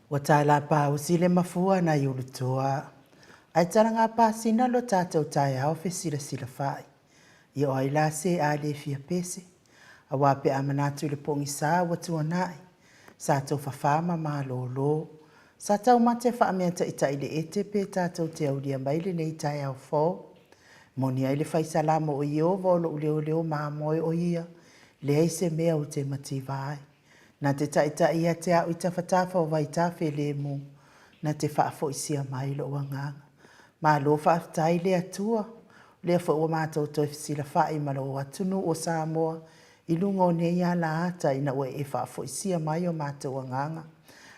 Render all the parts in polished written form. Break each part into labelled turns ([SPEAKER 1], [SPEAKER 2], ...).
[SPEAKER 1] Ua talapausi le mafua nai Ulutoa, ae talagapasina lo tatou taeao fesilasilafai. Ia o ai la se a le fia pese, aua pe a manatu i le pogisa ua tuanai, sa tofafā ma malōlō, sa taumate faameataita'i le ete pe tatou te aulia mai lenei taeao fou. Moni ai le Fai Salamo o Ieova o lo'u leoleo mamoe o ia, leai se mea ou te mativa ai. Na te taitai ia te a'u i tafatafa o vaitafe lemu, na te faafoisia mai lo'u agaga. Malo faafetai le Atua, o lea foi ua matou toe fesilafa'i ma lou atunuu o Samoa i luga o nei alaata ina ua e faafoisia mai o matou agaga.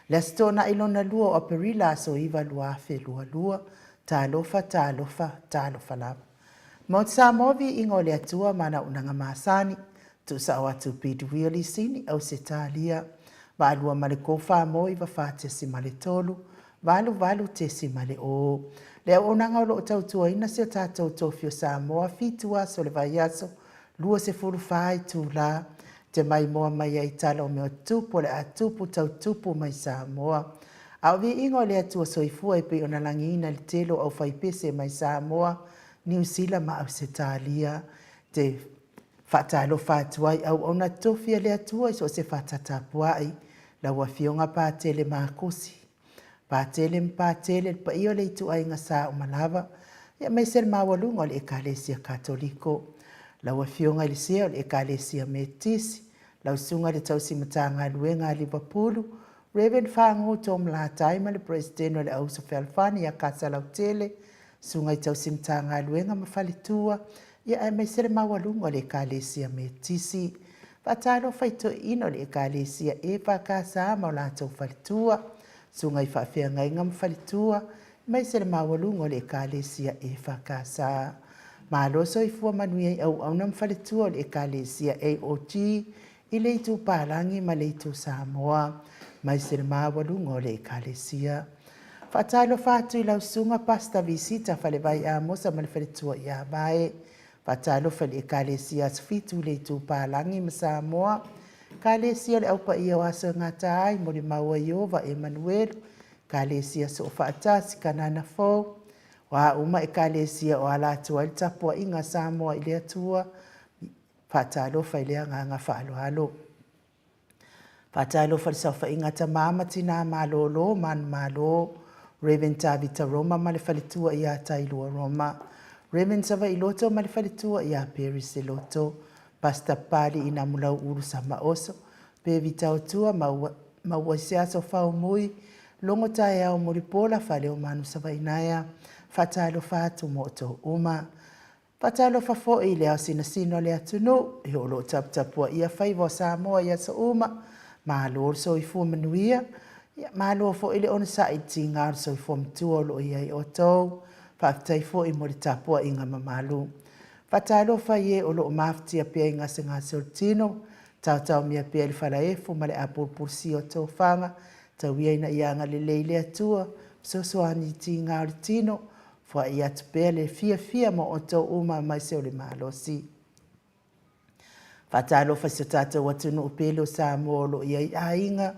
[SPEAKER 1] Le Aso Toonai lona lua o Aperila aso 9 2022, talofa, talofa, talofa lava. Maota Samoa viiga o le Atua ma ana auaunaga masani, tuusao atu Pete Wheelie Sini, Ausetalia, 82 ma le 4 9 4.3, 88.0. Le auaunaga o lo o tautuaina si o tatou tofi o Samoa, 7 aso o le vaiaso, 24 itula, te maimoa mai ai tala o mea tupu o le a tupu tautupu mai Samoa. A o viiga o le Atua soifua e pei ona lagiina i le tele o aufaipese mai Samoa, Niu Sila ma Ausetalia. Te faatalofa atu ai auauna tofi a le Atua i so o se fata tapuai, lau Afioga Patele Makosi, Patele ma Patele, le paia o le ituaiga sa uma lava, aemaise le maualuga o le Ekalesia Katoliko. Lau Afioga i le Sea o le Ekalesia Metotisi, lau Susuga i le Tausi Matagaluega a Liverpool, Reverend Fagu Tom Latai ma le Peresetene o le Auuso Fealofani ia Kasa Lautele, Susuga i Tausi Matagaluega ma Faletua, aemaise le maualuga o le Ekalesia Metotisi. Faatalofa i toeaiina o le Ekalesia EFKS ma o latou faletua, Susuga i Faafeagaiga ma Faletua, aemaise le maualuga o le Ekalesia EFKS. Malo soifua manuia i auauna ma faletua o le Ekalesia AOG i le itu Palagi ma le itu Samoa, aemaise le maualuga o le Ekalesia. Faatalofa atu i lau susuga Pastor Visita Falevai Amosa ma le faletua ia Vae. Faatalofa i le Ekalesia Aso Fitu i le itu Palagi ma Samoa. Ekalesia o le Au Paia o Aso e Gata ai, Molimau a Ieova Emanuelu, Ekalesia Soofaatasi, Kanana Fou, o a uma ekalesia o ala atu ai le tapuaiga a Samoa i le Atua. Faatalofa i le agaga faaaloalo. Faatalofa i le saofaiga a tama ma tina malōlō manumalo, Reverend Tavita Roma ma le faletua ia Tailua Roma, Reverend Savaii Loto ma le faletua ia Paris Loto, Pastor Pali Inamulau Ulu Samaoso, pe Vitaotua maua i se aso faumui, logo taeao mulipola fale o manu Savaii naea, faatalofa atu mo outou uma. Faatalofa foi i le ao sinasina o le atunuu, e o lo o taputapuaia faiva o Samoa i aso uma, malo le soifua manuia, ia malo foi le onosai i le tiga o le soifua matua o lo o i ai outou. Faafetai foi mo le tapuaiga mamalu. Faatalofa i e o lo o mafatia pea i gasegase o le tino, taotaomia pea i le falaefu ma le apulupulusia o tofaga, tauia ina ia agalelei le Atua, fesoasoani i tiga o le tino, foai atu pea le fiafia mo outou uma aemaise o le malosi. Faatalofa i so tatou atunuu pele o Samoa o lo o i ai aiga,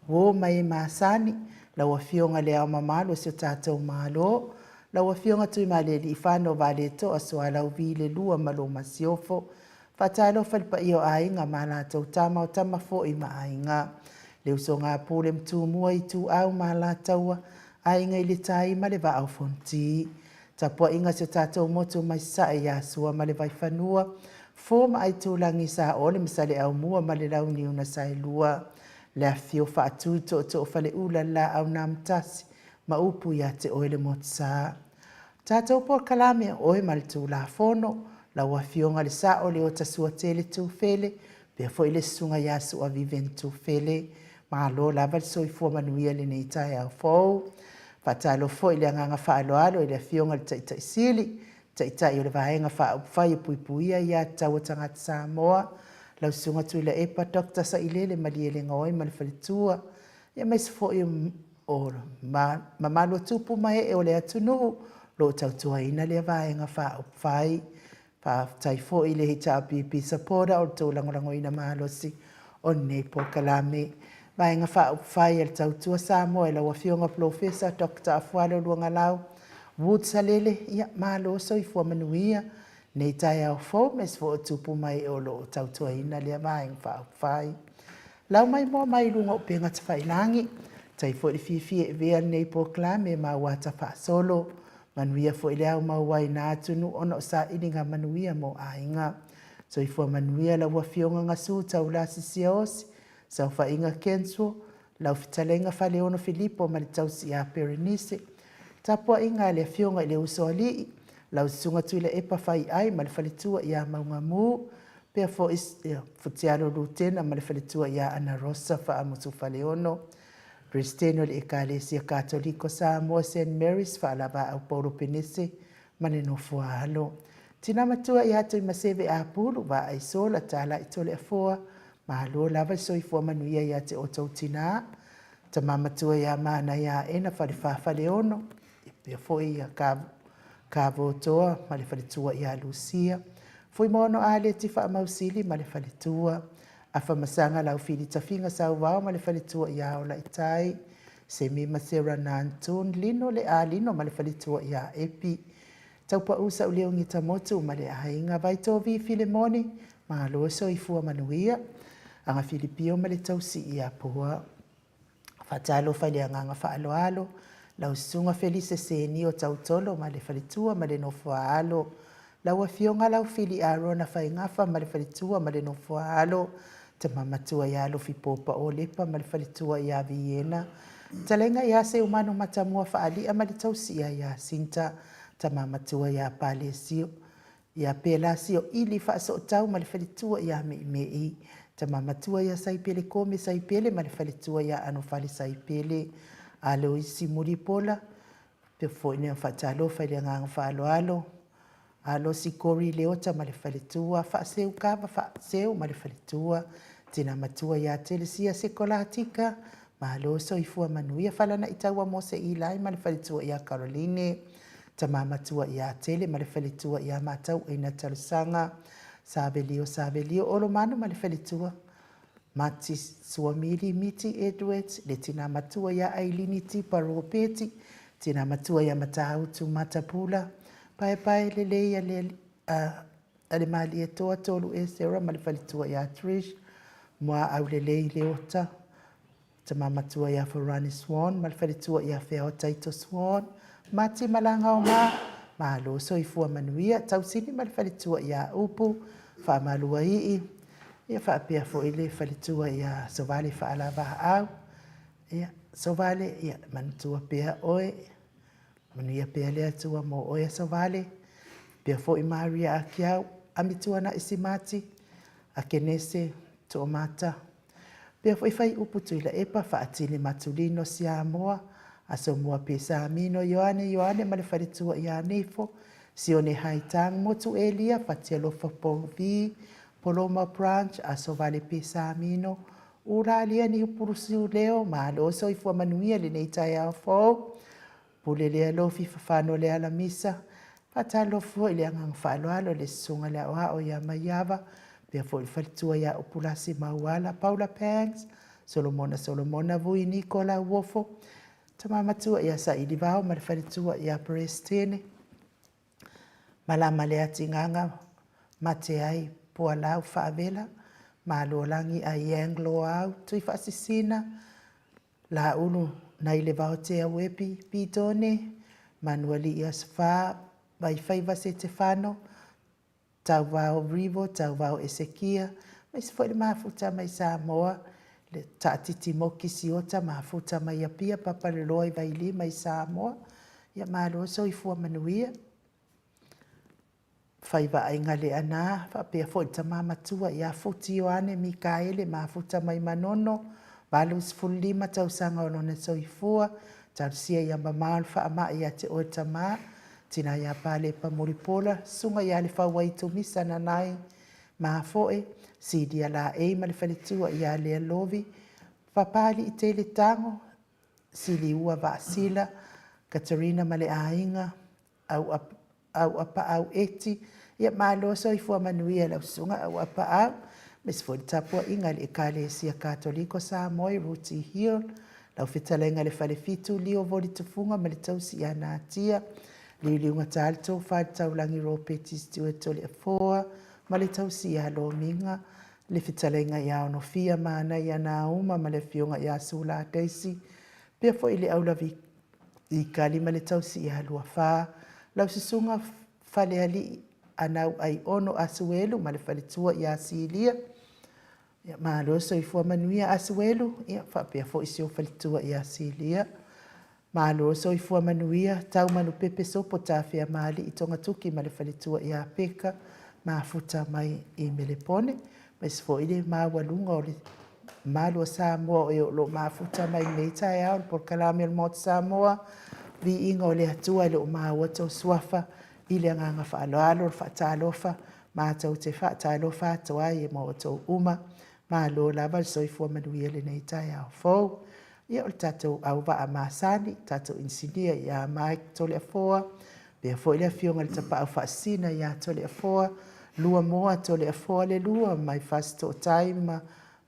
[SPEAKER 1] Uo ma e masani, lau Afioga i Le Ao Mamalu o si o tatou Malo, lau Afioga Tuimalealiifano Vaaletoa Sualauvi II ma lou Masiofo. Faatalofa i le paia o Aiga ma latou Tama, o Tama foi ma Aiga, le usoga a Pule ma Tumua, Ituau ma Alataua, Aiga i le Tai ma le Vaa o Fonoti. Tapuaiga a si o tatou motu mai Sasae ia Sua ma le Vaifanua, Fofo ma Aitulagi, Saole ma Saleaaumua ma le Launiu na Saelua, le afifio o Faatui, Tootoo o Faleula, le Laau na Amotasi ma upu ia te oe le Motusa. Tatou polokalame o oe ma le Tulafono, lau Afioga i le Sao Leota Suatele Tufele, faapea foi le Susuga ia Sua Vivian Tufele. Malo lava le soifua manuia i lenei taeao fou. Faatalofa foi i le agaga faaaloalo i le Afioga i le Taitai Sili, Taitai o le Vaega Faaupufai e Puipuia Aia Tatau a Tagata Samoa, lau Susuga Tuilaepa Dr. Sailele Malielegaoi ma le faletua, aemaise foi o mamalu o tupu ma ee o le atunuu o lo o tautuaina lea Vaega Faaupufai. Faafetai foi i le HRPP supporter o le tou lagolagoina malosi o lenei polokalame. Vaega Faaupufai a le Tautua Samoa i lau Afioga Polofesa Dr. Afualo Luagalau Wood Salele, ia malo soifua manuia nei taeao fou aemaise foi o tupu ma ee o lo o tautuaina lea Vaega Faaupufai. Lau mai moa mai luga o upega tafailagi, tai foi le fiafia e avea lenei polokalame ma auata faasolo. Manuia foi le ao mauaina atunuu ona o sailiga manuia mo aiga. Soifua manuia lau Afioga Gasu Taulasi Siaosi, Saofaiga Kensuo, lau fetalaiga Faleono Filipo ma le tausi ia Perenise. Tapuaiga a le Afioga i le Usoalii, lau Susuga Tuilaepa Faiai ma le faletua ia Maugamu, pea foi Futialo Lutena ma le faletua ia Ana Rosa Faamusu Faleono, Peresetene o le Ekalesia Katoliko Samoa St. Mary's Faalavaau Paulo Penese ma le nofoa-alo. Tina matua ia Tuimaseve Apulu, Vaai Sola, Talai Toleafoa, malo lava le soifua manuia ia te outou tina. Tama matua ia Manaia Aena Falefa Faleono, pea foi ia Kavotoa ma le faletua ia Lucia. Fuimaono Aleti Faamausili ma le faletua. Afamasaga Laufili Tafiga Sauvao ma le faletua ia Olaitai. Semi ma Sarah Nantun Lino le Alino ma le faletua ia Epi. Taupau Sauleo Gitamotu ma le aiga Vaitovi Filemoni, malo soifua manuia. Aga Filipio ma le tausi ia Pua. Faatalofa i le agaga faaaloalo, lau Susuga Felise Senio Tautolo ma le faletua ma le nofoa-alo, lau Afioga Laufili Arona Faigafa ma le faletua ma le nofoa-alo, tama matua ia Alofi Popa Olepa ma le faletua ia Viena, fetalaiga ia Seumanu Matamua Faalia ma le tausi ia Iasinta, tama matua ia Palesio, ia Pelasio Ili Faasootau ma le faletua ia Meimei, tama matua ia Saipele Kome Saipele ma le faletua ia Anofale Saipele, Aloisi Mulipola, pea foi nea faatalofa i le agaga faaaloalo, Alosi Kori Leota ma le faletua, Faaseu Kava Faaseu ma le faletua, tina matua ia Telesia Sekolatika, malo soifua manuia, Falana'i Taua Mose Ilai ma le faletua ia Caroline, tama matua ia Tele ma le faletua ia Matauaina Talosaga, Savelio Savelio Olomanu ma le faletua, Mati Suamili Miti Edwards, le tina matua ia Ailini Tipa Ropeti, tina matua ia Matautu Matapula, Paepae lelei a le Malietoa Tolu Esera ma le faletua ia Trish, Muaau Lelei Leota, Tama matua ia Forani Swan ma le faletua ia Feao Taito Swan, Mati Malagaoma, malo soifua manuia, Tausili ma le faletua ia Upu, Faamaluaii, ia faapea foi le faletua ia Sovale Faalavaau. Ia, Sovale, ia manatua pea oe, manuia pea le Atua mo oe Sovale, pea foi Maria Akiau, Amituanai Simati, Akenese Toomata, Pea foi Faiupu Tuilaepa, Faatili Matulino Siamoa, Asomua Pesamino Ioane Ioane ma le faletua ia Nefo, Sione Haitang Motu Elia, Fatialofa Paul V, Poloma Branch, Asovale Pesamino, Ulalia Niupulusiu Leo, malo soifua manuia lenei taeao fou. Pule le alofi fafano le alamisa, faatalofa foi i le agaga faaaloalo le susuga i le aoao ia Maiava, pea foi le faletua ia Upulasi Mauala, Paula Pangs, Solomona Solomona Vui Niko Lauofo, Tama Matua ia Sailivao ma le Faletua ia Peresetene, Malama Leatigaga Mate ai Pualau Faavela, Malualagi Aiang Loau Tuifaasisina, Laulu nai le Vaotea Uepi Pitone, Manualii Asofa Vaifaiva Setefano, Tauvao Rivo, Tauvao Esekia, aemaise foi le mafuta mai Samoa, le Taatiti Moki Siota, mafuta mai Apia, Papaloloa i Vailima i Samoa. Ia malo soifua manuia. Faivaaiga Leaana, faapea foi le tama matua ia Futi Ioane Mikaele, mafuta mai Manono, 85 tausaga o lona soifua, talosia ia mamao le faamai ia te oe tama, tina ia Palepa Mulipola, susuga ia Lefauai Tumisa Nanai Mafoe, Silia Laei ma le faletua ia Lea Lovi, Papaliitele Tago, Siliua Vaasila, Katerina ma le aiga, Auapaau Eti, ia malo soifua manuia i lau susuga Auapaau, aemaise foi le tapuaiga a le Ekalesia Katoliko Samoa i Rooty Hill, lau fetalaiga i le Falefitu Lio Voli Tufuga ma le tausi ia Natia, Liuliugata le Tofa i le Taulagi Ropeti Stewart Toleafoa ma le tausi ia Lomiga, le fetalaiga ia Onofia Manaia Nauma ma le afioga ia Sula Daisy, pea foi le Aulavi Ikali ma le tausi ia Luafa, lau susuga Falealii Anau Aiono Asuelu ma le faletua ia Silia. Ia, malo soifua manuia Asuelu, ia faapea foi si ou faletua ia Silia. Malo soifua manuia Taumanupepe Sopo Tafea Maali'i Togatuki ma le faletua ia Peka mafuta mai i Melepone. Aemaise foi le maualuga o le mamalu o Samoa o e o lo o mafuta mai lenei taeao le polokalame o le Maota Samoa. Viiga o le Atua e le o maua tou suafa i le agaga faaaloalo, le faatalofa, matou te faatalofa atu ai ma outou uma. Malo lava le soifua manuia i lenei taeao fou. Ia, o le tatou auvaa masani, tatou inisinia ia Mike Toleafoa, pea foi le afioga i le Tapaau Faasisina ia Toleafoa, Luamoa Toleafoa le lua mai Fasitootai ma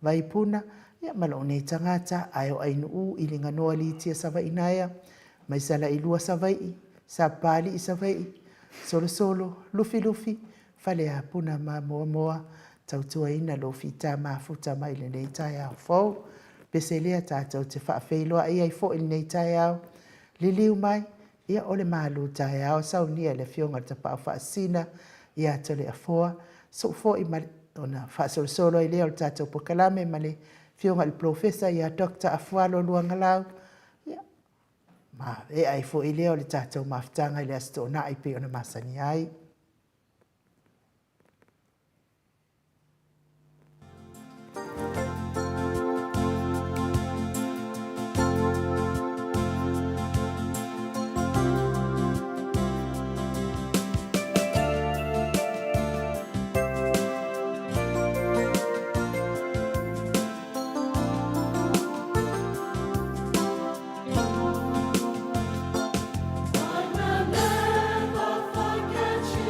[SPEAKER 1] Vaipuna, ia ma lou nei tagata, ae o Ainuu i Liganoa Litia Savainaea, mai Salailua Savaii, Sapapalii Savaii, Solosolo, Lufilufi, Faleapuna ma Moamoa, tautuaina lou fita mafuta mai lenei taeao fou. Pese lea tatou te faafeiloai ai foi lenei taeao, liliu mai, ia o le malu taeao saunia e le afioga i le Tapaau Faasisina ia Toleafoa, suu foi ma ona faasolosolo ai lea o le tatou polokalame ma le afioga i le Polofesa ia Dr. Afualo Luagalau, ia, ma ea ai foi lea o le tatou mafutaga i le Aso Toonai pei ona masani ai.
[SPEAKER 2] I will never forget you.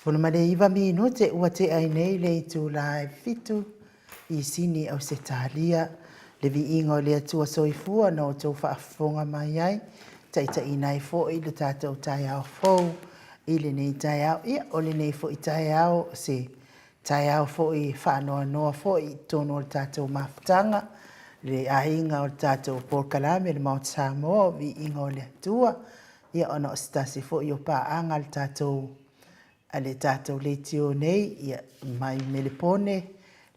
[SPEAKER 1] 19 minute ua tea ai nei le itula e 7 i Sini, Ausetalia. Le viiga o le Atua soifua na outou faafofoga mai ai, taitaiina ai foi le tatou taeao fou i lenei taeao. Ia, o lenei foi taeao, o se taeao foi faanoanoa foi i totonu o le tatou mafutaga, le aiga o le tatou polokalame le Maota Samoa, o viiga o le Atua. Ia, ona o se tasi foi o paaga a le tatou a le tatou leitio nei, ia, mai Melepone,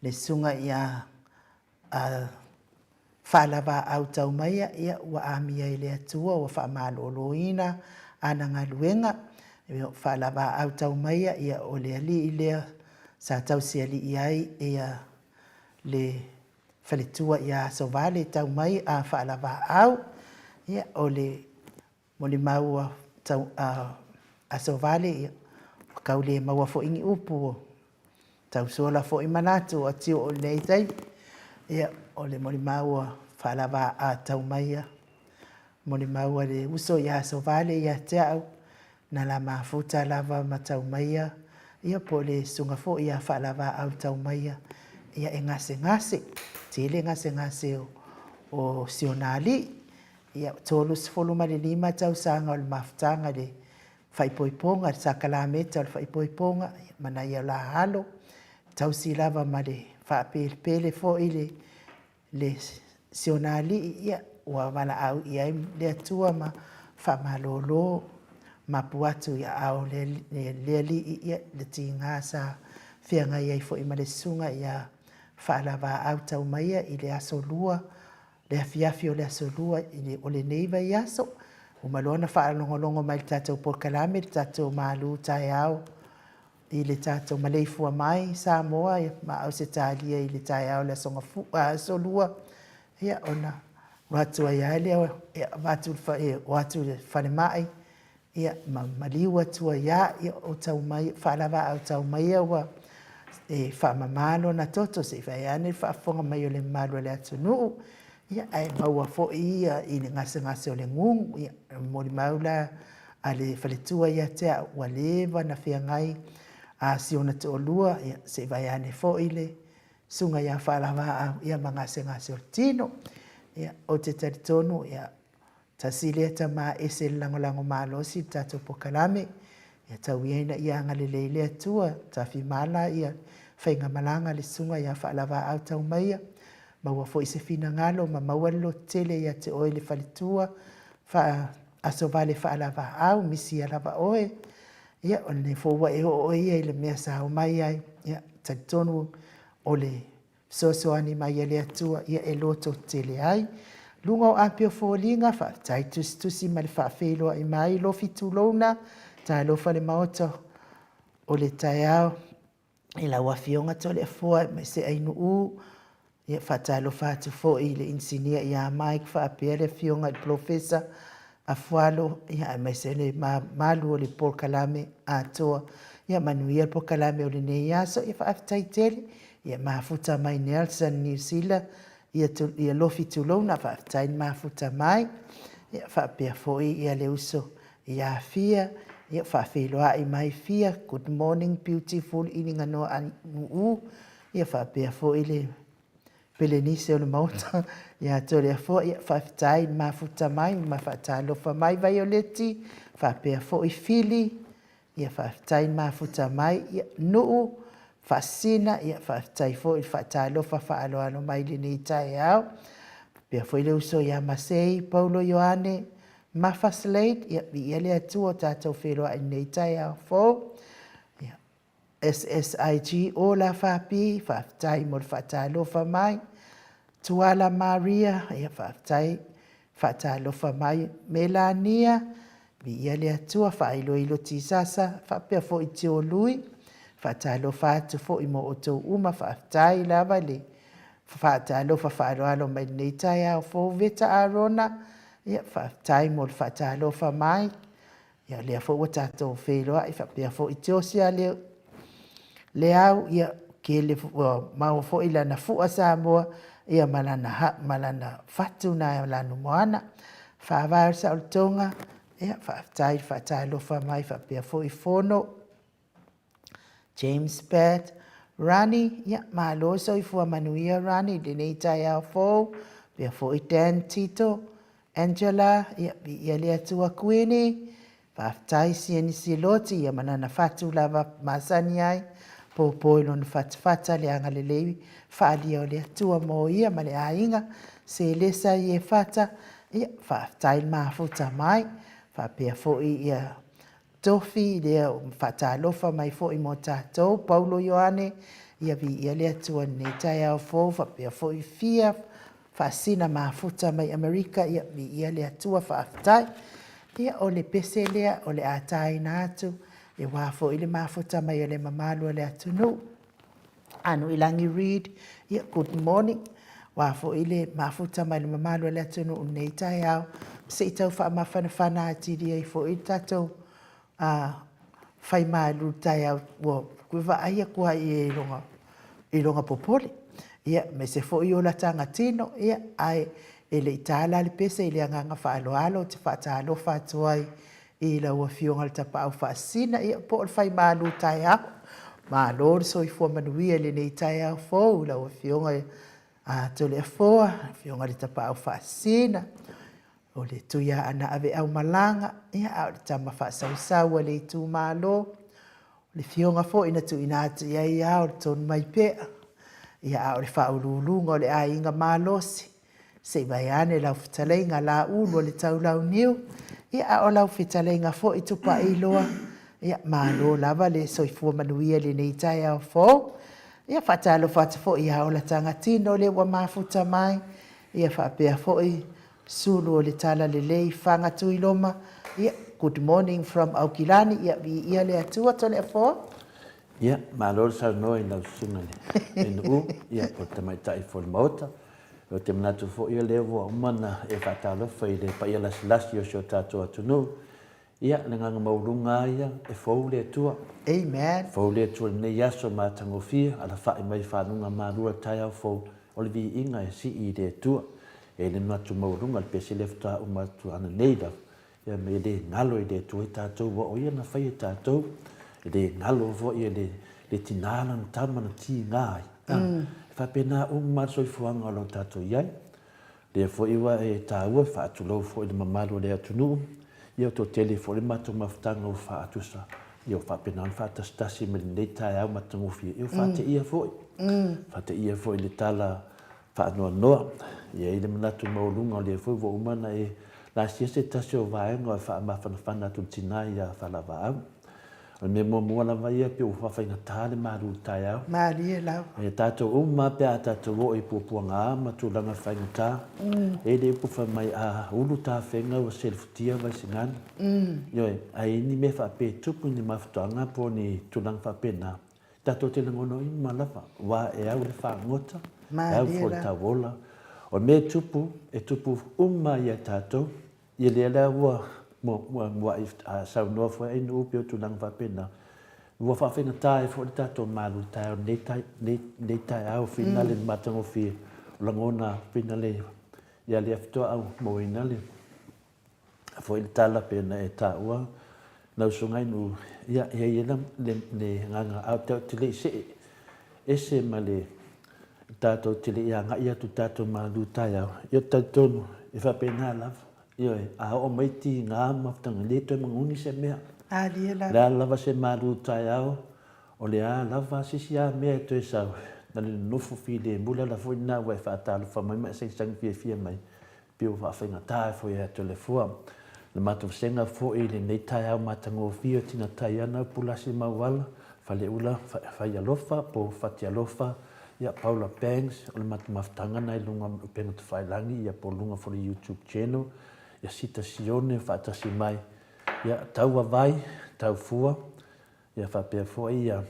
[SPEAKER 1] le susuga ia Faalavaau Taumaia, ia, ua amia e le Atua, ua faamaloloina ana galuega. Ia, Faalavaau Taumaia, ia, o le alii lea sa tausialii ai ia le faletua ia Asovale Taumaia a Faalavaau. Ia, o le molimau a tau, a Asovale, ia, ua tau le maua foi ni upu, ua tau sola foi manatu o atiu o lenei taimi. Ia, o le molimau a Faalava a Taumaia, molimau a le uso ia Asovale ia te au, na la mafuta lava ma Taumaia, ia po o le susuga foi ia Faalavaau Taumaia, ia e gasegase, tele gasegase o si ona alii. Ia, 35 tausaga o le mafutaga i le faaipoipoga, le sakalameta o le faaipoipoga, ma nai o la alo, tausi lava ma le faapelepele foi le le si ona alii, ia, ua valaau i ai le Atua ma faamalolo mapu atu i aao o le alii, ia, le tiga sa feagai ai foi ma le susuga ia Faalavaau Taumaia i le aso Lua, le afiafi o le aso Lua o lenei vaiaso. Uma loa ona faalogologo mai i le tatou polokalame, le tatou malu taeao i le tatou maleifua mai Samoa ma Ausetalia i le taeao o le aso aso Lua, ia, ona o atu ai lava lea, avatu o atu i le falemai, ia, ma maliu atu ai lava, ia, o Taumaia, Faalavaau Taumaia ua e faamama lona toto, se i vae ane le faafofoga mai o le mamalu o le atunuu, ia, ae maua foi ia i le gasegase o le gugu. Ia, molimau la a le faletua ia te au, ua leva na feagai a si ona toalua, ia, se i vae ane foi le susuga ia Faalavaau, ia, ma gasegase o le tino. Ia, ou te talitonu, ia, tasi lea tama ese le lagolago malosi i le tatou polokalame, ia tau ia ina ia agalelei le Atua, tafimala ia faigamalaga a le susuga ia Faalavaau Taumaia, maua foi se finagalo ma maua le lototele ia te oe le faletua, Asovale Faalavaau, misia lava oe, ia, o lenei foi ua e oo ia i le mea sa omai ai, ia, talitonu o le fesoasoani mai a le Atua, ia e lototele ai. Luga o api o foliga, faafetai tusitusi ma le faafeiloai mai, lofi tulouna, talofa le Maota o le taeao i lau Afioga Toleafoa aemaise Ainuu. Ia, faatalofa atu foi i le inisinia ia Mike faapea le Afioga i le Polofesa Afualo, ia, aemaise le mamalu o le polokalame atoa. Ia manuia le polokalame o lenei aso. Ia faafetai tele. Ia mafuta mai Nelson Niu Sila, ia, ia lofi tulouna, faafetai le mafuta mai. Ia faapea foi ia le uso ia Fia, ia faafeiloai mai Fia, good morning beautiful Iliganoa Ainuu, ia faapea foi le Pelenise o le Maota ia Toleafoa, ia faafetai le mafuta mai ma faatalofa mai Vaioleti, faapea foi Fili, ia faafetai le mafuta mai, ia Nuu, Faasisina, ia faafetai foi le faatalofa faaaloalo mai i lenei taeao. Faapea foi le uso ia Masei, Paulo Ioane, Mafa Slade, ia viia le Atua o tatou feiloai i lenei taeao fou. Ia, SSIG Ola Fapi, faafetai mo le faatalofa mai. Tuala Maria, ia faafetai faatalofa mai. Melania, viia le Atua, faailoilo Tisasa, faapea foi Tiolui, faatalofa atu foi mo outou uma, faafetai lava le faatalofa faaaloalo mai lenei taeao fou. Veta Arona, ia faafetai mo le faatalofa mai. Ia lea foi ua tatou feiloai faapea foi Tiosia le Leau, ia kele ua maua foi lana fua Samoa, ia ma lana ha, ma lana fatu na Lanumoana. Faavae o le Saolotoga, ia faafetai le faatalofa mai faapea foi Fono. James Pat, Rani, ia, malo soifua manuia Rani i lenei taeao fou, pea foi Dan Tito, Angela, ia, viia le Atua Kuini, faafetai Sieni Siloti, ia ma lana fatu lava masani ai, popo i lona fatafata le agalelei faalia o le Atua mo ia ma le aiga, Selesa Iefata, ia, faafetai le mafuta mai, faapea foi ia Tofi lea ua faatalofa mai foi mo tatou, Paulo Ioane, ia viia le Atua i lenei taeao fou, faapea foi Fia Faasina Mafuta mai Amerika, ia viia le Atua, faafetai. Ia o le pese lea o le a taina atu, e wā foi le mafuta mai o le mamalu o le atunuu. Anuilagi Reid, ia good morning. Wā foi le mafuta mai le mamalu o le atunuu i lenei taeao, se i tau faamafanafana atili ai foi le tatou fai malu taeao ua vaai atu ai i lona, i lona popole. Ia, aemaise foi o lataga tino, ia, ae e le i ta la le pese i le agaga faaaloalo ou te faatalofa atu ai i lau Afioga i le Tapaau Faasisina, ia, po o le fai malu taeao. Malo le soifua manuia i lenei taeao fou i lau Afioga a Toleafoa, Afioga i le Tapaau Faasisina, o le Tuiaana Aveaumalaga, ia, a o le tama faasausau a le itumalo, o le afioga foi na tuuina atu i ai ao le tonu mai pea, ia, a o le faauluuluga o le aiga malosi, se i vaeane lau fetalaiga Laulu o le Taulauniu, ia, a o lau fetalaiga foi Tupailoa, ia, malo lava le soifua manuia i lenei taeao fou. Ia, faatalofa atu foi ia Ola Tagatino lea ua mafuta mai, ia faapea foi Sulu o le Talalelei Faga Tuiloma, ia, good morning from Aukilani, ia, viia le Atua Toleafoa.
[SPEAKER 2] Ia, malo le saunoa i lau susuga i le NU, ia, po o le Tamaitai foi o le Maota. Ou te manatu foi o lea ua uma ona e faatalofa i le paia lasilasi o si o tatou atunuu. Ia, le agaga maualuga lava ia, e fou le Atua.
[SPEAKER 1] Amen.
[SPEAKER 2] E fou le Atua i lenei aso matagofie, alafai mai faguga malua taeao fou, o le viiga e sii i le Atua. E i ai le manatu maualuga, le pese lea faatoa uma atu ananei lava, ia me e le galo i le Atua i tatou, ua o Ia na faia i tatou, e le galo foi e le, le tina lana tama na tiga ai. Mm. E faapena uma le soifuaga o lo o tatou i ai. Lea foi ua e taua, faatulou foi i le mamalu o le atunuu, ia ua toatele foi le matou mafutaga ua faatusa, ia ua faapena ona faatasitasi mai lenei taeao matagofie, ia ua faateia foi, faateia foi i le tala faanoanoa. E i ai le manatu maualuga o lea foi ua uma ona e laasia se tasi o vaega e faamafanafana atu i le tina ia Falavaau. O le mea muamua lava ia, pei ua faafaigata le malu i le taeao.
[SPEAKER 1] Malie lava.
[SPEAKER 2] E tatou uma lava pe a tatou oo i puapuaga ma tulaga faigata, e i ai le upu fai mai, a ulu tafega ua selefutia Vaisigano. Ioe, a i ai ni mea faapea e tupu i ni mafuaaga po o ni tulaga faapena, tatou te lagona uma lava, aua e au le fagota, e au foi le tauola. O le mea e tupu, e tupu uma ia tatou, Ia lea la ua mua'i saunoa foi ai Nu'u pei o tulaga faapena, ua faafaigata ai foi le tatou malu taeao i lenei taeao finale i le matagofie o lagona finale ia lea faatoa mauaina le foi le tala pei ona e taua lau Susuga i Nu'u, ia e i ai le agaga ae ou te le i see ese ma le tatou te le i agai atu i tatou malu taeao, ia ou te talitonu e faapena lava. Ioe, a oo mai tiga ma mafutaga, e le toe magoni se mea.
[SPEAKER 1] Malie
[SPEAKER 2] lava. O le a lava se malu taeao, o le a lava se isi a mea e toe sau, na le nonofo filemu, le ala foi lena ua e faatalofa mai ma e sagisagi fiafia mai, pei ua faafaigata ai foi ia Toleafoa. Le matou vasega foi i lenei taeao matagofie o Tina Taiana Pulasi Mauala, Faleula Faialofa po o Fatialofa, ia Paula Banks, o le matou mafutaga lena i luga o upega tafailagi ia po o luga foi o le YouTube channel, ia Sita Sione faatasi mai, ia Taua Vai, Taufua, ia faapea foi ia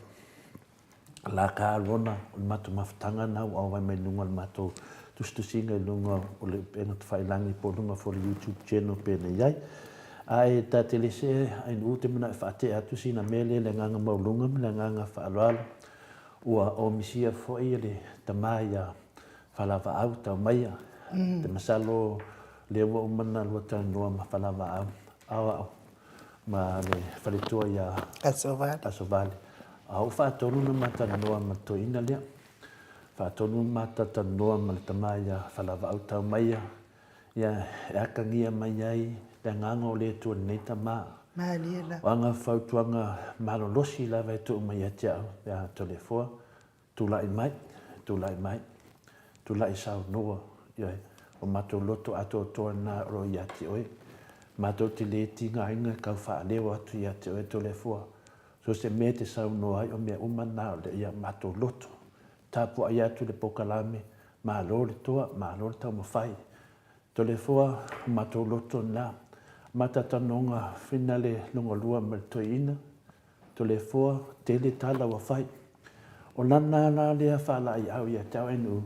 [SPEAKER 2] Laka Arona, o le matou mafutaga lena ua auai mai luga o le matou tusitusiga i luga o le upega tafailagi po o luga foi o le YouTube channel pei ona i ai. Ae ta te le see ai nuu te manao e faatea atu sina mea lea i le agaga maualuga ma le agaga faaaloalo. Ua omisia foi le tama ia Falavaau Taumaia. Te masalo lea ua uma ona lua talanoa ma Falavaau, aoao ma le faletua ia Asovale. A oo faatonu na ma talanoa ma le toeaina lea. Faatonu ma talatalanoa ma le tama ia Falavaau Taumaia, ia e atagia mai ai le agaga o le Atua i lenei tama.
[SPEAKER 1] Malie lava.
[SPEAKER 2] O ana fautuaga malolosi lava e tuu mai ia te au, ia Toleafoa, Tulai mai, tulai mai, tulai saunoa, ioe, o matou loto atoatoa lena o lo o ia te oe. Matou te le tigaina e tau faaleo atu ia te oe Toleafoa, so o se mea e te saunoa ai o mea uma na o le ia matou loto. Tapuai atu le pokalame, malo le toa, malo le taumafai. Toleafoa, o matou loto lena. Matatanoga finale lona lua ma le toeaina. Toleafoa, tele tala ua fai. O lana la lea faalaeiau ia te au NU,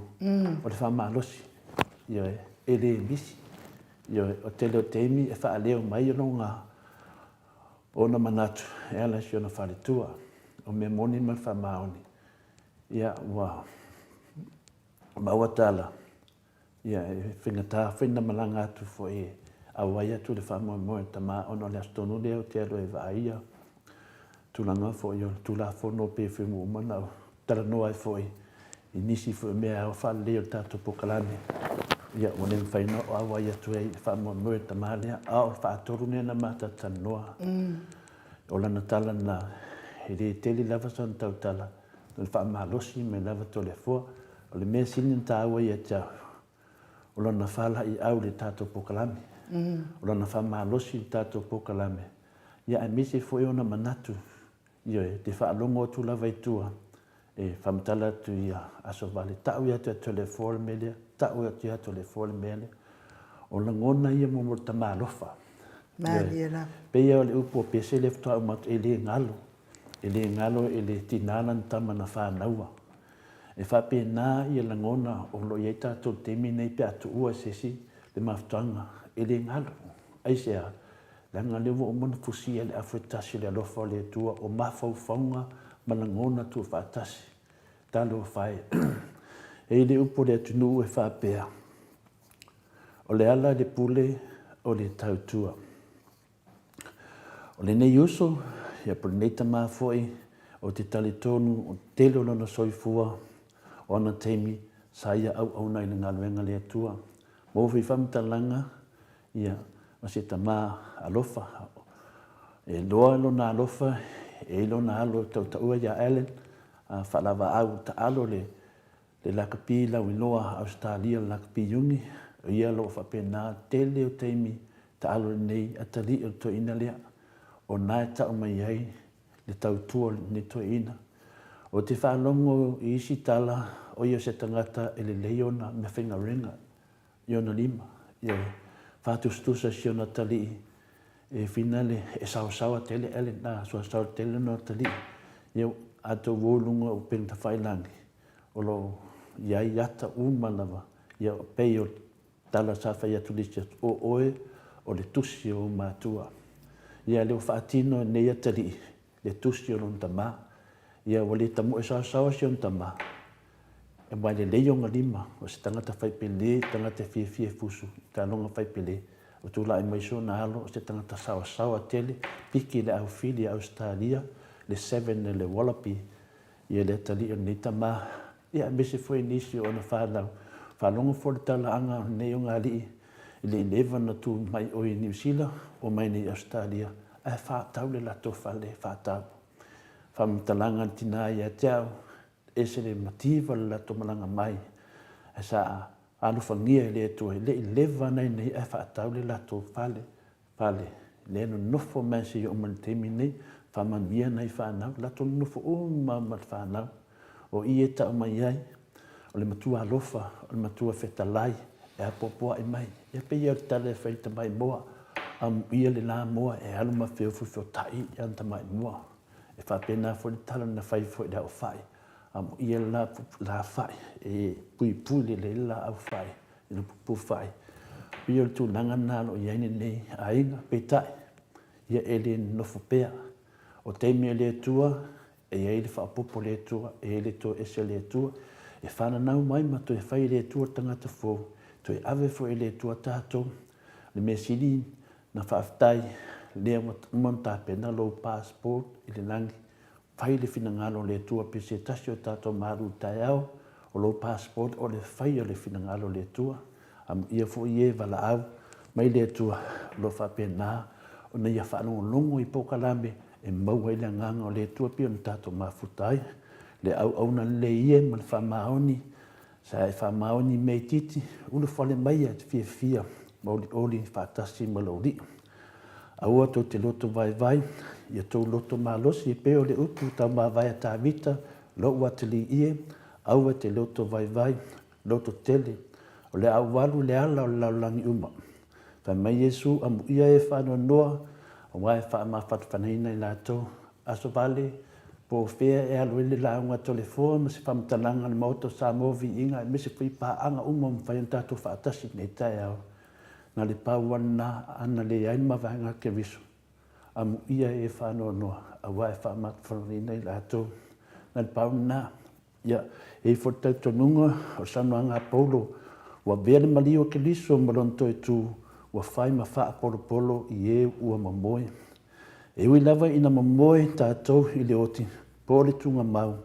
[SPEAKER 2] o le faamalosi, ioe, e le misi. Ioe, o tele o taimi e faaleo mai lona, ona manatu e ala i si ona faletua. O mea moni ma le faamaoni, ia, ua maua tala, Ia, e faigata foi ona malaga atu foi e auai atu le faamoemoe o le tama ona o le aso tonu lea ou te alu ai e vaaia tulaga foi o le Tulafono pei foi ua uma ona ou talanoa ai foi i nisi foi o mea e ao faalelei o le tatou polokalame. Ia, ua le mafai ona ou auai atu ai i le faamoemoe o le tama lea, a o le faatolu lea na ma talanoa. O lana tala lena, e le tele lava sana tautala, o le faamalosi mai lava Toleafoa. O le mea sili ona taua ia te au, o lona faalaeiau i le tatou polokalame, o lona faamalosi i le tatou polokalame, ia aemaise foi ona manatu, ioe, te faalogo atu lava i tua, e faamatala atu i Aso Vale, tau ia te Toleafoa le mea lea, tau atu ia Toleafoa le mea lea. O lagona ia mo le tama alofa.
[SPEAKER 1] Malie lava.
[SPEAKER 2] Pei o le upu o Pese lea faatoa uma atu, e le galo, e le galo e le tina lana tama na fanaua. E faapena ia lagona o lo o i ai tatou i le taimi lenei pe a tuua e se isi le mafutaga, e le galo. Aisea? Leaga o lea ua uma ona fusia le afu e tasi o le alofa o le Atua, o mafaufauga ma lagona tuufaatasi. Talofa e! E i ai le upu a le atunuu e faapea, O le ala i le pule o le tautua. O lenei uso, ia po o lenei tama foi, ou te talitonu o le tele o lona soifua, o ana taimi, sa ia auauna i le galuega a le Atua. Maua foi faamatalaga, ia, o se tama alofa. E loa lona alofa, e i ai lona alo e tautaua ia Allen, a faalavaau taalo le Le lakapi lauiloa Ausetalia le lakapi iuni, o ia o lo o faapena tele o taimi taalo lenei atalii o le toeaina lea, o na e tau mai ai le tautua o lenei toeaina. Ou te faalogo i isi tala o ia o se tagata e lelei ona meafaigaluega i ona lima, ioe, faatusatusa i si ona atalii e finale e saosaoa tele Ellen, a saosaoa tele ona atalii, ia a tou o i luga o upega tafailagi, o lo o i ai ata uma lava, ia pei o tala sa fai atu i le isi atu, o oe o le tusi o ou matua. Ia lea ua faatino e lenei atalii le tusi o lona tama. Ia ua le tamoe saosaoa si ona tama, aua e lelei ona lima, o se tagata faipele, tagata e fiafia e fusu i taaloga faipele. Ua tulai mai sona alo, o se tagata saosaoa tele, piki le aufili a Ausetalia, le seven le Wallaby, Ia le atalii o lenei tama, ia aemaise foi nisi o ana fanau. Faalogo foi le talaaga o lenei ogalii i le leva na tu mai oe i Niu Sila, omai nei i Ausetalia, ae faatau le latou fale, faatau. Faamatalaga a le tina ia te au, ese le mativa le latou malaga mai, ae sa alofagia e le Atua, e le i leva ana i nei ae faatau le latou fale, Fale, lea nonofo mai seia oo mai le taimi lenei, faamanuia nai fanau, latou nonofo uma ma le fanau. O i e tau mai ai, o le matua alofa, o le matua fetalai, e apoapoai mai. Ia pei ia o le tala e fai i tamai moa, amuia le la moa e alu ma feofeofeotai i ana tamai moa. E faapena foi le tala na fai foi i le aofai, amuia le la fai e puipui lelei le laau fai. I le pupufai, pei o le tulaga lena o lo o i ai lenei aiga, peitai, ia e le nonofo pea. O taimi a le Atua, e i ai le faaopoopo a le Atua, e i ai le toese a le Atua, e fananau mai ma toe fai e le Atua le tagata fou, toe ave foi e le Atua tatou. O le mea sili na faafetai, lea ua uma ona tapena lou passport i le lagi. Fai le finagalo o le Atua pe se tasi o tatou malu taeao, o lou passport o le fai o le finagalo o le Atua. Amuia foi e valaau mai le Atua o lo o faapena ona ia faalogologo i polokalame e maua ai le agaga o le Atua pei ona tatou mafuta ai. Le auauna lelei ia ma le faamaoni Sa e faamaoni i mea itiiti, ulufale mai e te fiafia ma olioli faatasi ma lou Alii. Aua tou te loto vaivai, ia tou loto malosi e pei o le upu taumavae a Tavita, Lou atalii ie, aua e te loto vaivai, loto tele, o le a ou alu i le ala o le lalolagi uma. Fai mai Iesu, Amuia e faanoanoa, aua e faamafanafanaina i latou. Aso vale, po o fea e alu ai le lauga a Toleafoa ma se faamatalaga a le Maota o Samoa Viiga aemaise foi paaga uma ua mafai ona tatou faatasi i lenei taeao. Na le pau lava lena, ana leai le mavaega a Keriso, amuia e faanoanoa aua e faamafanafanaina i latou. Na le pau lena. Ia, e i ai foi le talitonuga o le saunoaga a Paulo, ua avea le maliu o Keriso ma lona toe tu, ua fai ma faapolopolo i e ua mamoe. E ui lava ina mamoe tatou i le oti po o le tugamau,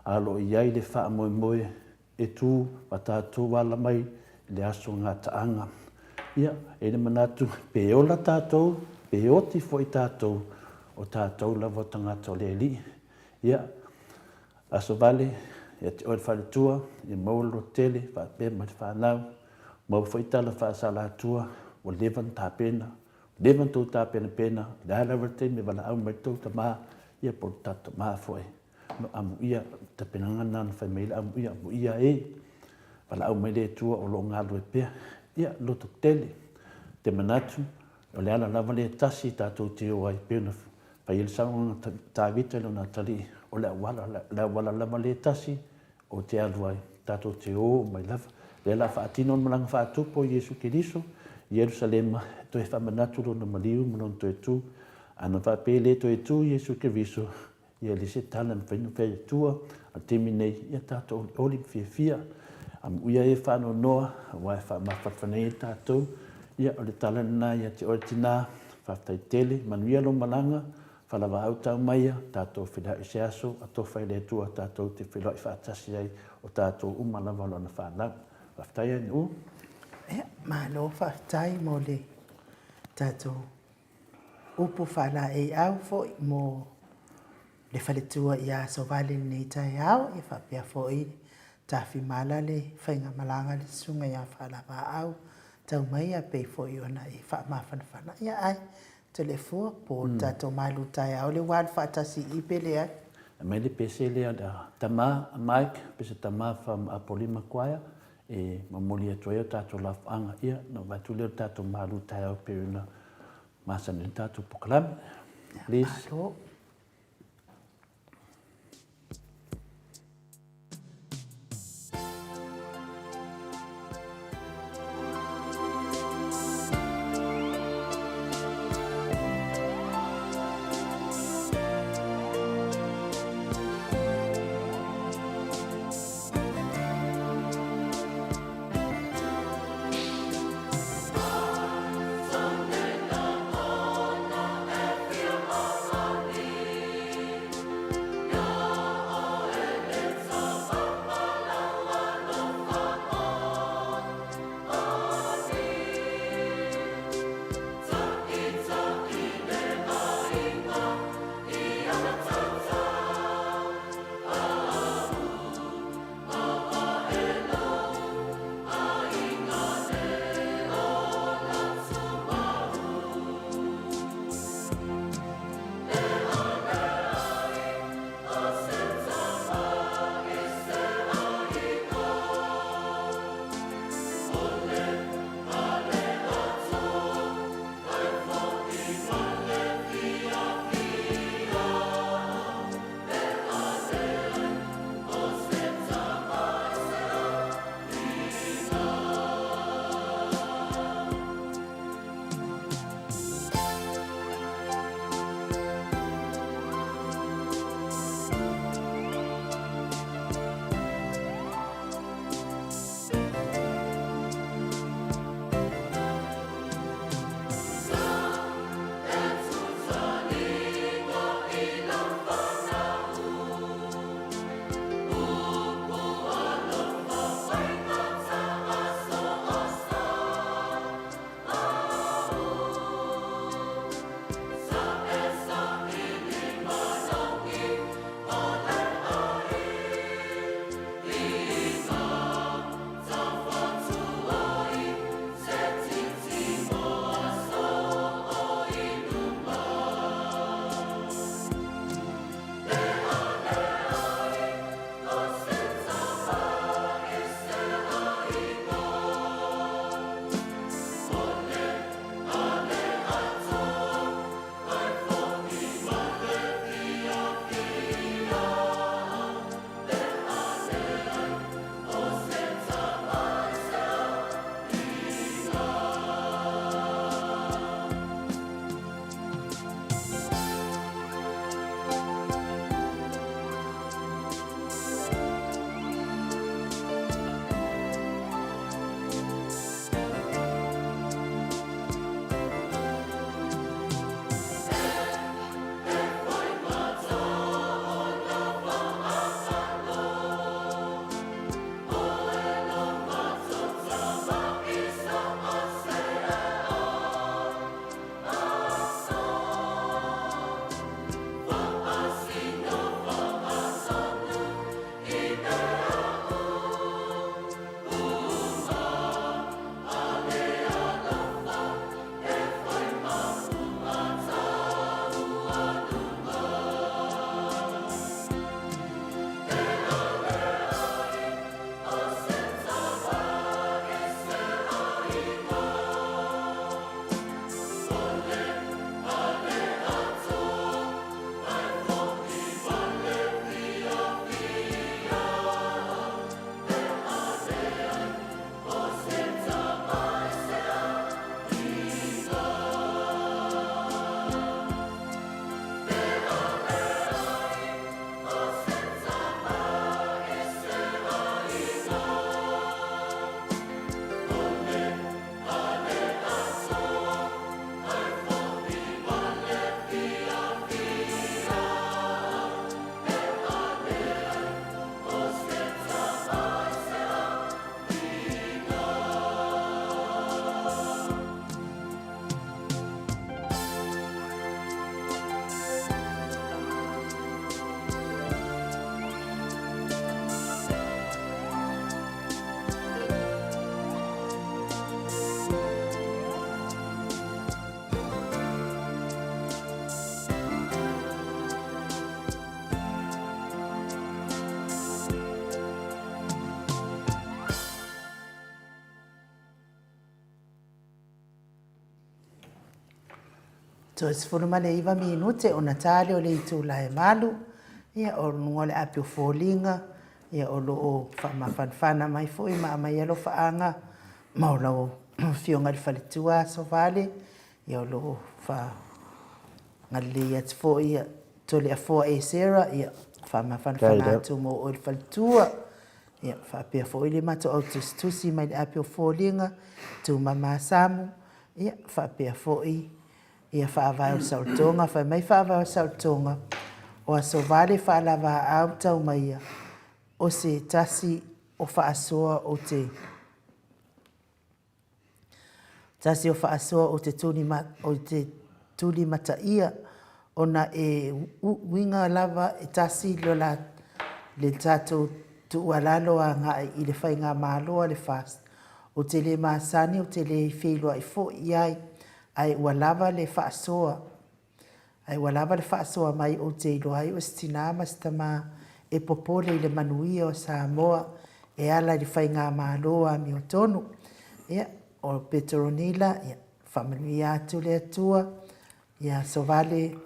[SPEAKER 2] a o lo o i ai le faamoemoe e tu ma tatou ala mai i le aso gataaga. Ia, e i ai le manatu, pe ola tatou, pe oti foi tatou, o tatou lava o tagata o le Alii. Ia, Aso vale, ia te oe le faletua, ia maua le lototele faapea ma le fanau, maua foi tala faasalatua ua leva ona tapena, ua leva ona tou tapenapena, o le a lava le taimi e valaau mai le tou tama, ia po o le tatou tama foi. No amuia, o le tapenaga lena na fai mai ai le amuia, amuia e, valaau mai le Atua o lo o galulue pea. Ia, lototele, te manatu, o le ala lava lea e tasi tatou te o ai, pei ona Fai ai le saunoaga a Tavita i lona atalii, o le auala, le auala lava lea e tasi ou te alu ai, tatou te o mai lava. O lea o le a faatino le malaga faatupu o Iesu Keriso i Ierusalema e toe faamanatu lona maliu ma lona toe tu. Ana faapea e le toe tu Iesu Keriso, ia e leai se tala e mafai ona fai atua. A o le taimi nei, ia tatou olioli ma fiafia. Amuia e faanoanoa, aua e faamafanafana ai tatou. Ia, o le tala lena ia te oe le tina. Faafetai tele, manuia lou malaga, falavaau tau maia, tatou feiloai i se aso, atofa i le Atua tatou te feiloai faatasi ai, o tatou uma lava o Lana fanau. Faafetai Anu'u.
[SPEAKER 1] Ia, malo faafetai mo le tatou upu faalaeiau foi mo le faletua ia Asovale i lenei taeao, ia faapea foi Tafimala le faigamalaga le susuga ia Faalavaau tau mai a pei foi ona e faamafanafana ia ae Toleafoa po o le tatou malu taeao lea ua alu faatasi i i pe leai.
[SPEAKER 2] Aumai le pese lea tama Mike pese tama from Apolima Choir e momoli atu ai o tatou lafoaga ia na avatu lea o le tatou malu taeao pei ona masani ai le tatou polokalame. Please.
[SPEAKER 1] Malo. 39 minute ona ta lea o le itula e 8, ia, o luga o le api o foliga, ia, o lo o faamafanafana mai foi ma aumai alofaaga ma o lau Afioga i le Faletua Asovale, ia, o lo o faagalelei atu foi ia Toleafoa Esera, ia, faamafanafana atu mo oe le Faletua. Ia, faapea foi le matou au tusitusi mai le api o foliga, Tumama Samu, Ia, faapea foi ia faavae o le saolotoga, fai mai faavae o le saolotoga, o aso vale faalavaau taumaia, o se tasi o faasoa o te tasi o faasoa o te tuli o te tulimataia ona e uiga lava e tasi lo la le tatou tuualalo agai i le faigamalo a le FAST Ou te le masani, ou te le feiloai foi i ai, ae ua lava le faasoa, ae ua lava le faasoa mai ou te iloa ai o se tinā ma se tamā e popole i le manuia o Samoa e ala i le faigamalo amiotonu. Ia, o Peteronila, ia, faamanuia atu le Atua, Ia Sovale, le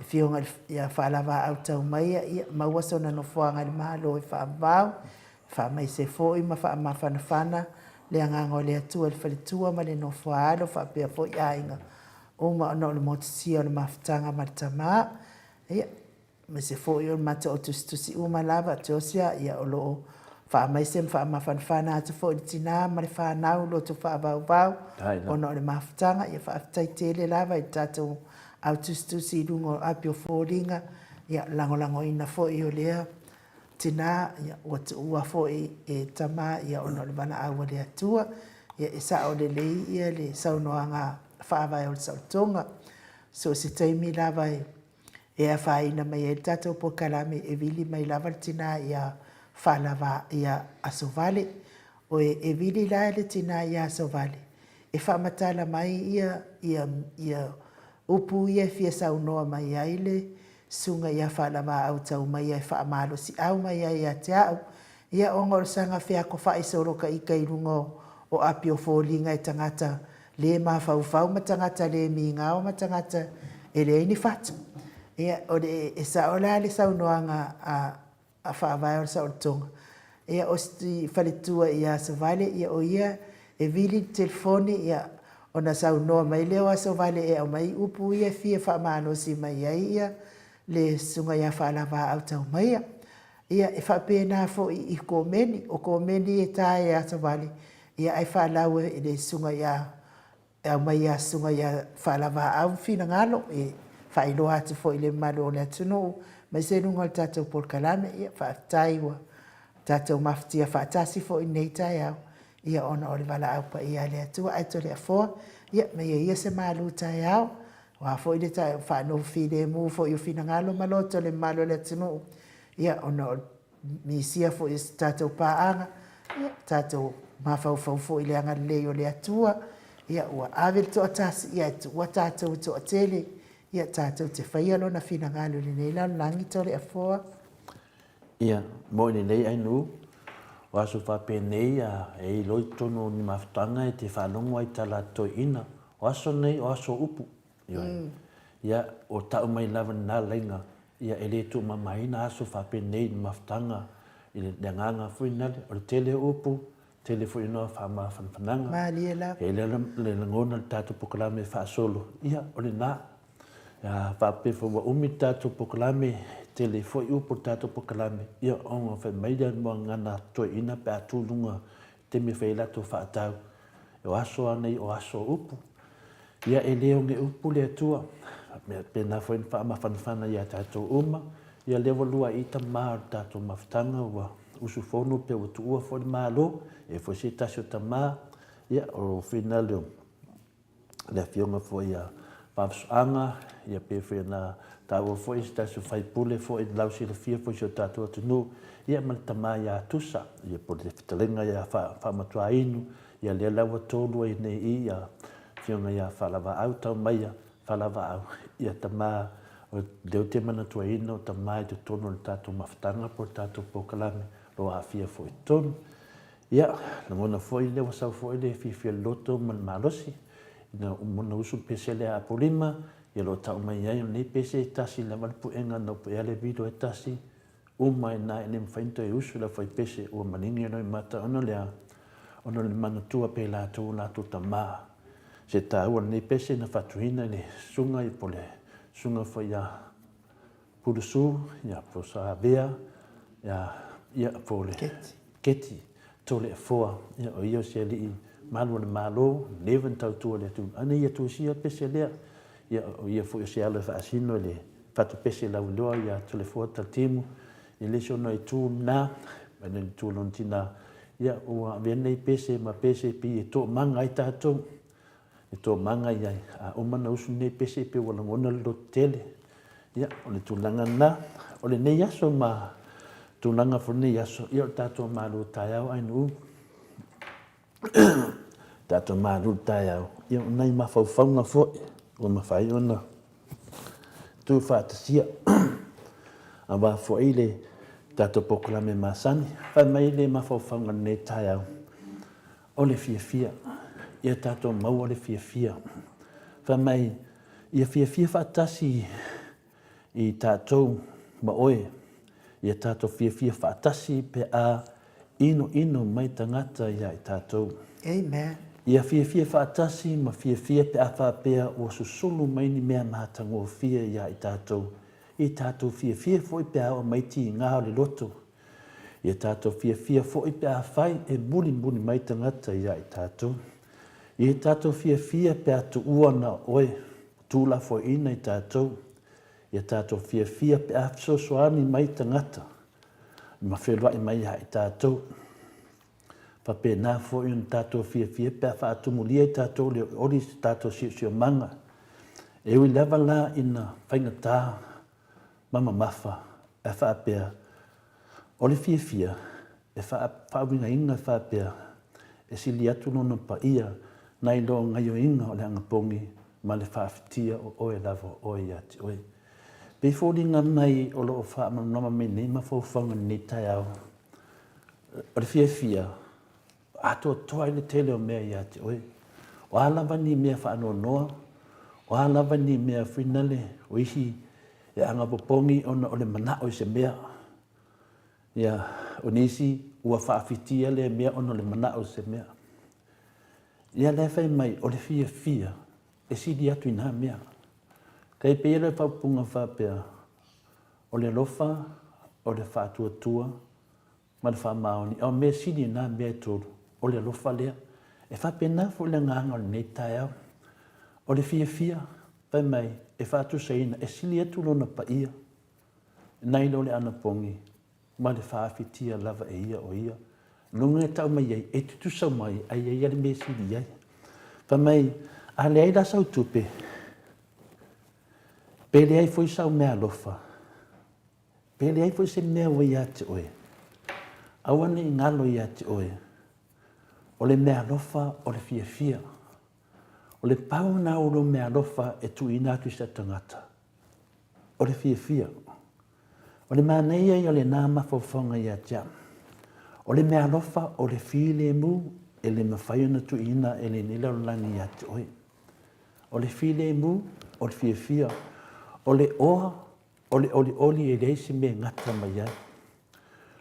[SPEAKER 1] Afioga ia Faalavaau Taumaia, ia maua sona nofoaga i le Malo e faavavau, e faamaise foi ma faamafanafana le agaga o le Atua i le faletua ma le nofo a alo faapea foi aiga uma ona o le motusia o le mafutaga ma le tama. Ia, aemaise foi o le matou tusitusi uma lava, Josia, ia o lo o faamaise ma faamafanafana atu foi i le tinā ma le fanau loto faavauvau ona o le mafutaga. Ia faafetai tele lava i le tatou au tusitusi i luga o api o foliga, ia lagolagoina foi o lea tinā, ia ua tuua foi e tama ia ona o le valaau a le Atua. Ia e sao lelei ia le saunoaga faavae o le saolotoga. So o se taimi lava e e afaina mai ai le tatou polokalame e vili mai lava le tinā ia Faalava ia Asovale. O e e vili la le tinā ia Asovale e faamatala mai ia ia ia upu ia e fia saunoa mai ai le susuga ia Faalavaau Taumaia e faamalosiau mai ai ia te au Ia ona o le saga feakofa'i soloka ika i luga o api o foliga e tagata le mafaufau ma tagata le migao ma tagata e leai ni fatu. Ia, o le, e sa'o la le saunoaga a, a Faavae o le Saolotoga, ia o si faletua ia Asovale, ia o ia e vili le telefoni, ia, ona saunoa mai lea o Asovale e aumai upu ia e fia faamalosi mai ai ia le susuga ia Faalavaau Taumaia. Ia, e faapena foi i komeni. O komeni e ta e Asovale, ia ae faalau e le susuga ia, e aumai ia susuga ia Faalavaau finagalo, e faailoa atu foi i le mamalu o le atunuu, aemaise luga o le tatou polokalame. Ia, faafetai ua tatou mafatia faatasi foi i lenei taeao, ia ona o le valaau paia a le Atua. Ae Toleafoa, ia, meia ia se malu taeao, o a foi le faanofo filemu foi o finagalo ma loto o le mamalu o le atunuu, ia ona o misia foi o se tatou paaga, ia tatou mafaufau foi i le agalelei o le Atua, ia ua ave le toatasi, ia e tuua tatou e toatele, ia tatou te faia lona finagalo i lenei lalolagi Toleafoa.
[SPEAKER 2] Ia, mo i lenei ainu, o aso faapenei a e iloa i totonu o ni mafutaga e te faalogo ai i tala a toeaina, o aso nei o aso upu. Ioe. Ia, o ta'u mai lava lena laiga, ia e le tuumamaina aso faapenei i le mafutaga i le agaga foi nale, o le tele o upu, tele foi ona faamafanafanaga.
[SPEAKER 1] Malie lava.
[SPEAKER 2] E i ai le lagona i le tatou polokalame e faasolo, ia, o lena. Ia, faapea foi ua umi le tatou polokalame, tele foi upu o le tatou polokalame, ia, ona fai mai lea o le muagagana a toeaiina pe a tu i luga i le taimi e fai ai latou faatau, o aso lava nei o aso o upu. Ia e le oge upu le Atua, pena foi na faamafanafana ia tatou uma, ia lea ua lua'i tama o le tatou mafutaga ua usufono pe ua tuua foi le Malo, e foi se tasi o tama, ia o finale o le afioga foi ia Vavasoaga, ia pe foi na taua foi se tasi o faipule foi lausilafia foi si o tatou atunuu, ia ma le tama ia Tusa, ia po le fetalaiga ia Faamatuainu, Ia lea la ua tolu ai nei i ia Afioga ia Faalavaau Taumaia Faalavaau, ia tama o lea ou te manatuaina o tama i totonu o le tatou mafutaga po o le tatou polokalame o lo o aafia foi i totonu. Ia, lagona foi lea ua sau foi le fiafia loloto ma le malosi ina ua uma ona usu le pesele a Apolima, Ia o lo o tau mai ai o lenei pese e tasi lava le puega na upu ea le vilo e tasi uma ai na e le mafai ona toe usu le aufaipese ua maligi loa i mata ona o le a? Ona o le manatua pea e latou o latou tama se taua o lenei pese na faatuina i le susuga ia po o le susuga foi ia Pulusu, ia po o Savea, ia, ia po o le Keti. Keti Toleafoa, ia o ia o se alii malu o le Malo, leva na tautua i le atunuu, a na ia tusia pese lea, ia o ia foi o se alo e faasino i le fatu pese lauiloa ia Toleafoa Talitimu, i le isi ona itu lena, mai le itu o lona tina, ia ua avea nei pese ma pese pei e toomaga ai tatou, e toomaga i ai. A uma ona usu nei pese e pei ua lagona le lototele. Ia, o le tulaga lena. O lenei aso ma tulaga foi lenei aso, ia o le tatou malu taeao ainuu. Tatou malu taeao, ia o nai mafaufauga foi ua mafai ona tuufaatasia aua foi le tatou polokalame masani. Fai mai le mafaufauga i lenei taeao, o le fiafia, ia tatou maua le fiafia. Fai mai, ia fiafia faatasi i tatou ma oe, ia tatou fiafia faatasi pe a inoino mai tagata ia i tatou.
[SPEAKER 1] Amen.
[SPEAKER 2] Ia fiafia faatasi ma fiafia pe a faapea ua susulu mai ni mea matagofie ia i tatou. Ia tatou fiafia foi pe a oo mai tiga o le loto. Ia tatou fiafia foi pe afai e mulimuli mai tagata ia i tatou. Ia tatou fiafia pe a tuua na o oe, tuulafoaiina i tatou. Ia tatou fiafia pe a fesoasoani mai tagata ma feiloai mai ia i tatou. Faapena foi ona tatou fiafia pe a faatumulia i tatou le olioli i se tatou siosiomaga. E ui lava la ina faigata ma mamafa e faapea, O le fiafia e faauigaina e faapea, e sili atu lona paia nai lo gaioiga o le anapogi ma le faafitia o oe lava o oe ia te oe. Pei foliga mai o lo o faamalamalama mai nei mafaufauga i lenei taeao, o le fiafia, atoatoa ai le tele o mea ia te oe. O a lava ni mea faanoanoa, o a lava ni mea fuinale, o isi e agapopogi ona o le manao i se mea. Ia, o nisi ua faafitia lea mea ona o le manao i se mea. Ia lea fai mai, o le fiafia e sili atu i nā mea. Kai pei le faaupuga faapea, o le alofa, o le faatuatua, ma le faamaoni, a o mea sili na mea e tolu, o le alofa lea. E faapena foi le agaga o lenei taeao. O le fiafia, fai mai, e faatusaina, e sili atu lona paia, nai lo le anapogi ma le faafitia lava e ia o ia. Luga e tau mai ai, e tutusa mai, ai ai le mea e sili ai. Fai mai, a leai la sau tupe, pe leai foi sau meaalofa, Pe leai foi se mea ua ia te oe, aua ne i galo ia te oe, o le meaalofa o le fiafia. O le pau lena o lou meaalofa e tuuina atu i se tagata, o le fiafia. O le manaia ia o lena mafaufauga ia te au. O le meaalofa o le filemu e le mafai ona tuuina e lenei lalolagi ia te oe. O le filemu, o le fiafia, o le oa, O le olioli e leai se mea e gata mai ai.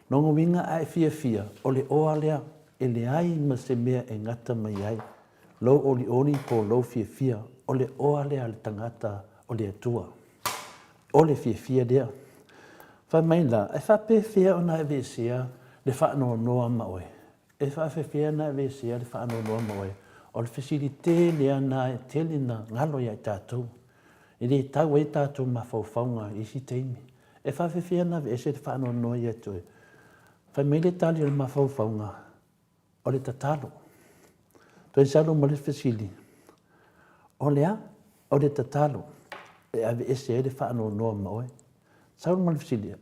[SPEAKER 2] Lona uiga a e fiafia, o le oa lea e leai ma se mea e gata mai ai lou olioli po o lou fiafia, o le oa lea a le tagata o le Atua. O le fiafia lea. Fai mai la, e faapefea ona aveesea le faanoanoa ma oe? E faafefea ona aveesea le faanoanoa ma oe? O le fesili tele lava lena e tele ina galo ia i tatou. E le tau ai tatou mafaufauga i isi taimi. E faafefea ona aveese le faanoanoa ia te oe? Fai mai le tali o le mafaufauga, o le tatalo. Toe sau ma le fesili, o le a? O le tatalo e aveese ai le faanoanoa ma oe. Sau ma le fesili,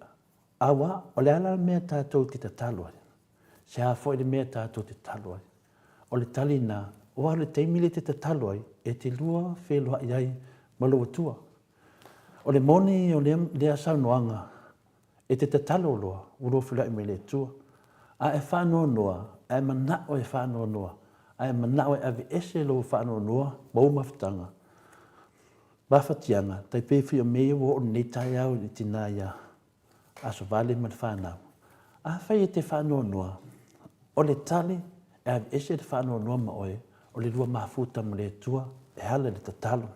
[SPEAKER 2] Aua, o le a la le mea tatou te tatalo ai? Se a foi le mea tatou te tatalo ai? O le tali lena, aua o le taimi lea e te tatalo ai, e te lua feloai ai ma lou Atua. O le moni o lea saunoaga, e te tatalo loa, ua lua feloai mai le Atua. A e faanoanoa, a e manao e faanoanoa, a e manao e aveese lou faanoanoa ma ou mafutaga. Mafatiaga, tai pei foi o mea ia ua oo lenei taeao i le tina ia Asovale ma le fanau. Afai e te faanoanoa, o le tali e aveese le faanoanoa ma oe, o le lua mafuta ma le Atua e ala i le tatalo.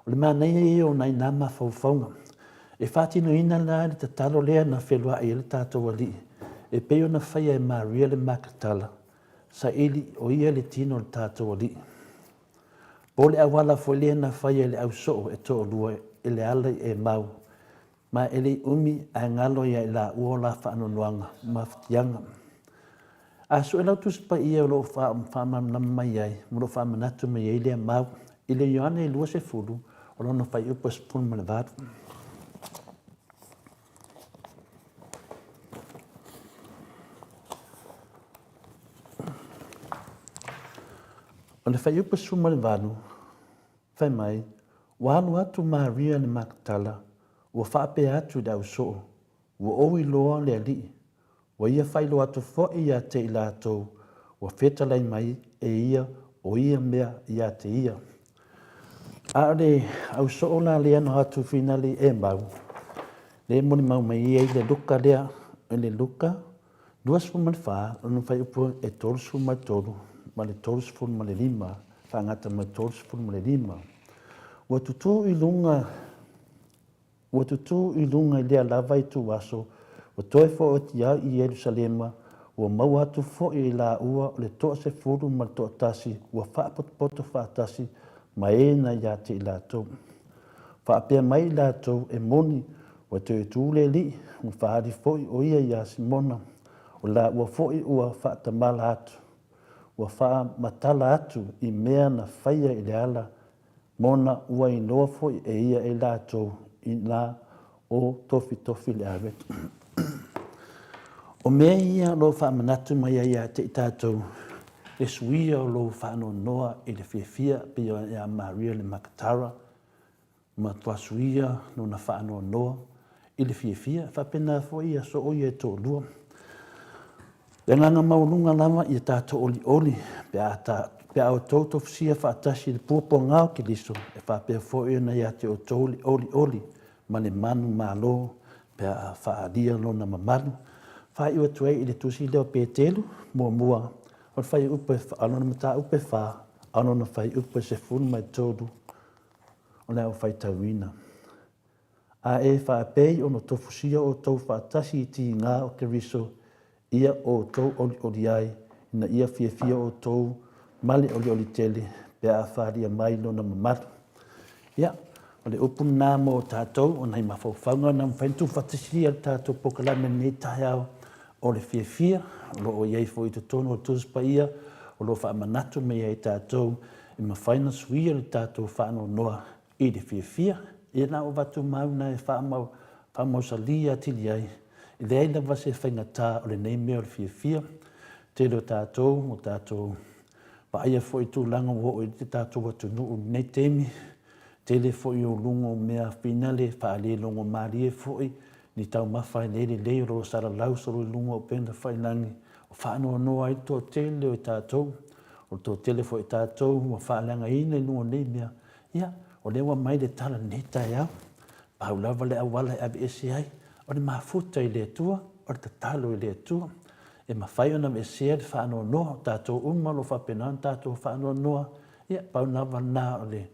[SPEAKER 2] O le manaia ia o nai na mafaufauga. E faatinoina la le tatalo lea na feloai ai le tatou Alii e pei ona faia e Maria le Makatala, saili o ia le tino o le tatou Alii. Po o le auala foi lea na faia e le ausoo e toalua i le ala i Emau, ma e le i umi ae galo ia i laua o la faanoanoaga ma mafatiaga. A sue lau Tusi Paia o lo o faamalamalama mai ai ma o lo o faamanatu mai ai lea mau i le Ioane 20 o lona fuaiupu e 18. O le fuaiupu 18, fai mai, Ua alu atu Maria le Makatala, ua faapea atu i le ausoo, Ua ou iloa le Alii, ua ia faailoa atu foi ia te i latou ua fetalai mai e ia o ia mea ia te ia. A o le ausoo la lea na o atu finali e mau, lea e molimau mai ai le Luka lea, i le Luka 24, lona fuaiupu e 33 ma le 35, faagata ma le 35. Ua tutū i luga Ua tutū i luga i lea lava ituaso, ua toe footi ai i Ierusalema, ua maua atu foi e lāua o le toasefulu ma le toatasi ua faapotopoto faatasi ma e na ia te i latou. Faapea mai i latou, E moni, ua toe tu le Alii, ua faaali foi o ia iā Simona, o lāua foi ua faatamala atu, ua faamatala atu i mea na faia i le ala Mona ua iloa foi e ia e latou ina o tofitofi le aveta. O mea ia o lo o faamanatu mai ai ia te i tatou le suia o lou faanoanoa i le fiafia pei ia Maria le Makatara, matua suia lona faanoanoa i le fiafia, e faapena foi ia soo ia e toalua. Le agaga maualuga lava ia tatou olioli pe a, ta, pe a outou tofusia faatasi i le puapuaga o Keriso, e faapea foi ona ia te outou le olioli ma le manumalo pe a faaalia lona mamalu. Faaiu atu ai i le tusi lea o Petelu, muamua, o le fuaiupu e, o lona mataupu e 4, a o lona fuaiupu e 13, o le a ou faitauina. A e faapei ona tofusia outou faatasi i tiga o Keriso, ia outou olioli ai, ina ia fiafia outou ma le olioli tele, pe a falia mai lona mamalu. Ia, o le upu lena mo tatou, o nai mafaufauga na mafai ona tuufaatasia le tatou polokalame i lenei taeao, o le fiafia, o lo o i ai foi i totonu o le Tusi Paia, o lo o faamanatu mai ai tatou, e mafai ona suia le tatou faanoanoa I le fiafia, ia na ou avatu mau na e faamau, faamausali atili ai, e leai lava se faigata o lenei mea o le fiafia. Tele o tatou, o tatou vaaia foi i tulaga ua oo i ai le tatou atunuu i lenei taimi, tele foi o luga o mea finale faalelogo malie foi, ni taumafa e le lelei o lo o salalau solo i luga o upega tafailagi, o faanoanoa ai le toatele o tatou, o le toatele foi o tatou ua faaleagaina i luga o nei mea, Ia, o lea ua aumai le tala i lenei taeao, pau lava le auala e aveese ai, o le mafuta i le Atua, o le tatalo i le Atua. E mafai ona aveesea le faanoanoa, o tatou uma o lo o faapena ona tatou faanoanoa, ia, pau lava lena o le,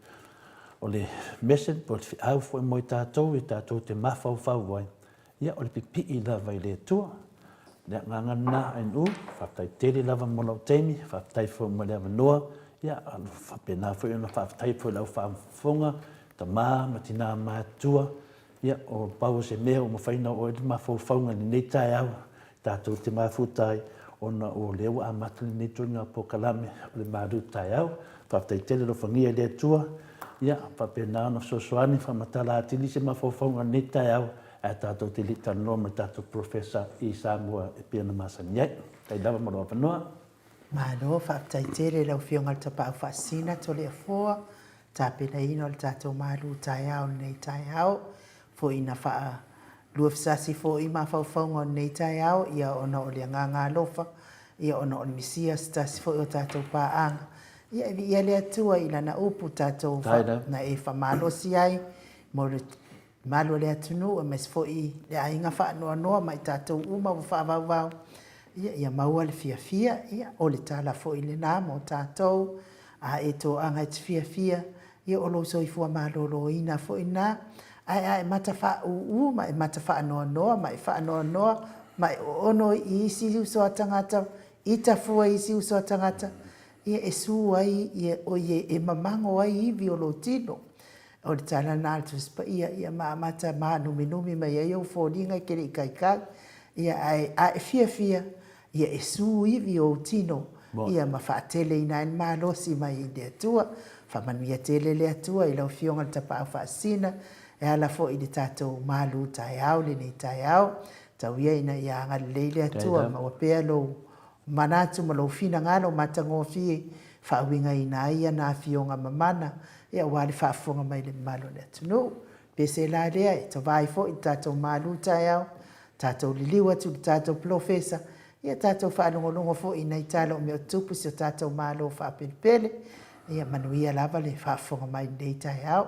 [SPEAKER 2] o le message po o le feau foi mo i tatou e tatou te mafaufau ai, Ia, o le pipii lava i le Atua. Le agaga lena Ainuu, faafetai tele lava mo lou taimi, faafetai foi mo le avanoa, ia, faapena foi ona faafetai foi i lau faafofoga, tama ma tina matutua, ia, o pau o se mea ua mafai ona oo ai le mafaufauga i lenei taeao, tatou te mafuta ai, ona o lea ua amata lenei ituaiga polokalame o le malu taeao. Faafetai tele alofagia e le Atua, ia, faapena ona fesoasoani, faamatala atili se mafaufauga i lenei taeao, ae tatou te le i talanoa ma le tatou Professor i Samoa e pei ona masani ai. Faafetai lava mo lou avanoa.
[SPEAKER 1] Malo, faafetai tele i lau Afioga i le Tapaau Faasisina Toleafoa, tapenaina o le tatou malu taeao i lenei taeao, foi ina faaluafesasi foi mafaufauga o lenei taeao, ia ona o le agaga alofa, ia ona o le Misia se tasi foi o tatou paaga. Ia e viia le Atua i Lana upu tatou na e faamalosi ai mo le mamalu o le atunuu aemaise foi le aiga faanoanoa ma i tatou uma ua faavauvau. Ia, ia maua le fiafia, ia, o le tala foi lena mo tatou. A e toaga e te fiafia, ia o lou soifua maloloina foi lena. Ae a e mata faaūū ma e mata faanoanoa ma e faanoanoa ma e oono i isi uso a tagata, ita fua i isi uso a tagata, ia e su ai, ia, oi e mamago ai ivi o lou tino. O le tala lena a le Tusi Paia, ia ma amata mānuminumi mai ai ou foliga e te le i taitai. Ia, ae a e fiafia, ia e su ivi o ou tino, ia ma faateleina ai le malosi mai i le Atua. Faamanuia tele le Atua i lau Afioga i le Tapaau Faasisina, e ala foi i le tatou malu taeao lenei taeao. Tau ia ina ia agalelei le Atua, maua pea lou manatu ma lou finagalo matagofie, faauigaina ai ana Afioga mamana, ia aua le faafofoga mai le mamalu o le atunuu. Pese la lea e tova ai foi le tatou malu taeao, tatou liliu atu i le tatou polofesa, ia tatou faalogologo foi i nai tala o mea o tutupu i si o tatou Malo faapelepele. Ia manuia lava le faafofoga mai i lenei taeao.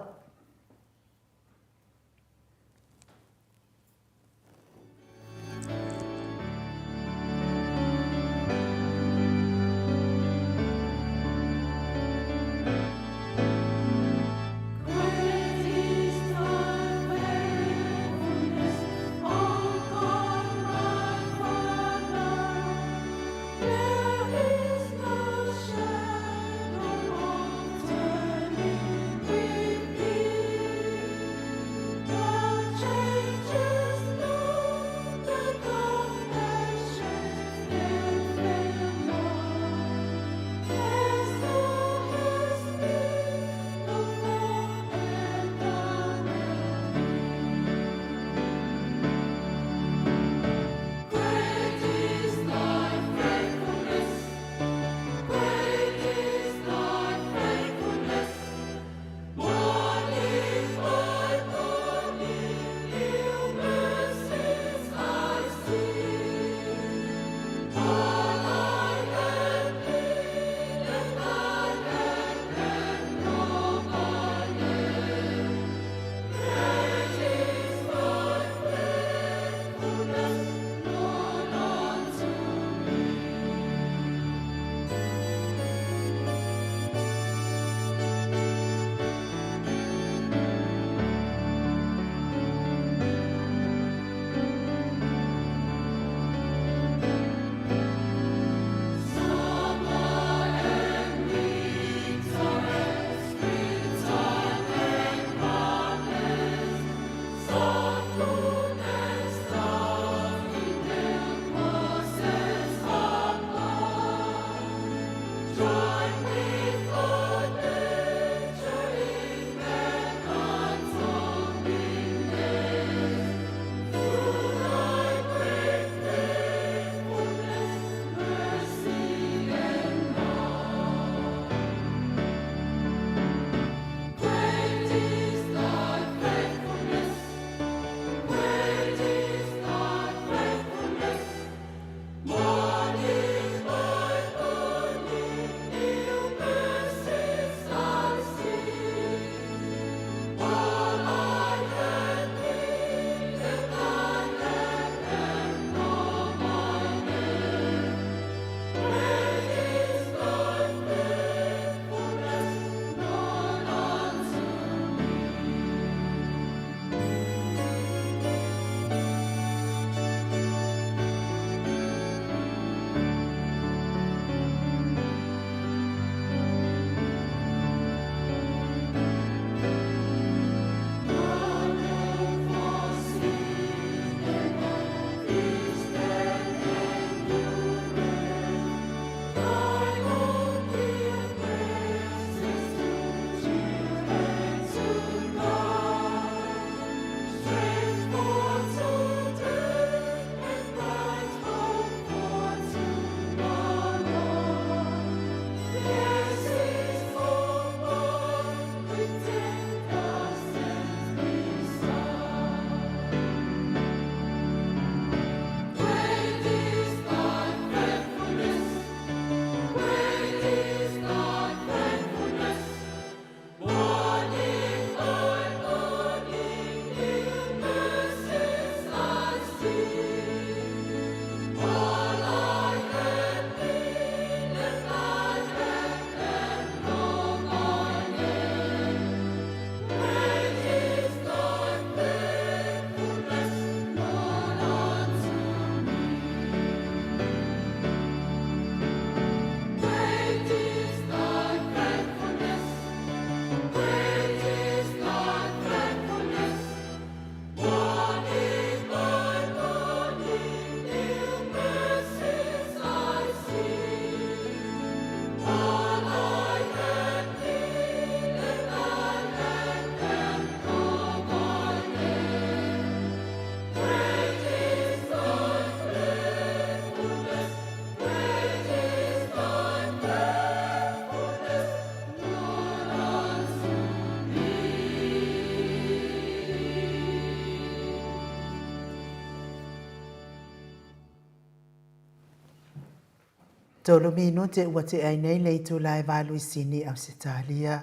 [SPEAKER 1] Tolu minute ua tea ai nei le itula e valu i Sini, Ausetalia.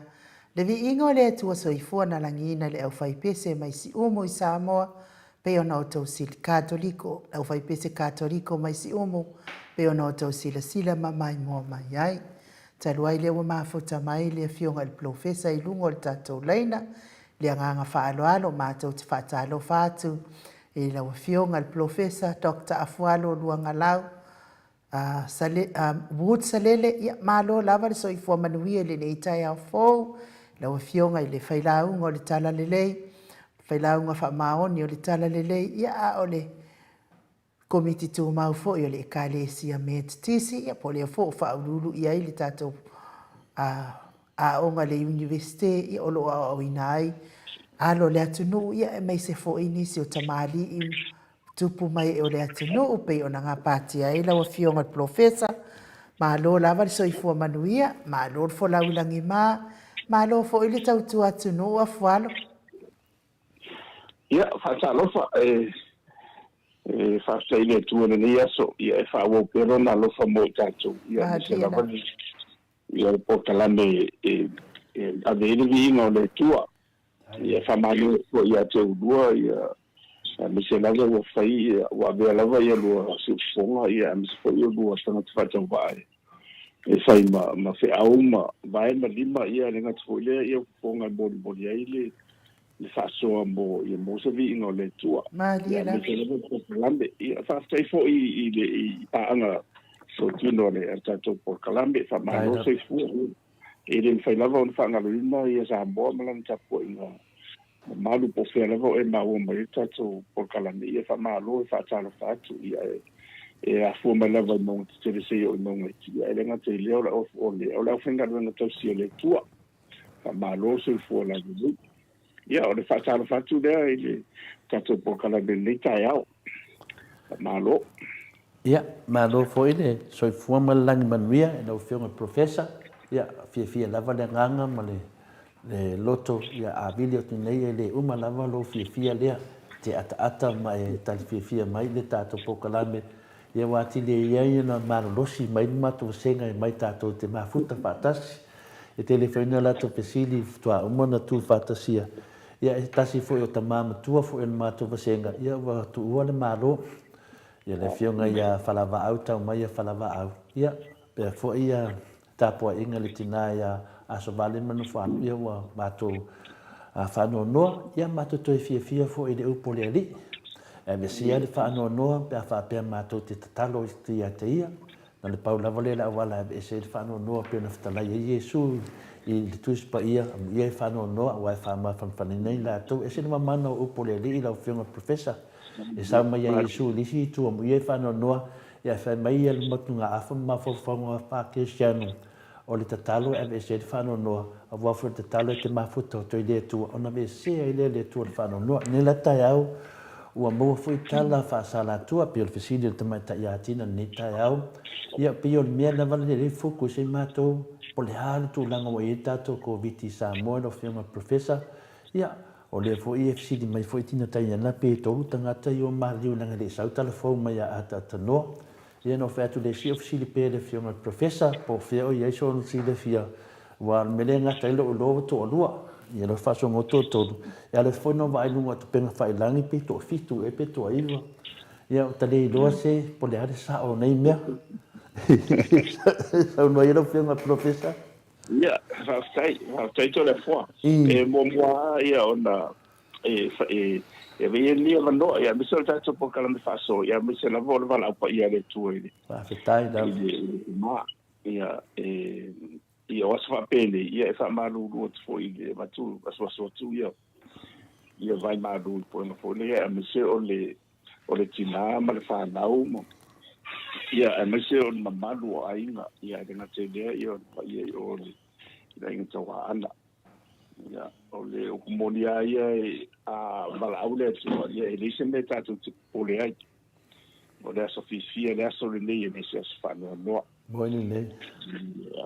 [SPEAKER 1] Le viiga o le Atua Soifua na lagiina le aufaipese mai Siumu i Samoa, pei ona outou sil Katoliko, le aufaipese Katoliko mai Siumu, pei ona outou silasila ma maimoa mai ai. Talu ai lea ua mafuta mai le Afioga i le Polofesa i luga o le tatou laina, le agaga faaaloalo matou te faatalofa atu i lau Afioga i le Polofesa Doctor Afualo Luagalau Sale, Wood Salele, ia malo lava le soifua manuia i lenei taeao fou, lau Afioga i le Failauga o le Talalelei, Failauga Faamaoni o le Talalelei, ia a o le Komiti Tumau foi o le Ekalesia Metotisi, ia po o lea foi ua faauluulu i ai le tatou aoga i le Iunivesite, ia o lo o aoaoina ai alo o le atunuu, ia aemaise foi nisi o tamalii tupu mai o le atunuu pei ona gapatia ai lau Afioga i le Polofesa. Malo lava le soifua manuia, malo le folau i lagima, malo foi le tautua atunuu Afualo.
[SPEAKER 3] Ia, faatalofa, e e faafetai i le Atua i lenei aso, ia e faaauau pea Lona alofa mo i tatou, ia aemaise lava le ia le polokalame e e ave ai le viiga o le Atua. Ia faamalo atu foi ia te oulua, ia aemaise lava ua fai ia ua avea lava ia lua siufofoga, ia aemaise foi o lua tagata faatauvaa e fai ma ma feau ma vae ma lima, ia le gata foi lea ia fofoga e molimoli ai le le faasoa mo ia mo se viiga o le Atua.
[SPEAKER 1] Malie
[SPEAKER 3] Ia
[SPEAKER 1] lava.
[SPEAKER 3] aemaise lava le polokalame. Ia faafetai foi i le i paaga totino a le a le tatou polokalame, faamalo soifua. E le mafai lava ona faagaloina ia Samoa ma lana tapuaiga mamalu po o fea lava o e maua mai ai le tatou polokalame. Ia faamalo e faatalofa atu. Ia e, e afua mai lava i mauga tetele seia oo i mauga iti. Ia e le gata i lea o le, o le, o le aufaigaluega tausi a le Atua. Faamalo soifua laulelei. Ia o le faatalofa atu lea i le tatou polokalame i lenei taeao. Faamalo.
[SPEAKER 2] Ia, malo foi le soifua ma le lagi manuia i lau Afioga i le Professor. Ia, fiafia lava le agaga ma le, le loto, ia a vili atu nei e le uma lava lou fiafia lea, te ataata ma e tali fiafia mai i le tatou polokalame. Ia ua atili ai ai ona malolosi mai le matou vasega e mai tatou te mafuta faatasi. E tele foi ni a latou fesili faatoa uma ona tu faatasia. Ia e tasi foi o tama matua foi o le matou vasega, ia ua tuua le Malo. Ia le afioga ia Falavaau Taumaia Falavaau, ia pea foi ia tapuaiga le tina ia Asovale ma Nofoalu, ia ua matou faanoanoa, ia matou toe fiafia foi i le upu a le Alii. E avesia le faanoanoa pe a faapea matou te tatalo ia te ia, Na le pau lava lea le auala e aveese ai le faanoanoa pei ona fetalai ai Iesu i le Tusi Paia, amuia e faanoanoa aua e faamafanafanaina ai latou. E ese le mamana o upu o le Alii lau Afioga i le Professor. E sau mai ai Iesu i le isi itu amuia e faanoanoa, ae fai mai ia le motugaafa ma mafaufauga faa-Kerisiano, O le tatalo e aveese ai le faanoanoa, aua foi o le tatalo e te mafuta outou i le Atua, ona aveesea ai lea e le Atua le faanoanoa. Nei la taeao, ua maua foi tala faasalatua, pei o le fesili a le tamaitai ia Tina i lenei taeao, ia pei o le mea lava lea e fuku i se matou, po o le a le tulaga ua i ai le tatou Koviti i Samoa lau Afioga i le Professor, ia, o lea foi e fesili mai foi Tina Taiana pe tolu tagata ia ua maliliu leaga e le i sau tala fou mai ia Ataatanoa. Ia na ou fai atu le isi, o fesili pea i le Afioga i le Professor po o fea o i ai sona silafia, aua o le mea lea e gata ai lou iloa ua toalua, ia lou faasoaga ua toatolu, ia a o lea foi na ou vaai i luga o tupega failangi pei toafitu ea pe toaiva. Ia ua ta le iloa se po o le a le sao o nei mea. Saunoa ia lau Afioga i le Professor.
[SPEAKER 3] Ia, faafetai, faafetai Toleafoa. E muamua lava ia ona e e e ave ia lenei avanoa, ia aemaise o le tatou polokalame faasoa, ia aemaise lava o le valaau paia a le Atua i le
[SPEAKER 2] Faafetai lava.
[SPEAKER 3] i le i le tama. Ia e ia o aso faapenei, ia e faamalulu atu foi i le avatu asuasu atu ia ia vai malu i puega foi lea, aemaise o le o le tinā ma le fanau ma ia aemaise o le mamalu o aiga, ia e le gata i lea ia o le paia i o le le aiga tauaana. Ia, o le upu moni lava ia, a valaau le Atua, ia e leai se mea tatou te popole ai. O le aso fiafia le aso lenei, e le se aso faanoanoa.
[SPEAKER 2] Moni lelei.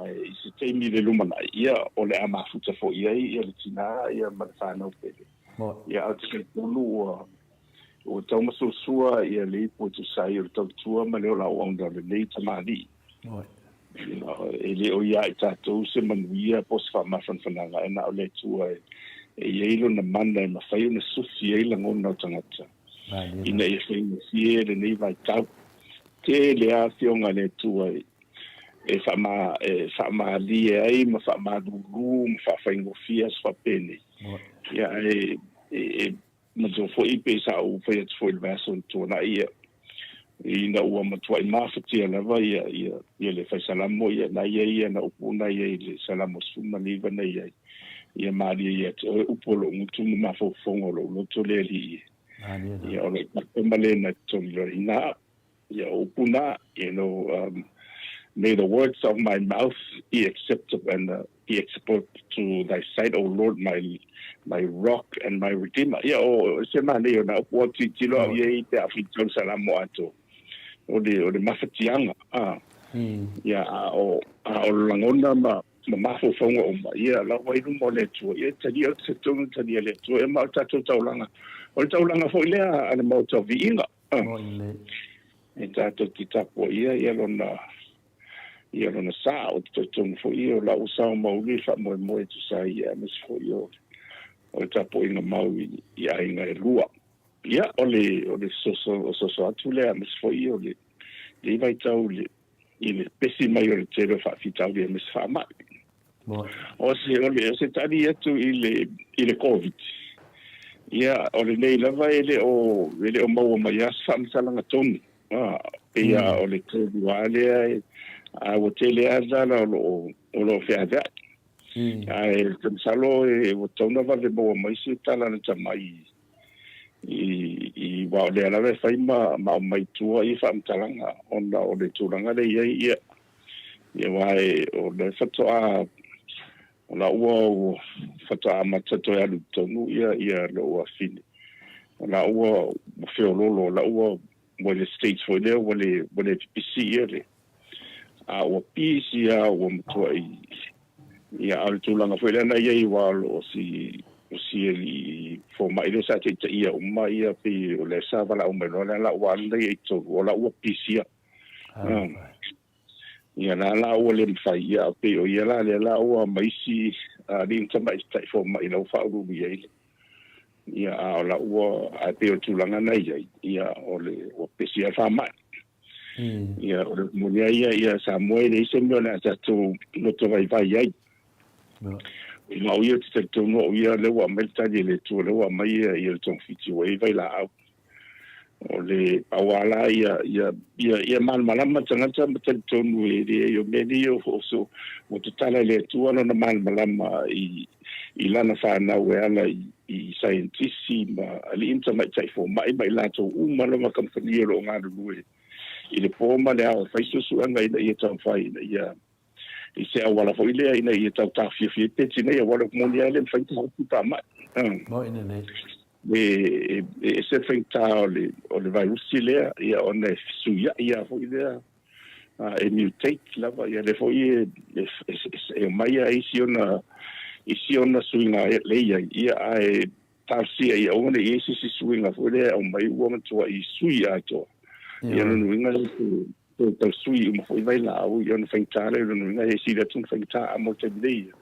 [SPEAKER 3] Ae i se taimi i le lumanai, ia, o le a mafuta foi i ai ia le tinā ia ma le fanau pele.
[SPEAKER 2] Moni.
[SPEAKER 3] Ia, ae ou te talitonu ua, ua taumasuasua ia le ipu e tusa ai o le tautua ma le ola auauna o lenei tamalii.
[SPEAKER 2] Moni.
[SPEAKER 3] E le o ia i tatou se manuia po o se faamafanafanaga, ae na o le Atua e i ai Lona mana e mafai ona sufi ai lagona o tagata ina ia faigofie lenei vaitau. Tele lava afioga a le Atua e faamalie ai ma faamalulu ma faafaigofie aso faapenei. Ia, ae e Manatua foi pei sa ou fai atu foi i le vaiaso na tuanai, ia, ina ua matuai mafatia lava ia, ia, ia le fai Salamo, ia, na i ai ia na upu na i ai i le Salamo 19 na i ai, Ia malie ia te oe upu o lou gutu ma mafaufauga o lou loto le Alii e. Ia, o lou papa ma le na totogi loa ina au. Ia, o upu na, you know, may the words of my mouth be acceptable and be acceptable to thy sight, O Lord, my, my rock and my redeemer. Ia, o se manaia o na upu, o tilotilo au i ai pe a whitau le Salamo atoa. O le, o le mafatiaga, a. Ia, a o, a o lagona ma, ma mafaufauga uma, ia, la ua i luma o le Atua, ia, talia o te tonu talia le Atua, ia, ma o le tatou taulaga. O le taulaga foi lea a le Maota o Viiga. E tatou te tapuaia ia lona ia lona sa, ou te talitonu foi ia o la ua sao mauli le faamoemoe e tusa ai ia aemaise foi o o le tapuaiga mau i, i aiga e lua. Ia o le o le soso o soso atu lea aemaise foi o le lenei vaitau i le i le pesi mai o le tele o faafitauli aemaise faamai. O se, o le, o se tali atu i le, i le Covid, ia, o lenei lava e le o, e le o maua mai lava se faamatalaga tonu. A, pei lava o le tolu lava lea, e, a ua tele lava tala o lo o, o lo o feaveai. Ae ou te masalo e, ua tatau ona vave maua mai se tala lata mai i, i, aua o lea lava e fai ma, ma aumai tua ia faamatalaga ona o le tulaga lea e i ai, ia, Ia aua e, o lea faatoa, o la ua faatoa amata toe alu i totonu ia, ia lou afafine. O la ua, ua feololo, o la ua, ua i le stage foi lea ua le, ua le pipisi ia le, a ua pisi lava ua matuai, ia a o le tulaga foi lea na i ai aua o si, o si alii fomai lea sa taitaia uma ia pei o lea sa valaau mai loa lea la ua alu lea i totonu, o la ua pisi lava. Ia la la ua le mafai, ia pei o ia la lea la ua ma isi alii ma tamaitai fomai la ua faauluulu i ai le ia a o la ua ae pei o le tulaga na i ai ia o le ua pesi lava le faamai. Ia o le moni ai ia ia Samoa e leai se mea o le a tatou loto vaivai ai. Ma o ia ou te talitonu au ia lea ua aumai le tali a le Atua lea ua aumai ia le togafiti ua i ai vailaau. O le pau lava la ia, ia, ia, ia malamalama tagata ma talitonu e leai o mea nei o, o, so, ua tatala e le Atua lona malamalama i, i lana fanau e ala i, i saienitisi ma alii ma tamaitai fomai ma i latou uma lava kamupani o lo o galulue i le po ma le ao e fai suesuega ina ia taumafai ina ia i se auala foi lea ina ia tau taofiofia ai pe tinei aua o le moni lava e le mafai ona taofi faamai.
[SPEAKER 2] Moi lelei.
[SPEAKER 3] E ese le faigata o le o le vairusi lea ia ona e fesuiai lava foi lea e mutate lava ia lea foi e e omai lava isi ona isi ona suiga lea e i ai ia ae talosia ia aua ne i i ai se isi suiga foi lea e aumai ua matuai sui atoa. Ia lona uiga Toe tau sui uma foi vailaau i ona faigata lea, o lona uiga e sili atu ona faigata a mo le taimi nei ia.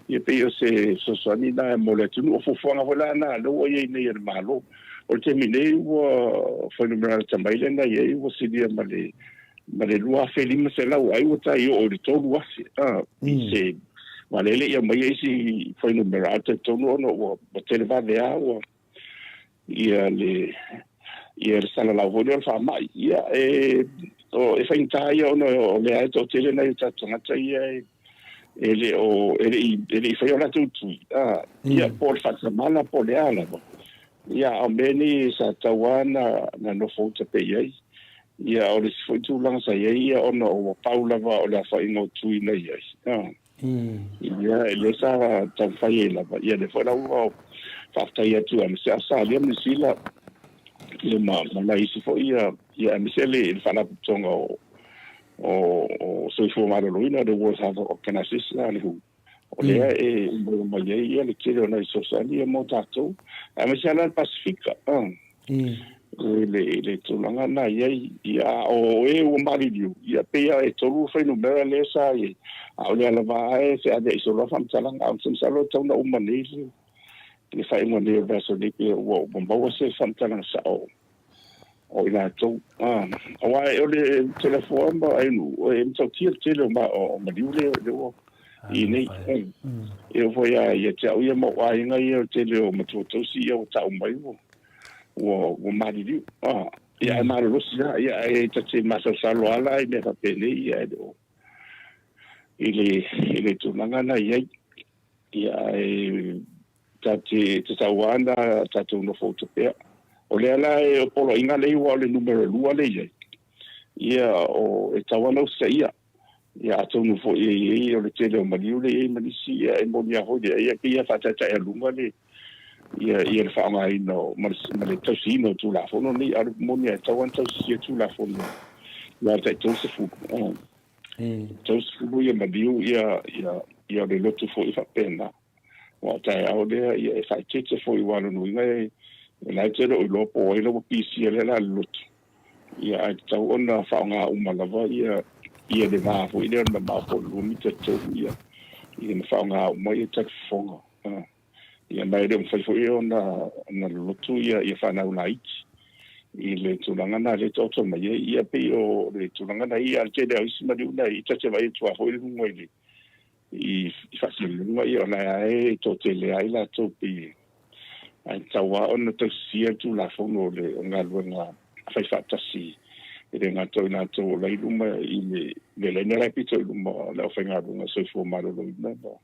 [SPEAKER 3] Ia pei o se fesoasoani lena mo le atunuu. O fuafuaga foi la na lea ua i ai nei a le Malo. O le taimi nei ua fuainumera lata mai lea na i ai ua silia ma le ma le 2500 ai ua tai oo i le 3000 a i se aua lea e le i aumaia isi fuainumera ae talitonu ona ua tele vave lava ua ia le ia le salalau foi lea o le faamai. Ia, e, o, e faigata ia ona o lea e toatele nai o tatou tagata ia e, e le o, e le i, e le i faia o latou tui. A, ia, po o le faatamala po o le a lava. Ia, a o mea nei sa tatau lava na, na nofo uta pea i ai. Ia, o le isi foi tulaga sa i ai, ia, ona ua pau lava o le aofaiga o tui na i ai. A. Ia, lea sa taumafai ai lava. Ia, lea foi la ua faafetai atu aemaise Ausetalia ma Niu Sila, ia ma, ma nai isi foi ia, ia aemaise le, le Faalapotopotoga o, o, o Soifua Maloloina, le World Health Organization, le WHO, o lea e maua mai ai ia le tele o nai fesoasoani ia mo tatou, aemaise lava la le Pasefika. I le tulaga lena e i ai, ia, a o e ua maliliu, ia, pei lava e tolu fuainumera lea sa i ai, a o lea lava lava e feaveai solo lava faamatalaga. Ae ou te masalo e tatau ona uma nei le faaiuga nei o le vaiaso nei, pe ua maua se faamatalaga sao o i latou. Aua o le telefua ma e matautia le tele o maliu lea ua i nei. E oo foi lava ia te au ia ma ou aiga ia, o le tele o matua tausi ia ua tau mai ua maliliu. Ia ae malolosi lava, ia ae ta te masalosalo lava la i mea faapenei, ia e le o i le tulaga na i ai. Ia ae ta te tatau lava ona tatou nofo uta pea. O lea la e o poloaiga lea aua o le numera 2 lea e i ai, ia o e tatau lava ona usitaia. Ia atonu foi e i ai o le tele o maliu lea e i ai ma nisi, ia e moni lava foi lea, ia pei e faataetaealuga le ia ia le faaaogaina o ma le, ma le tausiina o Tulafono nei, a o le moni lava e tatau lava ona tausisia Tulafono ia tai 30. 30 ia maliu ia ia ia o le lotu foi e faapena. Aua o taeao lea ia e faaeteete foi aua o lona uiga e la e te le o iloa po o ai la ua pisia lea la le lotu. Ia ae tatau ona faaaoga uma lava ia ia le va foi lea o le mamao po o le 2 mita 3 ia ia na faaaoga uma ia talifofoga. Ia ma e le o mafai foi ona ona lolotu ia ia fanau laiti i le tulaga na lea e taoto mai ai. Ia pei o le tulaga na ia a o le tele lava o isi maliu na i ta te vaai atu lava foi i luga i le i faasinoga ia o la e toatele ai latou pei ae tatau lava ona tausisia le Tulafono o le galuega faifaatasi e le gata o i latou o la i luma i le laina la e pito i luma o le aufaigaluega soifua maloloina ma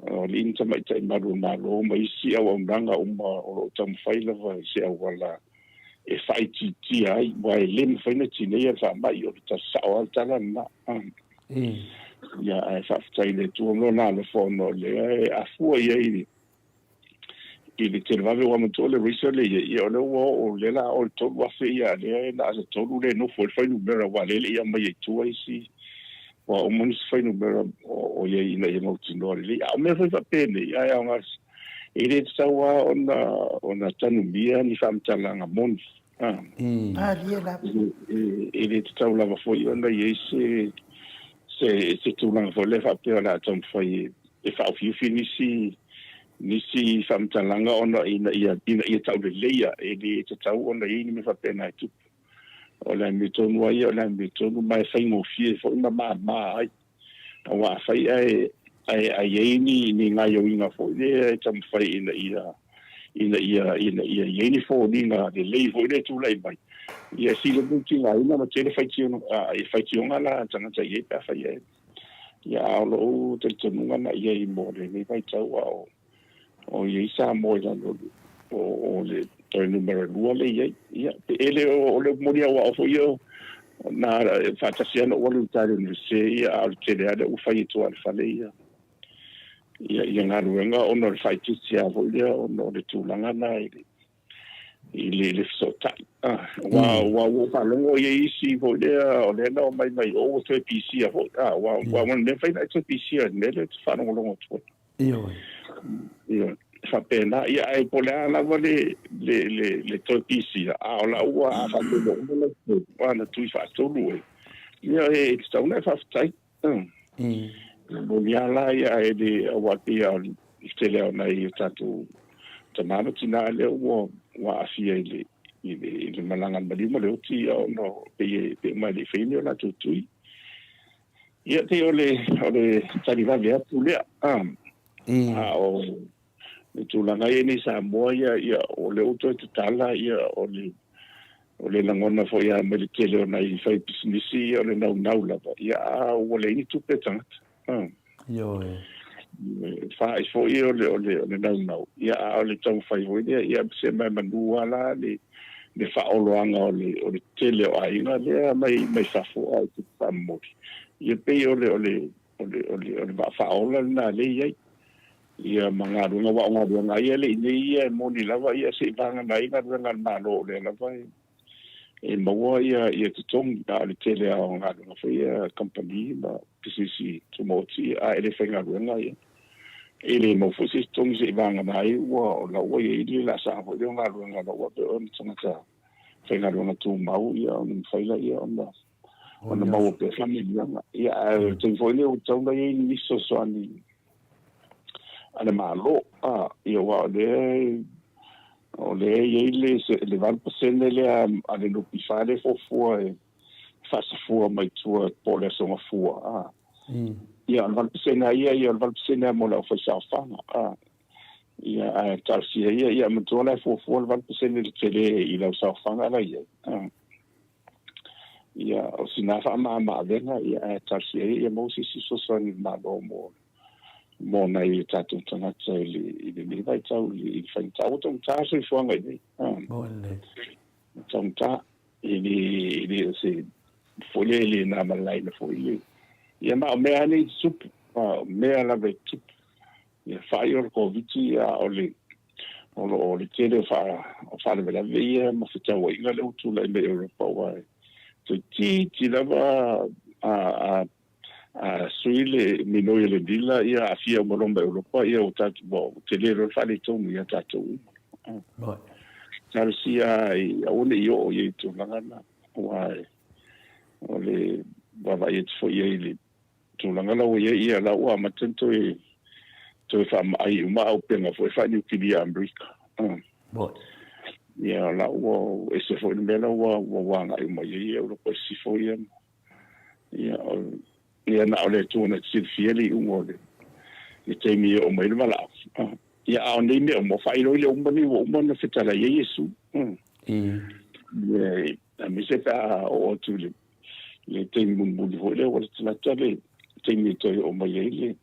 [SPEAKER 3] o alii ma tamaitai malu o le Malo ma isi auaunaga uma o lo o taumafai lava i se auala e faaitiitia ai, aua e le mafai ona tineia le faamai, o le tala sao lava le tala lena. Ia, ae faafetai i le Atua ma Lona alofa ona o lea e afua i ai i le televave aua manatua o le racer lea e i ai, ia o lea ua oo, lea o le a oo i le 3,000 ia lea na o se tolu lea e nofo ai le fuainumera aua o lea e le i aumaia i tua isi ua uma nisi fuainumera o i ai ina ia mautinoa lelei. A o mea foi faapenei, ae aoga e le tatau lava ona ona tanumia ni faamatalaga moni.
[SPEAKER 1] Malie lava.
[SPEAKER 3] E le tatau lava foi ona i ai se se se tulaga foi lea faapea o le a taumafai e faaofiufi nisi nisi faamatalaga ona ina ia ina ia tauleleia. E le tatau ona i ai ni mea faapena e tupu. O le amiotonu lava ia o le amiotonu ma e faigofie foi ma mama ai. Aua afai ae ae ae i ai ni ni gaoioiga foi lea e taumafai ina ia ina ia ina ia i ai ni foliga lelei foi lea e tulai mai, ia e filemu tigaina ma tele faitioga e faitioga la a tagata i ai pe afai ae ia a o lou talitonuga na i ai mo lenei vaitau a o o i ai Samoa i lalo o le toe numera 2 lea i ai. Ia, pe e le o le moni aua o foi ia na faatasi lava na ou alu i uta i le Iunivesite ia, a o le tele lava lea ua fai i tua i le fale ia ia ia galuega ona o le faaitiitia lava foi lea ona o le tulaga lena i le i le, le fesootai. Ah, ua, ua, ua faalogo i ai isi foi lea, o lea na omai mai o ua toe pisia foi. Ah, ua, ua, ua mea fai na e toe pisia, le mea lea ou te faalogologo atu ai.
[SPEAKER 2] Ioe.
[SPEAKER 3] Ioe. Faapena, ia ae po o le a lava le, le, le, le toe pisia, a o lau ua a faapea ua uma lau tolu, a na tui faatolu e. Ia e tatau ona e faafetai. Moni lava la ia ae le aua pei lava o le tele lava o nai o tatou tama ma tina lea ua ua aafia i le i le i le malaga a le maliu ma le oti ia ona pei e pei uma e le i faia ni o latou tui. Ia pei o le o le tali vave atu lea. A o le tulaga ia nei Samoa ia ia o lea ua toe tatala ia o le o le lagona foi lava mai le tele o nai faipisinisi ia o le naunau lava ia a ua leai ni tupe a tagata.
[SPEAKER 2] Ioe.
[SPEAKER 3] E faai foi o le o le o le naunau ia a o le taumafai foi lea ia se maemanu lava la le le faaoloaga o le o le tele o aiga lea mai mai fafo a i tupe faamomoli. Ia pei o le o le o le o le o le vaa faaola lena lea e i ai ia ma galuega aua o galuega ia le i nei ia e moni lava ia seivagana ai galuega a le Malo o lea lava e e maua ia ia totogi a o le tele lava o galuega foi ia kamupani ma pisinisi tumaoti a e le faigaluega ia e le maua foi se totogi seivagana ai ua o la ua i ai le laasaga foi lea o galuega la ua faapea ona tagata. faigaluega tumau, ia ona mafai lea ona ona maua pea faamanuiaga. Ia, ae o le taimi foi lea ua tatau ona i ai nisi fesoasoani a le Malo, a, ia aua o lea o lea e i ai le le 8% lea a le NPF lea e fuafua e faasafua mai tua po o le Aso Gafua, a. Ia, o le 8% lava ia, ia o le 8% lava mo le aufaisaofaga, a. Ia, ae talosia ia, ia manatua la e fuafua le 8% i le tele i lau saofaga la e i ai, a. Ia, o sina faamama-avega, ia, ae talosia ia ia maua se isi fesoasoani i le Malo mo, mo nai o tatou tagata i le, i lenei vaitau i le, i le faigata. Ua taugata le soifuaga i nei.
[SPEAKER 2] Mo lelei.
[SPEAKER 3] Ua taugata. E le, e le o se, foi lea e le na ma le laina foi le. Ia, ma o mea lava nei e tutupu. O mea lava e tutupu. Ia fai o le Koviti a o le o lo o le tele o faalavelave ia ma fetauaiga lea ua tulai mai Europa aua e toeitiiti lava a a a sui le minoi o le nila ia aafia uma loa ma Europa ia ua tatou ua tele loa le faaletonu ia tatou uma. Talosia i aua ne i oo i tulaga na aua o le vaavaai atu foi i ai i le tulaga la ua i ai, ia la ua amata ona toe toe faamaai uma auupega foi faaniukilia a Amerika. Ia la ua ese foi le mea la ua ua agai uma i ai Europa i sisifo ia. Ia o ia na o le Atua na te silafia le iuga o le le taimi e oo mai le valaau. Ia a o nei mea uma, faailoilo uma nei ua uma ona fetalai ai Iesu. Ia, aemaise pe a oo atu i le le taimi mulimuli foi lea ua latalata le taimi e toe oo mai ai le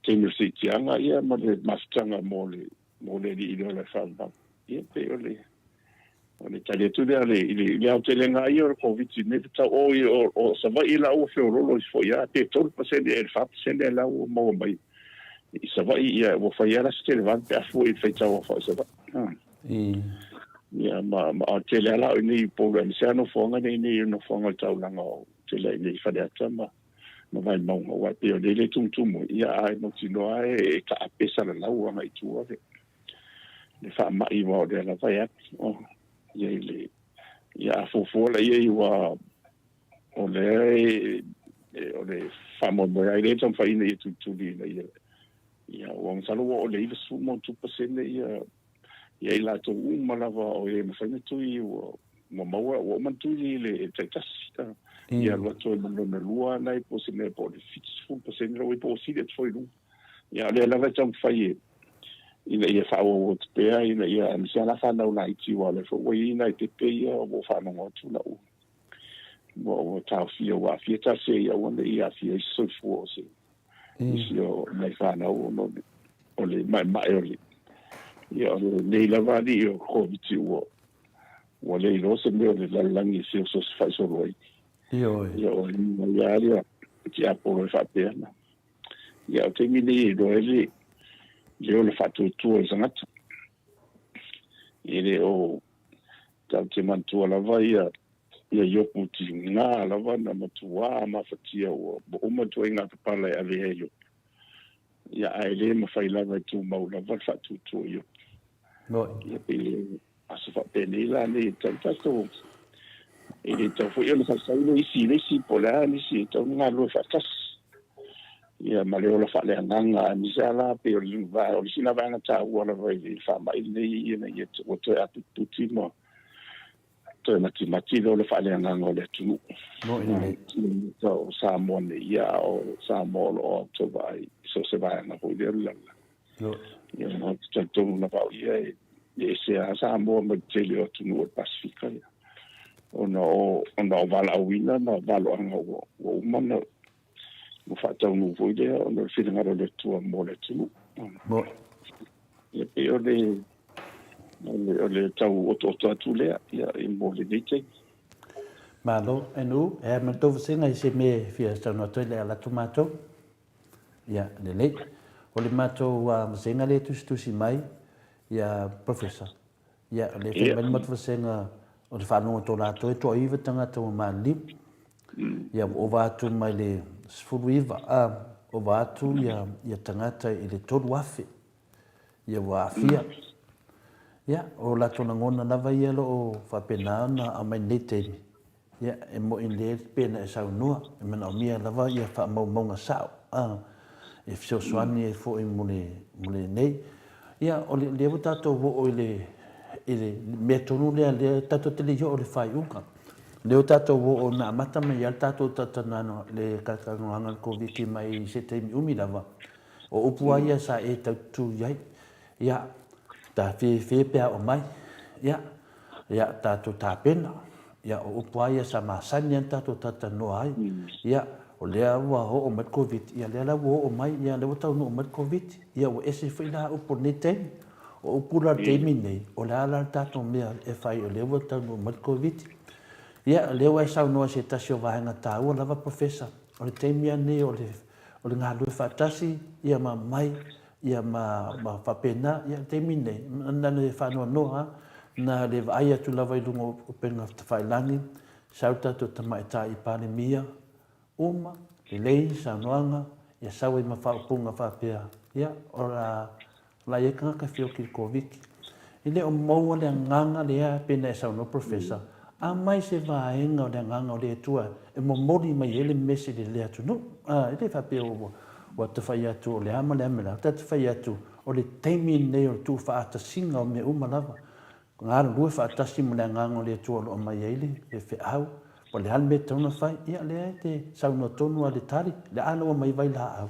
[SPEAKER 3] taimi o le siitiaga ia ma le mafutaga mo le mo le alii le ola e faavavau. Ia pei o le o le tali atu lea le, i le, i le aotelega ia o le Koviti nei tau o, o, o Savaii la ua feololo ifo foi ia pe 3% ea i le 4% ea la ua maua mai i Savaii ia ua fai lava la se televave pe a fua i le faitau aofai o Savaii. Ia, ma, ma o le tele lava la o i inei i Upolu, aemaise lava nofoaga nei i inei, o nofoaga o le taulaga o tele i inei i Faleata ma, ma Vaimauga, aua e pei o lea e le tumutumu, ia, ae mautinoa lava e taape salalau agai i tua le, le faamai, aua o lea lava e alu. Oh, ia i le, ia a fuafua la i ai ua, o lea e, e, o le faamoemoe ai lea e taumafai ina ia tulituli ina ia, ia, ua masalo ua oo i le 90+% ia, ia i latou uma lava o e mafai ona tui ua ua maua ua uma ona tui i le taitasi ia alu atu ai ma lona lua na po o se mea po o le 70% la po o sili atu foi i luga. Ia o lea lava e taumafai e ina ia faaauau atu pea ina ia aemaise lava la fanau laiti aua o lea foi ua i ai nai pepe ia ua ou faalogo atu la ua ua taofia ua aafia talosia ia aua ne i aafia ai se soifua o se nisi o nai fanau ona o le maemae o le ia o lenei lava alii o Koviti ua ua le iloa se mea o le lalolagi e feosoosofai solo ai.
[SPEAKER 2] Ioe.
[SPEAKER 3] Ia o ia ia tiapolo e faapea na. Ia o taimi nei e iloa ai le le ola faatuatua o le tagata. E le o tatou te manatua lava ia ia Iopu tiga lava na matuā mafatia ua uma ituaiga papala e ave ai e Iopu. Ia, ae le mafai lava e tumau lava le faatuatua o Iopu. Ia, pei aso faapenei la nei e tau tatou, e le tau foi ona faasau le isi i le isi po o le a nisi e tau ona galulue faatasi. Ia, ma le ola faaleagaga, aemaise lava la pei o le o le isi lena vaega taua lava i le faamai lenei ina ia ua toe aputiputi ma toe matimati lea o le faaleagaga o le atunuu.
[SPEAKER 2] Moni lelei.
[SPEAKER 3] O Samoa nei, ia, a o Samoa o lo o autovaa i so o se vaega foi lea o le lalolagi. Ia, ou te talitonu lava au ia e ese lava Samoa mai le tele o atunuu o le Pasefika ia, ona o, ona o valaauina ma valoaga ua, ua uma ona ua faataunuu foi lea ona o le finagalo o le Atua mo le atunuu.
[SPEAKER 2] Moni.
[SPEAKER 3] Ia, pei o le, o le tau otooto atu lea ia, mo lenei taimi.
[SPEAKER 2] Malo, NU, e ai ma le tou vasega i se mea e fia saunoa atu ai le ala atu matou. Ia, lelei. O le matou vasega lea e tusitusi mai, ia, Professor, ia, o lea e fai mai le matou vasega o le faalogo atu o latou e toaiva tagata ua maliliu. Ia, ua ova atu mai le 19, a, ova atu ia, ia tagata i le 3,000. Ia ua aafia. Ia, o latou lagona lava ia o lo o faapena ona aumai i lenei taimi, ia, e moni lelei pei ona e saunoa, e manaomia lava ia faamaumauga sao, a, e fesoasoani ai foi mo le, mo lenei. Ia, o le, lea ua tatou oo i le, i le mea tonu lea, lea tatou te le i oo i le faaiuga. Lea ua tatou oo na amata mai lava le tatou talatalanoaga, le talatalanoaga i le Koviti mai se taimi umi lava. O upu lava ia sa e taututu i ai, Ia, ta fefe pe a oo mai, ia, ia tatou tapena. Ia, o upu lava ia sa masani ona tatou talatalanoa ai. Ia, o lea ua oo mai le Koviti, ia lea la ua oo mai, ia lea ua taunuu mai le Koviti. Ia, ua ese foi la upu o lenei taimi. O upu la o le taimi lenei, o le a la le tatou mea e fai o lea ua taunuu mai le Koviti. Ia, o lea ua e saunoa i se tasi o vaega taua lava Professor, o le taimi lava lenei o le, o le galulue faatasi, ia ma mai Ia ma, ma faapena, ia le taimi lenei, na le faanoanoa lava, na le vaai atu lava i luga o upega tafailagi, sau le tatou Tamaitai Palemia, uma, lelei saunoaga, ia sau ai ma faaupuga faapea, ia, o le a, o le a i ai tagata e feoki i le Koviti. E le o maua le agaga lea pei ona e saunoa Professor, aumai se vaega o le agaga o le Atua e momoli mai ai le message i le atunuu. E le faapea ua ta fai atu o le a ma le a ma le a, ta te fai atu o le taimi lenei o le tuufaatasiga o mea uma lava, galulue faatasi ma le agaga o le Atua o lo o aumai ai le feau, o le a le mea e tatau ona fai, ia lea e te saunoa tonu lava i le tali, le a lau mai vailaau.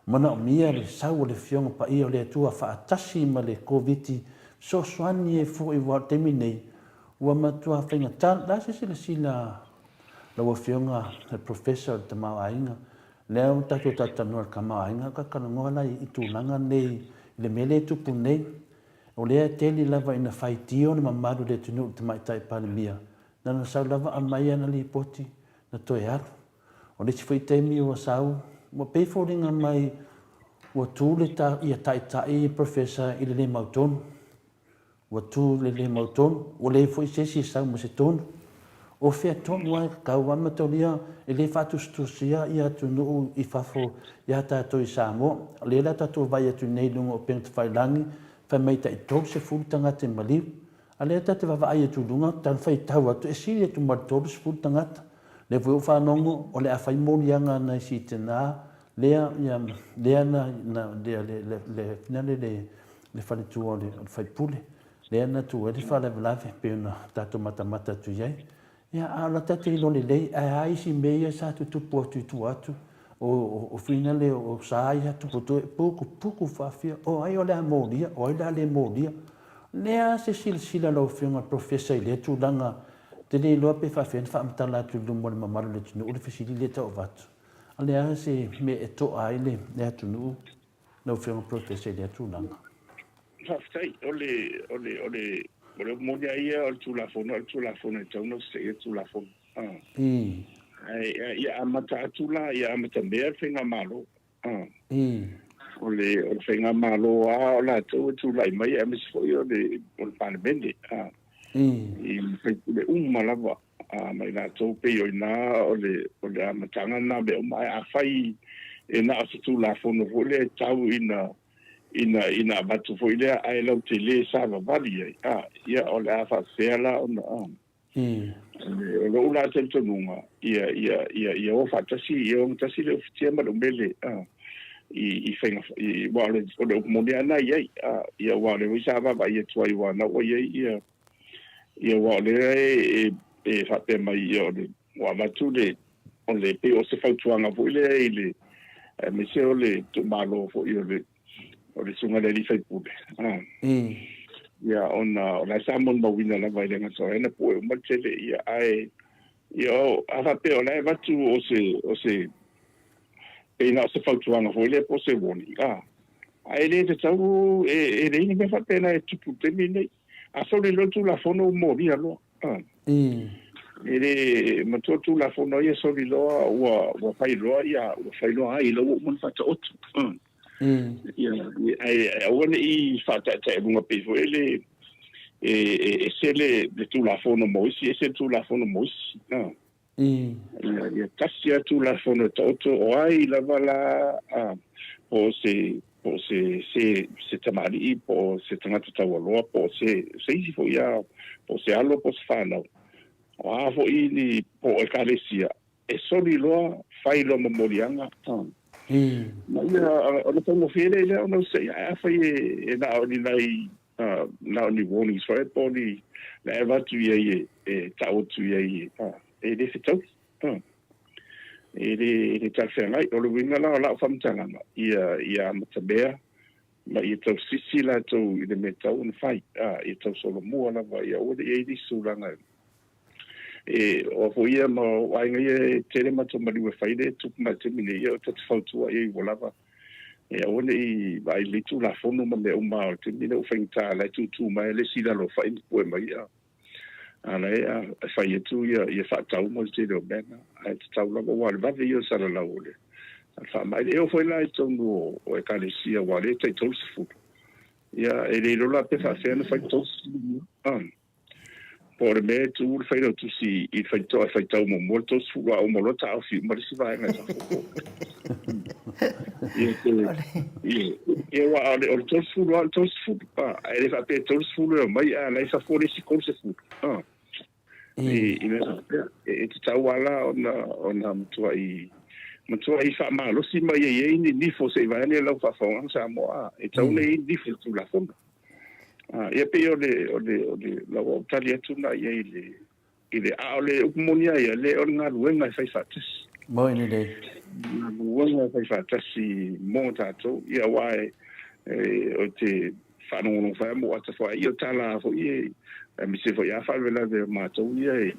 [SPEAKER 2] Manaomia le sau o le Afioga Paia o le Atua faatasi ma le Koviti fesoasoani ai foi aua o le taimi nei ua matua faigata. O le a se silasila lau Afioga le Professor o le Tamaoaiga, lea ua tatou talatalanoa i le Tamaoaiga, ua talanoa la i tulaga nei i le mea lea e tupu nei, o lea e tele lava ina faitio le mamalu o le atunuu i le Tamaitai Palemia, na ona sau lava aumai ana lipoti na toe alu. O le isi foi taimi ua sau, ua pei e foliga mai ua tu le ta, ia taitai Professor i le le mautonu. Ua tu i le le mautonu, ua leai foi se isi e sau ma se tonu. O fea tonu lava e tatau lava mataulia e le faatusatusia ia atunuu i fafo ia tatou i Samoa. O lea la tatou vaai atu nei i luga o upega tafailagi, fai mai tai 30 tagata e maliu. A lea ta te vaavaai atu i luga, ta faitau atu, e sili atu ma le 30 tagata. Lea foi ua faalogo, o le a fai moliaga a nai si tina lea, ia, lea na, na, lea, le, le, le, le, le, le faletua o le, o le faipule, lea na tu ai le faalavelave, pei ona tatou matamata atu i ai. Ia, a o la ta te iloa lelei, ae a isi mea ia sa tutupu atu i tua atu, o, o, o finale o sa ia tupu atu, e puku, puku faafia, o ai o le a molia, o ai o le a le molia. Lea se silasila lau Afioga i le Professor i lea tulaga, te le iloa pe faafefea ona faamatala atu i luma o le mamalu o le atunuu le fesili lea e tau avatu. A o le a se mea e to'a ai le atunuu lau Afioga i le Professor i lea tulaga?
[SPEAKER 3] Faafetai. O le, o le, o le, o le upu moni lava ia o le Tulafono, o le Tulafono e tatau ona usitaia le Tulafono. Ae ia amata atu la, ia amatamea le Faigamalo. O le, o le Faigamalo lava o latou e tulai mai aemaise foi o le, o le Palemene, i sui usufono uma lava ma i latou, pei o i ina o le, o le amataga lena o mea uma. Ae afai e na o se Tulafono foi lea e tau ina ina ina avatu foi lea ae lautele savavali ai, a, ia o le a faapefea la ona, a. O lou la talitonuga, ia, ia, ia, ia o faatasi, ia ogatasi le ufitia ma le umele, a, i, i faiga, i, aua o le, o le upu moni lava lena e i ai, a, ia aua o lea foi sa vaavaai atu ai aua o lena ua i ai ia, ia aua o lea e, e, e faapea mai ia o le, ua avatu le, o le, pei o se fautuaga foi lea i le, aemaise o le itumalo foi o le, o le susuga i le alii faipule, a, ia, ona o la e sa molimauina lava i le gata na pue uma le tele, ia, ae, ia, o, a faapea o la e avatu o se, o se, pei na o se fautuaga foi lea po o se warning, a, ae le tatau, e, e leai ni mea faapena e tupu i le taimi lenei. A soli loa le Tulafono ua molia loa. A. E le matua Tulafono ia soli loa ua, ua fai loa ia, ua fai loa ai ua uma ona faataoto. Ia, ae aua ne i faataetaealuga pei foi le, e, e ese le, le Tulafono mo isi, ese le Tulafono mo isi. A. Ia, ia tasi lava Tulafono e taoto, o ai lava la, a, po o se, po o se, se, se tamalii po o se tagata taualoa po o se, se isi foi lava, po o se alo po o se fanau, o a foi ni po o ekalesia, e soli loa, fai loa momoliaga. Ma ia, ona taugofie lea i lea ona usaia, ae afai e, e na o ni nai, na o ni warnings foi po o ni, na e avatu i ai e, e tau atu i ai e, e le fetaui. E le, e le talafeagai. O le uiga la o lau faamatalaga, ia, ia amatamea ma ia tausisi latou i le mea e tatau ona fai, ia tausolomua lava, ia aua ne i i ai nisi tulaga e o foi ia ma o aiga ia e tele matou maliu e fai le tupu mai taimi nei, ia o ta te fautua i ai ua lava e aua ne i vaai lelei Tulafono ma mea uma o le taimi lea ua faigata la e tūtū mai le isi lalo fai ma pue mai a a la e fai atu ia ia faatau ma le tele o mea na ae tatau lava aua o le vave ia o le salalau o le faamai. E oo foi la i totonu o ekalesia aua o lea e tai 30 ia e le iloa la pe faafefea ona fai le 30 a Po o le mea e tu le failautusi i le faitotoa e faitau muamua le 30 a uma loa taofi uma le isi vaega i fafo. Ia te, ia, ia aua o le, o le 30 lava o le 30, a, ae le faapea e 30 e omai a la e i fafo le isi 30, a. I, i mea faapea. E, e tatau lava la ona, ona matuai, matuai faamalosi ma ia i ai ni nifo se i vaeane lau faafofoga Samoa, a, e tatau ona i ai ni nifo i le Tulafono. Ia pei o le, o le, o le, la ua ou tali atu na i ai i le, i le, a o le upu moni a ia, le o le galuega e fai faatasi.
[SPEAKER 2] Moni lelei.
[SPEAKER 3] Galuega e fai faatasi mo tatou, ia aua e, e, o te faalogologo foi lava ma ou ata foi, ia o tala foi e, aemaise foi lava faalavelave o matou ia e,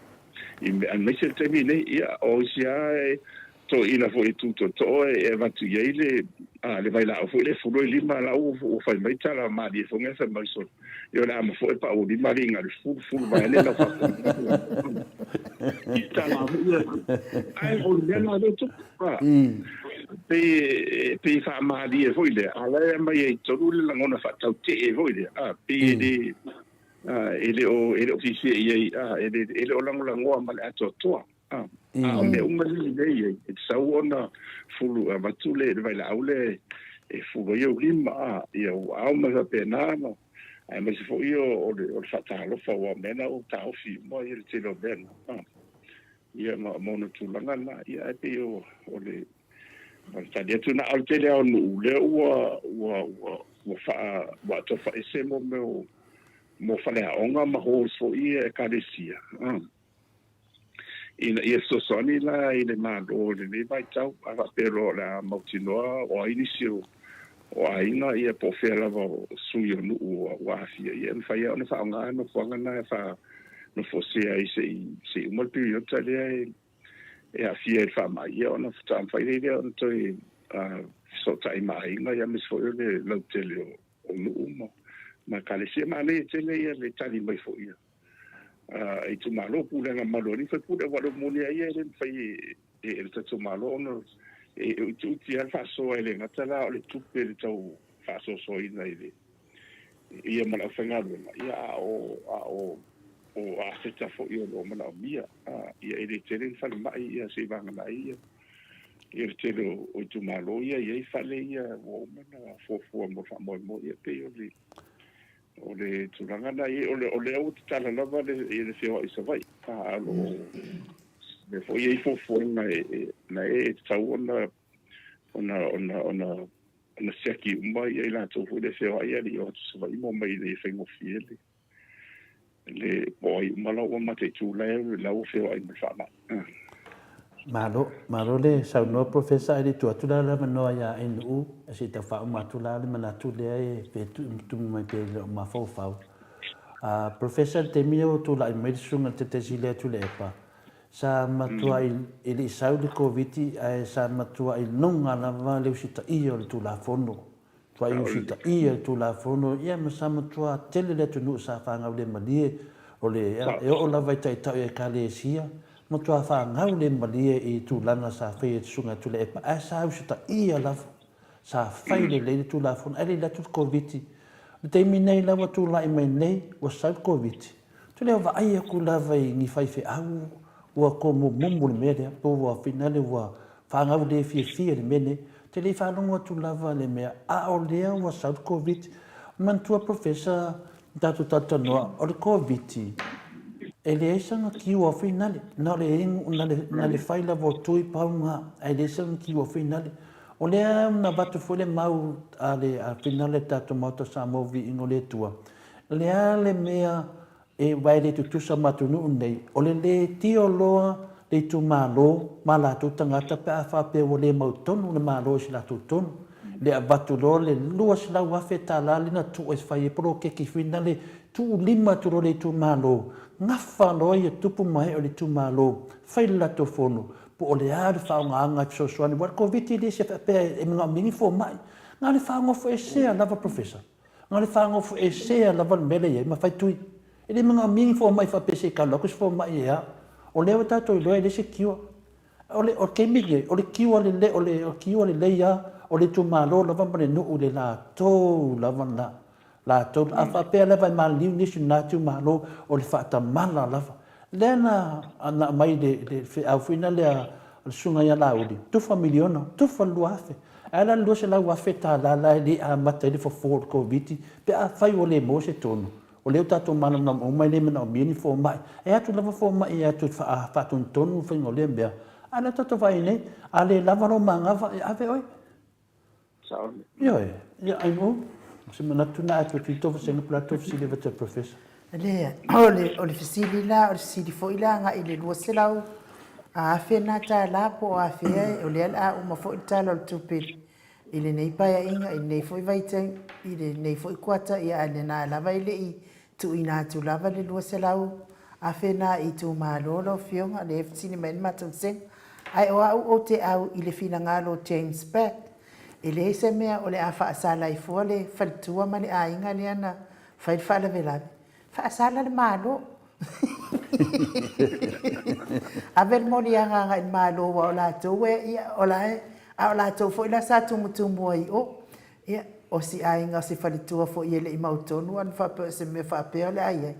[SPEAKER 3] i, aemaise le taimi nei, ia o isi lava e, Toeaina foi e tu tootoo e avatu i ai le le vailaau foi lea e fulu ai lima la ua ua fai mai tala malie foi ngai fai mai solo ia o le a ma foi pau lima alii ngai le fulu fulu vaeane lau faafofoga i tala foi ia ai o le mea na lea tupu a pei pei faamalie foi lea a la e aumai ai i totonu le lagona faatautee foi lea a pei e le e le o e le o fiafia i ai a e le e le o lagolagoa ma le atoatoa. A o mea uma nei lea e i ai, e tatau ona fulu, avatu le vailaau lea e fulu ai ou lima, a, ia ua ao ma faapena, ma, aemaise foi o le, o le faatalofa, aua o mea na ua taofi uma ia le tele o mea na, a, ia ma, ma ona tulaga na, ia ae pei o, o le, o le tali atu na, a o le tele lava o nuu, lea ua, ua, ua, ua faa, ua atofaese mo mea o, mo faleaoga ma halls foi ia ekalesia, a. Ina ia fesoasoani la i le Malo i lenei vaitau, a faapea loa o le a mautinoa o ai nisi o aiga ia po o fea lava o sui o nuu ua aafia, ia e mafai lava ona faaaoga nofoaga na e faanofoesea ai se i uma le piriota lea e aafia ai le faamai, ia ona faatoa mafai lea ona toe fesootai ma aiga aemaise foi o le lautele o nuu ma ekalesia. Manaia tele ia le tali mai foi ia a itumalo, pulega mamalu a alii ma faipule, aua o le moni lava ia e le mafai e le tatou Malo ona e utiuti lava le faasoa, e le gata la o le tupe le tau faasoasoaina i le ia ma le aufaigaluega, ia a o a o o aseta foi o lo o manaomia, ia e le tele ni falemai ia seivagana ai ia ia le tele o itumalo ia e i ai fale ia ua uma ona fuafua mo le faamoemoe, ia pei o le O le tulaga lena, ia, o lea ua tatala lava le, ia le feoai i Savaii, a o lo o mea foi e i ai fuafuaga e, na e tatau ona, ona, ona, ona, ona siaki uma ia i latou foi lea e feoai a le i o atu i Savaii ma omai ina ia faigofie le, le, po o ai uma la ua mataitu la e, la ua feoai ma le faamai.
[SPEAKER 2] Malo, malo le saunoa Professor ae le tuu atu la le avanoa ia NU se i tau faauma atu la le manatu lea e pe tumu mai pea i lou mafaufau. Professor i le taimi lea ua tulai mai le susuga i le Tetesi lea Tuilaepa, sa matuai e le i sau le Koviti ae sa matuai luga lava le usitaia o le Tulafono Tuai usitaia le Tulafono, ia ma sa matua tele le atunuu sa fagaulemalie o le, e oo lava i taitai o Ekalesia, matua fagaulemalie i tulaga sa faia e Susuga Tuilaepa, ae sa usitaia lava, sa fai lelei le Tulafono, ae le i alu atu le Koviti. O le taimi nei la ua tulai mai nei, ua sau le Koviti, ou te le o vaai atu lava i ni faifeau ua tomumumu i le mea lea, po ua finale ua fagau le fiafia i le mea lenei. Te le i faalogo atu lava le mea, a o lea ua sau le Koviti. Manatua Professor, na tatou talatalanoa, o le Koviti, e leai sana cure finale. Na o le inu, na le, na le fai lava o tui pau na, ae leai sana cure finale. O lea na avatu foi le mau a le a finale a le tatou Maota Samoa Viiga o le Atua, le a le mea E aua e le tutusa ma atunuu nei, o le le tio loa le itumalo ma latou tagata pe a faapea ua le mautonu le Malo i se latou tonu. Le avatu loa le 200,000 tala lea na tuu e fai ai poloketi finale tuu lima atu loa le itumalo, gafa loa ia tupu ma ee o le itumalo, fai le latou fono, po o le a le faaaogaga e fesoasoani, aua o le Koviti e le se faapea e manaomia ni fomai, na o le faagofoesea lava Professor. Na o le faagofoesea lava le mea lea e i ai ma fai tui. E le manaomia ni fomai faapea se i talu atu se fomai e a. O lea ua tatou iloa e leai se cure. O le o le taimi lenei, o le cure lelei, o le cure lelei lava, o le itumalo lava ma le nuu i le latou lava lena. Latou, a faapea lava e maliliu nisi o lena itumalo, o le faatamala lava. Lea na na aumai i le feau foi lea a le Susuga ia Laauli, tufa miliona, tufa le 2,000. Ae a la le $200,000 la e le amata ai le fofo o le Koviti pe afai ua le maua se tonu? O lea ua tatou malamalama uma e le manaomia ni fomai. E atu lava fomai e atu e faatonutonu le faiga o lea mea, a o lea tatou te vaai nei, a le lava lou manava e ave oe. Ioe, ia Aimou, o se manatu lena ae toe fia tofu sega po o le a le tou fesili avatu i le Professor.
[SPEAKER 1] Leai, o le, o le fesili la, o le fesili foi la agai i le 200 afe lena tala po o afea, o lea o le a uma foi le Tala o le Tupe i lenei Paeaiga, i lenei foi vaitaimi, i lenei foi kuata, ia a lena lava e le i tuuina atu lava le 200 afe lena i itumalo lau Afioga, lea e fesili mai ai le matou vasega. Ae o au ou te au i le finagalo o James Batt, e leai se mea o le a faasala ai fua le faletua ma le aiga lea na fai le faalavelave, faasala le Malo. Ave le moliaga agai i le Malo aua o latou e, ia, o la e, a o latou foi la sa tumutumu ai i o. Ia, o si aiga o si faletua foi e le i mautonu ana faapea o se mea faapea o le a i ai.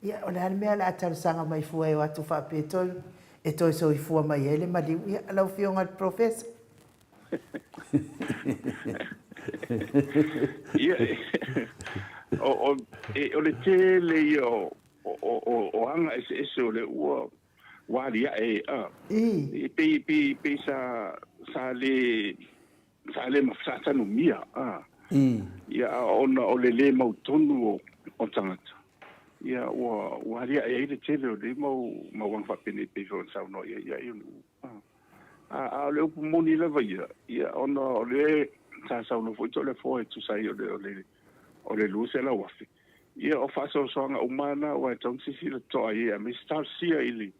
[SPEAKER 1] Ia, o le a le mea o le a talosaga mai fua e o atu faapea e toe, e toe soifua mai ai le maliu. Ia, lau Afioga i le Polofesa.
[SPEAKER 3] Ia, o, o, e, o le tele ia o, o, o, o aga eseese o lea ua, ua aliae, a. E pei, pei, pei sa, sa le, Sa le sa tanumia, a. Ia, a ona o le le mautonu o, o tagata, ia, ua, ua aliae ai le tele o nei mau, mau aga faapenei pei foi ona saunoa i ai ia Ionu'u, a. A, a o le upu moni lava ia, ia, ona o lea sa saunoa foi Toleafoa e tusa ai o le, o le, o le 200,000, ia, o faasoasoaga uma lava na aua e tatau ona silasila totoa i ai, aemaise talosia i le,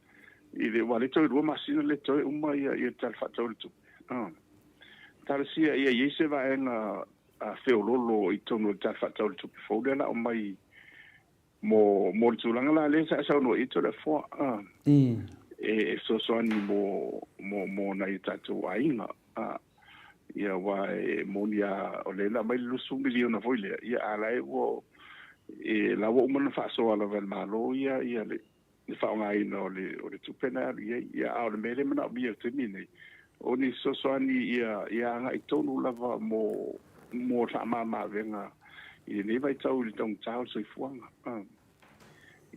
[SPEAKER 3] i le, aua o lea toe lua masina lea toe uma ia, ia le Tala Faatatau o le Tupe, a. Talosia ia i ai se vaega feololo i totonu o le Tala Faatatau o le Tupe fou lea o le a aumai mo, mo le tulaga la lea sa e saunoa i ai Toleafoa, a, e fesoasoani mo, mo, mo nai o tatou aiga, a. Ia, aua e moni lava, o lea na aumai le 20 miliona foi lea, ia, a o la e ua, e, la ua uma ona faasoa lava e le Malo ia, ia le, le faaaogaina o le, o le tupe na e alu i ai. Ia, a o le mea lea e manaomia i le taimi lenei, o ni fesoasoani ia, ia agai tonu lava mo, mo le faamama-avega i lenei vaitau i le taugata o le soifuaga,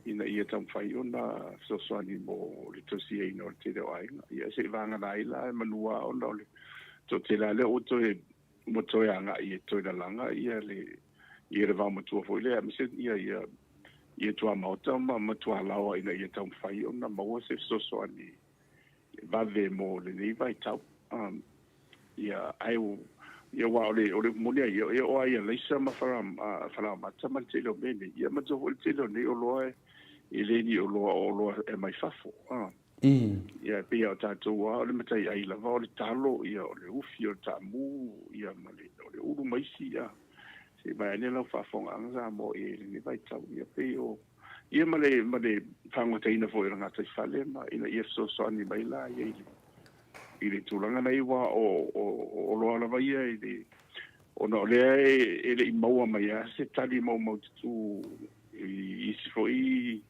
[SPEAKER 3] ina ia taumafai ona fesoasoani mo le tausiaina o le tele o aiga. Ia, seiavagana ai la e manua ona o le toatele lava lea ua toe, ua toe agai e toe lalaga ia le, ia le vaomatua foi lea, aemaise ia, ia, ia tuamaota ma, ma tualaoa ina ia taumafai ona maua se fesoasoani vave mo lenei vaitau. Um, ia, ae, ia aua o le, o le upu moni a ia, e oo lava i alaisa ma fala, uh, falaomata ma le tele o mea nei. Ia manatua foi le tele o nei oloa e, e le ni oloa o oloa e mai fafo. Uh. Ia, e pei lava o tatou lava, o le mataiai lava o le talo, ia, o le ufi, o le taamu, ia, ma le, o le ulu ma isi, ia. Se i vaeane lau faafofogaaga Samoa i lenei vaitau, ia, pei o, ia, ma le, ma le faagotaina foi o le gataifale ma, ina ia fesoasoani mai la ia i le, i le tulaga nei, aua o, o, o oloa lava ia i le, ona o lea e, e le i maua mai lava se tali maumaututu i isi foi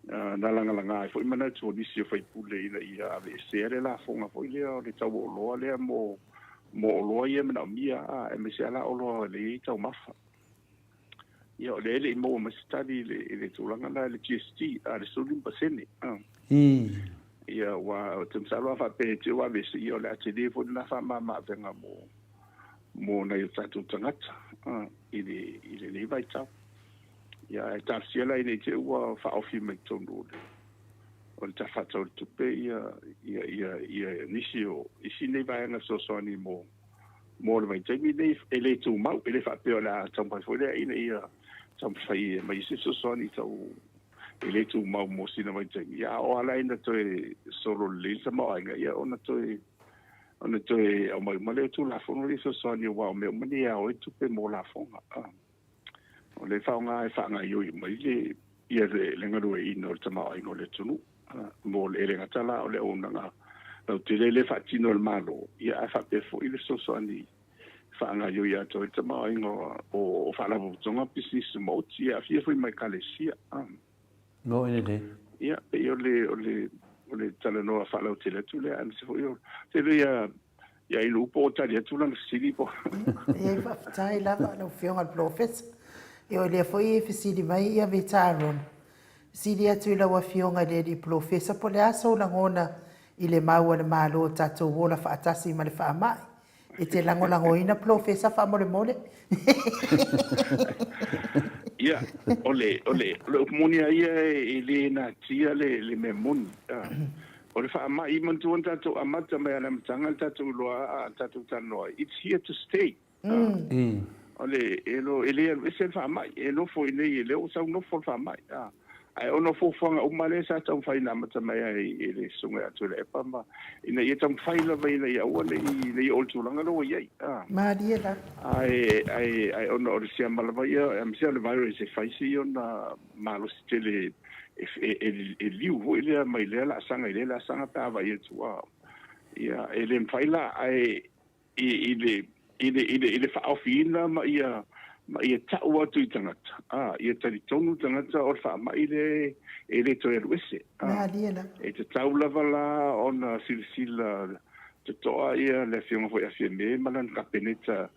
[SPEAKER 3] Na lagalaga ai foi manatu o nisi o faipule ina ia aveesea le lafoga foi lea o le tau o oloa lea mo mo oloa ia e manaomia, a, aemaise lava la oloa e lelei ai taumafa. Ia, o lea e le i maua mai se tali i le, i le tulaga lena i le GST, a, le 15%. A. Ia, aua ou te masalo a faapea e te ua aveese, ia o le a tele foi lena faamama-avega mo, mo nai o tatou tagata, a, i le, i lenei vaitau. Ia, ae talosia la ina i te i ua faaofi mai totonu o le, o le Tala Faatatau o le Tupe ia, ia, ia, ia nisi o isi nei vaega fesoasoani mo, mo le vaitaimi lenei e le tumau, e le faapea o le a taumafai foi lea ina ia taumafai e aumai isi fesoasoani tau e le tumau mo sina vaitaimi. Ia, a o ala ina toe solo lelei le tamaoaiga, ia ona toe ona toe aumai uma lea o Tulafono ia fesoasoani aua o mea uma nei e ao ai tupe mo lafoga. O lea e faaaoga e faagaoioi uma ai le ia le galueaiina o le tamaoaiga o le atunuu. Mo le, e le gata la o le auaunaga lautele lea e faatino e le Malo, ia ae faapea foi le fesoasoani faagaoioi atoa ai le tamaoaiga o faalapotopotoga pisinisi maoti, e aafia foi ma ekalesia.
[SPEAKER 2] Mo e lelei.
[SPEAKER 3] Ia, pei o le, o le, o le talanoa faalautele atu lea, aemaise foi o, tele ia, ia Ilu po o tali atu lana fesili po.
[SPEAKER 1] Ia, faafetai lava lau Afioga i le Polofesa. Ia, o lea foi e fesili mai ia Veta Arona. Fesili atu i lau Afioga i le Alii Polofesa po o le a sou lagona i le mau a le Malo o tatou ola faatasi ma le faamai. E te lagolagoina Polofesa faamolemole?
[SPEAKER 3] Ia, o le, o le, o le upu moni lava ia e le natia le, le mea moni. O le faamai, manatua na tatou amata mai lava i le amataga le tatou iloa a tatou talanoa ai, it's here to stay. O le, e lo, e le alu ese le faamai, e nofo i inei, e le o sau nofo le faamai. Ae ona o fuafuaga uma lea sa taumafai na amata mai ai e le Susuga ia Tuilaepa ma, ina ia taumafai lava ina ia aua ne i, ina ia oo i le tulaga lea ua i ai.
[SPEAKER 1] Malie lava.
[SPEAKER 3] Ae, ae, ae ona o le siama lava ia, aemaise o le virus e fai si ona malosi tele e, e, e, e liu foi lea mai lea laasaga i lea laasaga pe a vaai atu, ia, e le mafai la, ae i, i le, i le, i le, i le faaofiina ma ia, ma ia tau atu i tagata, ā, ia talitonu tagata o le faamai lea e le toe alu ese. Ā,
[SPEAKER 1] Malie lava.
[SPEAKER 3] e tatau lava la ona silasila totoa ia le Afioga foi ia Fiame ma lana Kapeneta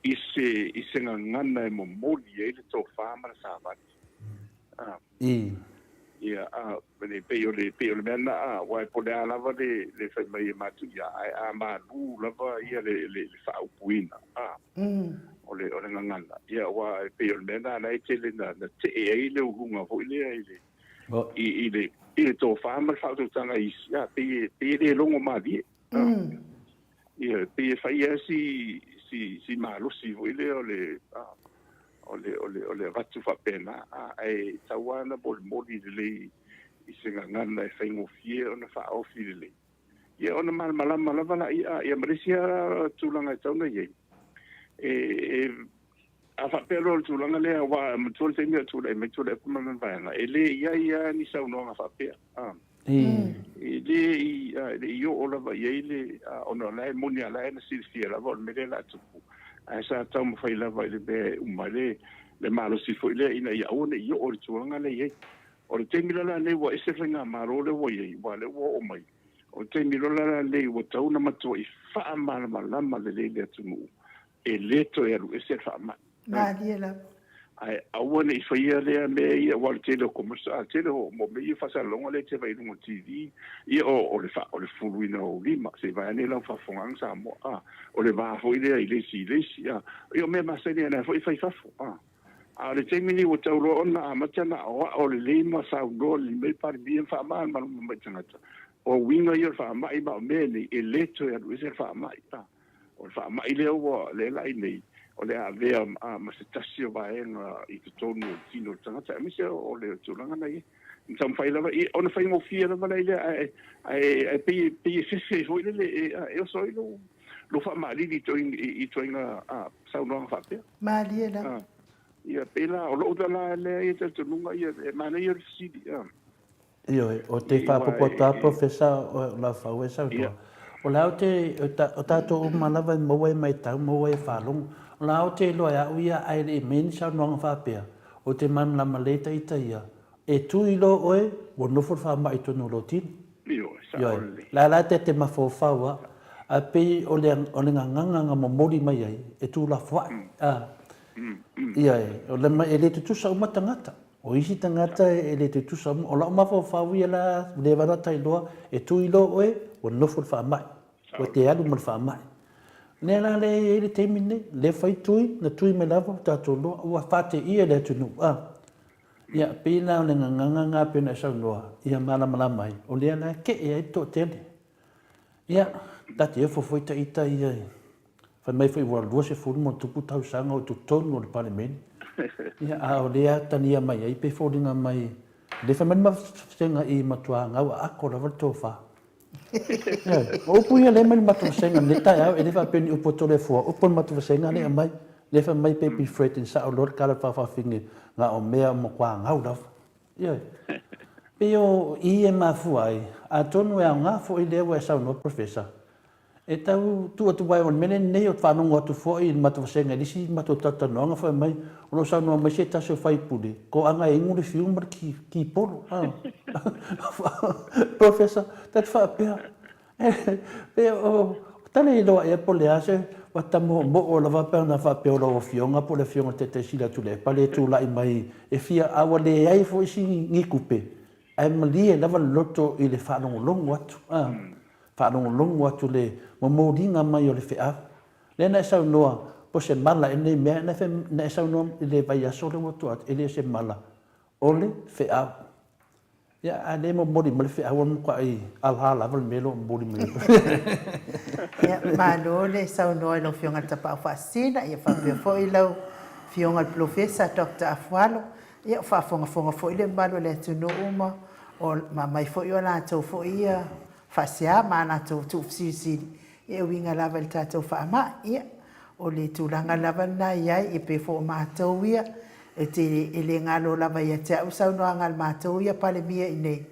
[SPEAKER 3] i se, i se gagana e momoli ai le tofa ma le savali. Ā.
[SPEAKER 2] I.
[SPEAKER 3] Ia, ā, e pei o le, pei o le mea lena, ā, aua e po o le a lava le, le fai mai e matuia, ae a malū lava ia le, le, le faaupuina, ā, o le, o le gagana, ia, aua e pei o le mea lena la e tele na, na tee ai le uluga foi lea i le, i, i le, i le tofa ma le faautautaga i isi, ā, pei e, pei e le logo malie, ā. Ia, pei e fai lava si, si, si malosi foi lea o le, ā, o le, o le, o le avatu faapena, ā, ae tau lava ona molimoli lelei i se gagana e faigofie ona faaofi lelei. Ia, ona malamalama lava laia, ia ma le isi lava tulaga e tatau ona i ai, e, e, a faapea loa o le tulaga lea, aua manatua le taimi a o tulai mai Tuilaepa ma lana vaega, e le i ai lava ni saunoaga faapea, ā. E le i, e le i oo lava i ai le, ona o la e moni lava, o la e na silafia lava o le mea lea o le a tupu, ae sa taumafai lava i le mea e uma ai le, le malosi foi lea ina ia aua ne i oo i le tulaga lea e i ai. O le taimi la lenei ua ese le faigamalo lea ua i ai, aua o lea ua oo mai, o le taimi loa la lenei ua tatau ona matuai faamalamalama lelei le atunuu e le toe alu ese le faamai.
[SPEAKER 1] Malie lava.
[SPEAKER 3] Ae aua ne i faia lea mea ia, aua o le tele o commercial, a tele o mo mea ia faasalalauga lea e te vaai i luga o le TV, ia o, o le fa, o le fuluina o lima, se i vaeane lau faafofogaaga Samoa, a, o le va foi lea i le isi i le isi, a, ia o mea masani a o la foi e fai i fafo, a. A o le taimi lenei ua tau loa ona amata ona aoao lelei ma saunoa lelei mai le Palemia ma faamalamalama mai i tagata, o uiga ia o le faamai ma o mea nei, e le toe alu ese le faamai, a. O le faamai lea ua lelai nei, o le a avea ma se tasi o vaega i totonu o le tino o le tagata, aemaise o le tulaga na i ai. Na taumafai lava, ona faigofie lava la i lea, ae, ae, ae pei, pei e fefe foi lele, e, e oso ai lou, lou faamaalili i ituaiga saunoaga faapea.
[SPEAKER 1] Malie lava.
[SPEAKER 3] Ia, pei la, o lou tala lea ia talitonuga, ia, e manaia le fesili.
[SPEAKER 2] Ioe, o te faapopo atu lava Professor o Laufau e saunoa, o la ou te, o tatou uma lava e maua e matau, maua e faalogo, o la ou te iloa e au ia ae le i mea ni saunoaga faapea, ou te malamalama lelei ta ita ia, e tu i lo oe, ua nofo le faamai i totonu o lou tino.
[SPEAKER 3] Ioe, sao
[SPEAKER 2] lelei. La la te te mafaufau a. Ae pei o le o le gagana na momoli mai ai e tuulafoai, a. Ioe, o le e le tutusa uma tagata. O isi tagata e le tutusa uma. O lau mafaufau ia la, ua leva ona tailoa, e tui loa oe, ua nofo i le faamai. Ua te alu ma le faamai. Lea la lea e i ai le taimi lenei, lea fai tui, na tui mai lava ua tatou iloa, ua faateia le atunuu. A. Ia, pei la o le gagana lena pei ona e saunoa, ia malamalama ai, o lea la e kee ai le toatele. Ia, ta te ofo foi ita ia i, fai mai foi ua 20 ma tupu tausaga o i totonu o le Palemene. Ia, a o lea tania mai ai pe foliga mai, lea fai mai le vasega i matua gau aako lava le tofa. Ioe, o upu ia lea mai le matou vasega i lenei taeao, e le faapea ni upu a Toleafoa, upu a le matou vasega lea e aumai, lea fai mai pe be Fred and sao loa le tala faafaafine na o mea o matua gau lava. Ioe. Pei o i e mafua ai, atonu e aoga foi lea ua e saunoa Professor, e tau tuu atu ai o le mea lenei o te faalogo atu foi i le matou vasega i le isi matou talatalanoaga fai mai o lo o saunoa mai se tasi o faipule, toaga e inu le fiu ma le kipolo. Professor, ta te faapea, Pe o tala iloa ea po o le a se ua ta moomoo lava pe ana faapea o lau Afioga po o le Afioga i le Taitai Sili atu i le Epa lea e tulai mai e fia, a ua leai foi si ni tupe, ae malie lava le loto i le faalogologo atu, a, faalogologo atu i le momoliga mai o le feau. Lea na e saunoa po o se mala ea lenei mea, na e saunoa i le vaiaso lea ua tua atu, e le o se mala, o le feau. Ia, a lea e momoli mai le feau, o le matuai ala lava le mea lea ua momoli mai ai.
[SPEAKER 1] Ia, malo le saunoa i lau Afioga i le Tapaau Faasisina, ia faapea foi lau Afioga i le Polofesa Doctor Afualo. Ia, o faafogafoga foi le mamalu o le atunuu ma ma aumai foi o latou foi ia faasea ma a latou tuufesilisili e uiga lava i le tatou faamai. Ia, o le tulaga lava lena e i ai, e pei foi o matou ia, e te, e le galo lava ia te au saunoaga a le matou ia Palemia i inei.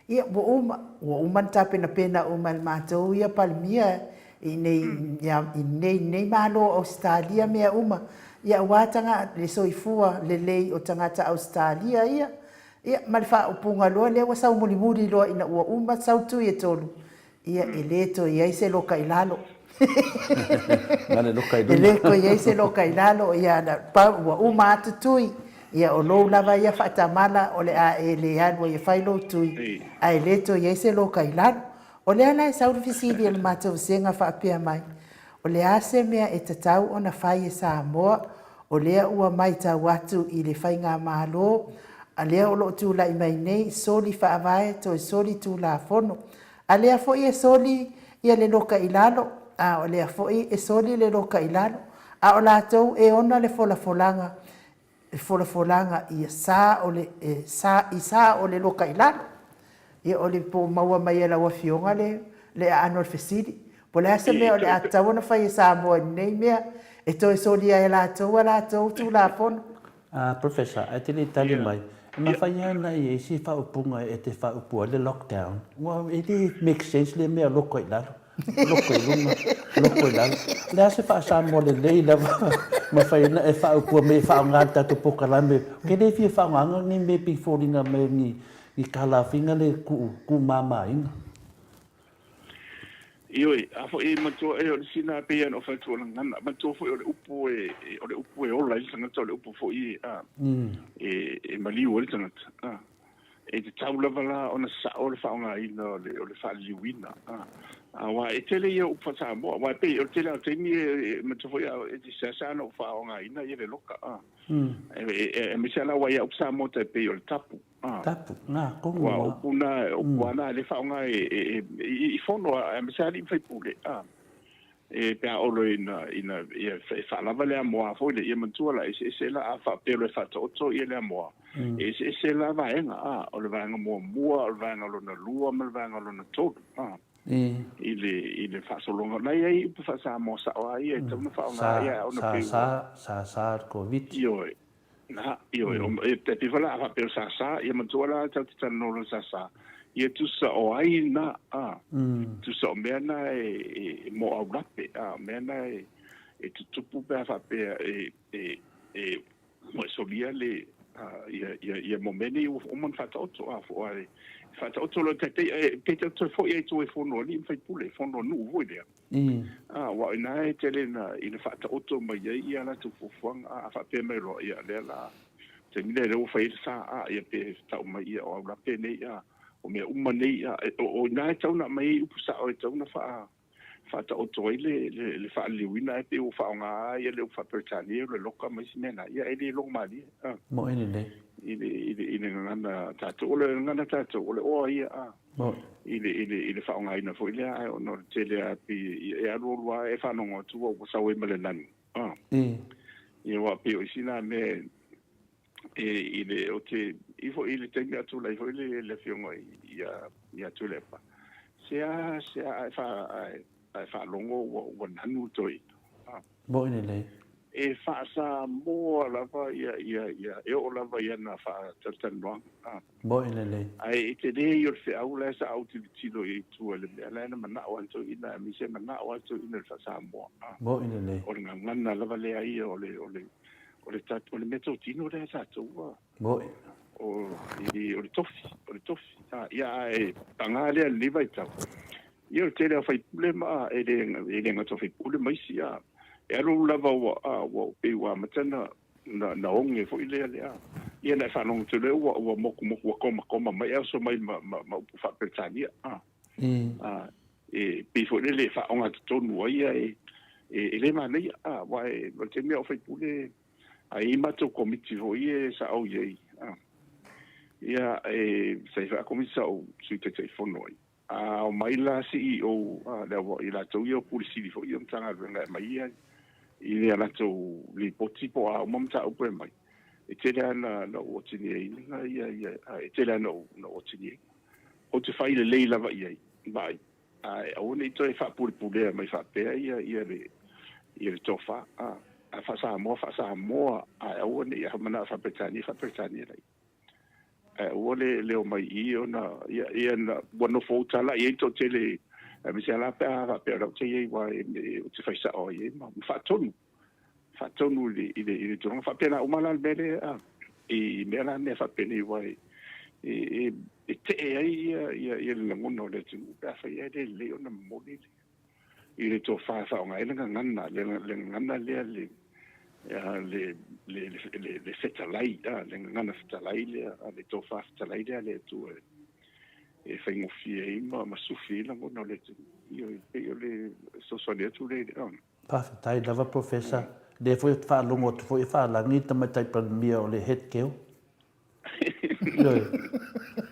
[SPEAKER 1] Ia, ua uma, ua uma ona tapenapena uma e le matou ia Palemia i inei, i inei, i nei Malo o Ausetalia mea uma, ia aua taga, le soifua lelei o tagata Ausetalia ia. Ia, ma le faaupuga loa lea ua sau mulimuli loa ina ua uma sau tui e tolu, Ia, e le toe i ai se loka i lalo.
[SPEAKER 2] Na le loka i
[SPEAKER 1] luna. E le toe i ai se loka i lalo, ia, na pau, ua uma atu tui, ia, o lou lava ia faatamala o le a e le alu ai e fai lou tui, ae le toe i ai se loka i lalo. O lea la e sau le fesili a le matou vasega faapea mai, O le a se mea e tatau ona fai e Samoa, o lea ua maitau atu i le Faigamalo a lea o lo o tulai mai nei, soli faavae, toe soli Tulafono. A lea foi e soli ia le loka i lalo, a o lea foi e soli le loka i lalo, a o latou e ona le folafolaga, le folafolaga ia sa o le, e, sa, i sa o le loka i lalo. Ia o le po maua mai e lau Afioga le, le aano o le fesili. Po o le a se mea o le a tatau ona fai e Samoa i lenei mea, e toe soli ai e latou a latou Tulafono.
[SPEAKER 2] A Professor, ae te le i tali mai, e mafai lava ona i ai se faaupuga e te faaupu ai le lockdown, aua e le make sense le mea loko i lalo, loko i luga, loko i lalo. O le a se faa-Samoa lelei lava mafai ona e faaupua mai e faaaoga i le tatou polokalame. Ou te le fia faaaogaina ni mea pei foliga mai ni kalafiga le tuumamaina.
[SPEAKER 3] Ioe, a foi e matua e o le sina pei ona ou fai atu o le gagana, matua foi o le upu e, o le upu e ola ai le tagata, o le upu foi e, a, e, e maliu ai le tagata, a. E tatau lava la ona sao le faaaogaina o le, o le faaliliuina, a. Aua e tele ia o upu faa-Samoa, aua e pei o le tele lava o taimi e, matua foi a, e seasea ona ou faaaogaina ia le loka, a. E, e, aemaise lava la aua ia upu Samoa tai pei o le tapu.
[SPEAKER 2] Tapu, na, tonu
[SPEAKER 3] lava. Aua o upu na, o upu lava na lea e faaaoga e, i fono aemaise alii ma faipule, a, e, pe a oo loa ina, ina, ia, e faalava le amoa foi lea, ia manatua la, e eseese la, a faapea loa e faataoto ia le amoa, e eseese la vaega, a, o le vaega muamua, o le vaega lona lua ma le vaega lona tolu, a, i le, i le faasologa. O la e i ai upu faa-Samoa sao lava ia e tatau ona faaaoga, ia, ona
[SPEAKER 2] pei ua. Sa, sa, sa, sa le Koviti.
[SPEAKER 3] Ioe. Na, ioe, e te pei foi la a faapea o sasa, ia manatua la tatou te talanoa loa i sasa, ia tusa o ai na, a, tusa o mea na e, e mo aulape, a, o mea na e, e tutupu pe a faapea e, e, e, ua e solia le, a, ia, ia, ia mo mea nei ua uma ona faataoto, a, fo, a, Faataoto loa i taitai, ae pe te toe foi ai tua i fono a alii ma faipule, fono a nuu foi lea. A, aua o ina e tele ina, ina faataoto mai ai ia latou fuafuaga, a, a faapea mai loa, ia, lea la, taimi lea lea ua fai ai le sa, a, ia pe tau mai, ia, o au la penei, a, o mea uma nei, a, o, o ina e tatau ona aumai ai upu sao e tatau ona faa, faataoto ai le, le, le faaliliuina ae pei ua faaaoga ia le upu faa-Peretania o le loka ma isi mea na, ia e le logomalie, a.
[SPEAKER 2] Moe lelei.
[SPEAKER 3] I le, i le, i le gagana a tatou. O le gagana a tatou, o le oa ia, a.
[SPEAKER 2] Moe.
[SPEAKER 3] I le, i le, i le faaaogaina foi lea, ae ona o le tele lava pei e alualu lava e faalogo atu ua sau ai ma le nanu, a. Ia aua pei o isi na mea e, i le, o te, i foi i le taimi a tulai foi le, le afioga ia, ia Tuilaepa, se a, se a, ae, ae, ae faalogo ua, ua nanu le toeaina.
[SPEAKER 2] A. Moe lelei.
[SPEAKER 3] E faa-Samoa lava ia, ia, ia, e oo lava i ana faatalatalanoaga. A.
[SPEAKER 2] Moe lelei.
[SPEAKER 3] Ae e tele ia o le feau la e sa ou tilotilo i ai i tua i le mea la e na manao ai le toeaina, aemaise e manao lava le toeaina i le faa-Samoa. A.
[SPEAKER 2] Moe lelei.
[SPEAKER 3] O le gagana lava lea ia o le, o le, O le, o le mea totino lea tatou ua.
[SPEAKER 2] Moe.
[SPEAKER 3] O, i, o le tofi, o le tofi. A, ia, ae paga lea i lenei vaitau. Ia, o le tele o faipule ma, e le, e le gata o faipule ma isi, a, e alualu lava ua, a, ua pei ua amata na, na, na oge foi lea, lea. Ia, na e faalogo atu lea ua, ua mokumoku, ua komakoma mai, e oso mai ma, ma, ma upu faa-Peretania, a. A, e pei foi lele e faaogatotonu ai ia e, e, e le manaia. A, aua e, o le taimi a o faipule, a i ai matou komiti foi e sa ou i ai. A, ia, e, sa i ai foi a komiti sa ou Sui Taitaifono ai. A omai la CEO, a, le au, i latou ia o Pule Sili foi ia o Matagaluega e aumai ia i le latou lipoti po o a uma mataupu e aumai. E tele lava na, na ou otineaina ia, ia, a, e tele lava na ou, na ou otineaina. Ou te fai lelei lava i ai, vaai, ae aua ne i toe faapulepulea mai faapea ia, ia le, ia le tofa, a, a faa-Samoa, faa-Samoa, ae aua ne i manao faa-Peretania, faa-Peretania laia. Ae aua le, le omai i i ona, ia, ia na, ua nofo uta la i ai le toatele, aemaise lava la pe a faapea o la ou te i ai, aua e, e, ou te fai sao ai i ai ma, ma faatonu. Faatonu i le, i le, i le tulaga faapena uma la le mea lea, a, i mea la mea faapenei aua e, e, e, e tee ai ia, ia, ia le lagona o le atunuu pe afai ae le lelei ona momoli le, i le tofa e faaaoga ai le gagana, le, le gagana lea le, le, le, le, le, le fetalai, a, le gagana fetalai lea, a, le tofa fetalai lea a le Atua e, e faigofie ai ma, ma sufi ai lagona o le atunuu. Ioe, pei o le fesoasoani atu lea i le, a.
[SPEAKER 2] Faafetai lava Professor. Lea foi ou te faalogo atu foi e faalagi le Tamaitai Palemia o le Head Girl. Ioe.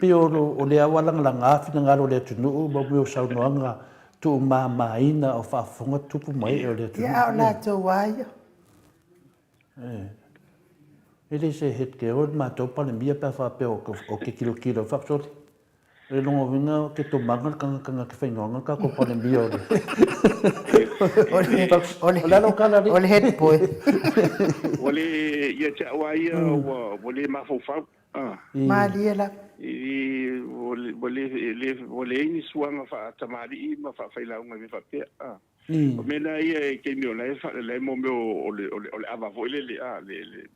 [SPEAKER 2] Pei o, o lea ua lagalaga finagalo o le atunuu ma mea o saunoaga tuumamaina o faafofoga tupu ma ee o le atunuu.
[SPEAKER 1] Ia, a o latou a ia.
[SPEAKER 2] E le se Head Girl le matou Palemia pe a faapea o ke tilotilo faapsoli. O le lona uiga ke tomaga le kagakaga ke fainoaga le tatou Palemia o le
[SPEAKER 1] O le O le head boy.
[SPEAKER 3] Ua le, ia te au lava ia ua le mafaufau.
[SPEAKER 1] Malie lava.
[SPEAKER 3] Ua le, ua leai ni suaga faatamalii ma faafailauga i mea faapea. O mea na ia i taimi o la e faalelei mo mea o le, o le, o le ava foi lele, a, le, le,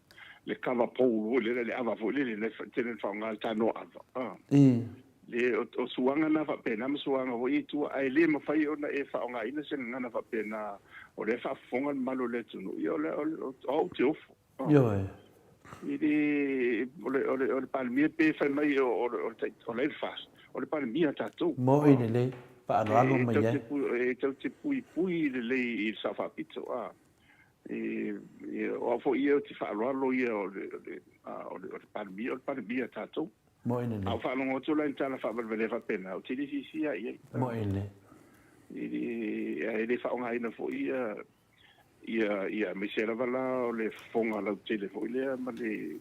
[SPEAKER 3] le cover pole foi lele, le ava foi lele, na tele na faaaoga le tanoa ava, a. Le, o, o suaga na faapena ma suaga foi ia i tua, ae le mafai ona e faaaogaina se gagana faapena, o lea e faafofoga le mamalu o le atunuu, ia o le, o, o, o au ou te ofo.
[SPEAKER 2] Ioe.
[SPEAKER 3] I le, o le, o le, o le Palemia pe fai mai o, o, o le, o le FAST, o le Palemia tatou.
[SPEAKER 2] Mo'i lelei, faaaloalo mai ai.
[SPEAKER 3] E tau te puipui lelei i le Sao Faapito, a. E, e, o au foi ia ou te faaaloalo ia o le, o le, a, o le, o le Palemia, o le Palemia tatou.
[SPEAKER 2] Mo'i lelei.
[SPEAKER 3] A ou faalogo atu la i le tala faavalevalea faapena, ou te le fiafia i ai.
[SPEAKER 2] Mo'i lelei.
[SPEAKER 3] I le, ae le faaaogaina foi ia, Ia, ia, aemaise lava la o le fofoga lautele foi lea ma le,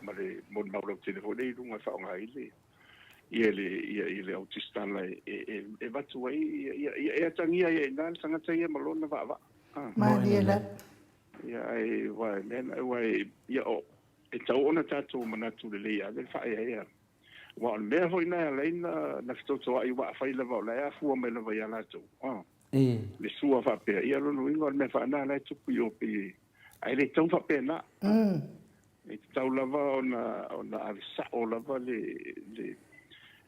[SPEAKER 3] ma le molimau lautele foi lea i luga e faaaoga ai le, ia le, ia, ia le au tusitala e, e, e, e avatu ai, ia, ia, ia, e atagia ai i ina le tagata ia ma lona vaavaa.
[SPEAKER 1] Ah. Malie lava.
[SPEAKER 3] Ia, ae, aua, e, aua e, ia, o, e tatau ona tatou manatu lelei e ave le faaeaea. Aua o le mea foi lena e ala ai na, na fetotoai, aua afai lava o la e afua mai lava ia latou. Ah. Le sua faapea, ia lona uiga o le mea faana la e tupu i o pei ae le tatau faapena. E tatau lava ona ona ave sao lava le le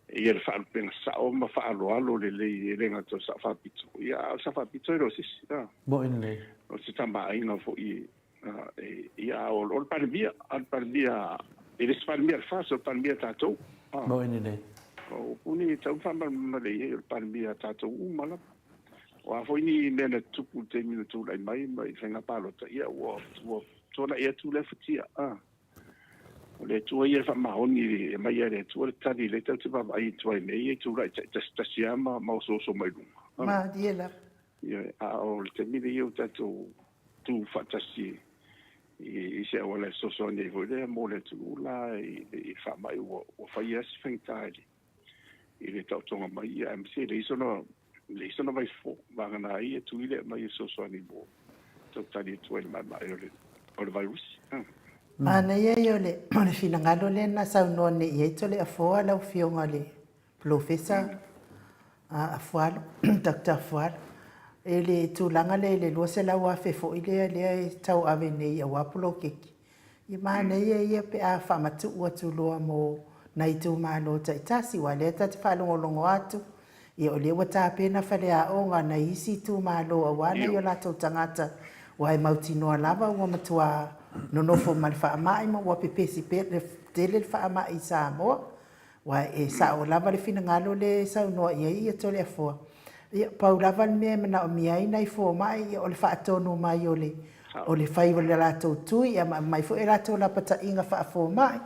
[SPEAKER 3] Ia le faalupega sao ma faaaloalo lelei, e le gata o le Sao Faapito, ia a o le Sao Faapito e le o se isi, a.
[SPEAKER 2] Moni lelei.
[SPEAKER 3] O se tamaaiga foi e, ia a o le Palemia, a o le Palemia, e le o se Palemia a le FAST, o le Palemia a tatou,
[SPEAKER 2] a. Moni lelei.
[SPEAKER 3] O upu nei e tatau ona faamalamalama lelei i ai, o le Palemia a tatou uma lava. O a foi ni mea na tutupu i le taimi na tulai mai ma i le faiga palota, ia ua, ua tuanai atu lea futia, a. O le Atua ia e faamaoni e aumai lava e le Atua le tali lea tatou te vaavaai atu ai nei e tulai taitasitasi lava ma, ma osooso mai luga.
[SPEAKER 1] Malie lava.
[SPEAKER 3] Ioe, a o le taimi lenei ua tatou tu faatasi i, i se auala e fesoasoani ai foi lea mo le atunuu la i, i le faamai ua, ua fai lava si faigata i le, i le taotoga mai, ia, aemaise e leai sona, leai sona vaifofo, vagana ai ia tui lea e aumai e fesoasoani mo tau tali atu ai i le maemae o le, o le vairusi.
[SPEAKER 1] Manaia ia o le, o le finagalo lea na saunoa nei i ai Toleafoa lau Afioga i le Polofesa Afualo, Doctor Afualo, i le tulaga lea i le $200,000 foi lea lea e tauave nei aua poloketi. Ia manaia ia pe a faamatuu atu loa mo nai itumalo taitasi, aua o lea ta te faalogologo atu, ia o lea ua tapena faleaoga a nai isi itumalo aua nai o latou tagata, aua e mautinoa lava ua matua nonofo ma le faamai ma ua pepesi tele le faamai i Samoa. Aua e sao lava le finagalo lea e saunoa i ai Toleafoa, ia, pau lava le mea e manaomia ai nai fomai, ia, o le faatonu mai o le, o le fai o le latou tui, ia, ma aumai foi a latou lapataiga faafomai.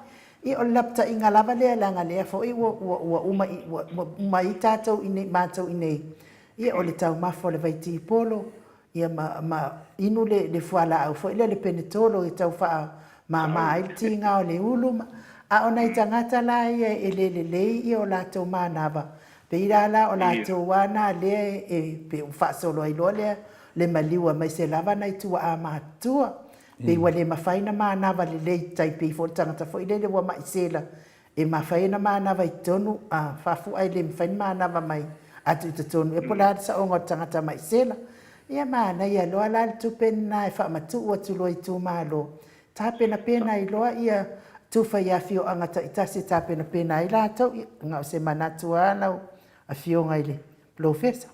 [SPEAKER 1] Ia, o le lapataiga lava lea, leaga lea foi ua, ua, ua uma i, ua, ua uma ai tatou i nei, matou i nei, ia, o le taumafa o le vaitipolo, Ia ma, ma inu le, le fualaau foi lea, le penetolo e tau faamama ai le tiga o le ulu ma, a o nai tagata la ia e le lelei ia o latou manava, pei la la o latou lava na lea e, e pei ua faasolo ai loa lea le maliu aemaise lava nai tuaa matutua, pei ua le mafai ona manava lelei tai pei foi o le tagata foi lele ua mai sela E mafai ona manava i totonu, a faafua e le mafai ona manava mai atu i totonu ea po o le a le saoga o le tagata mai sela. Ia manaia loa la le tupe lena e faamatuu atu loa i itumalo, tapenapena ai loa ia tufa i afioaga taitasi e tapenapena ai latou. Ia, na o se manatu lava lau Afioga i le Polofesa.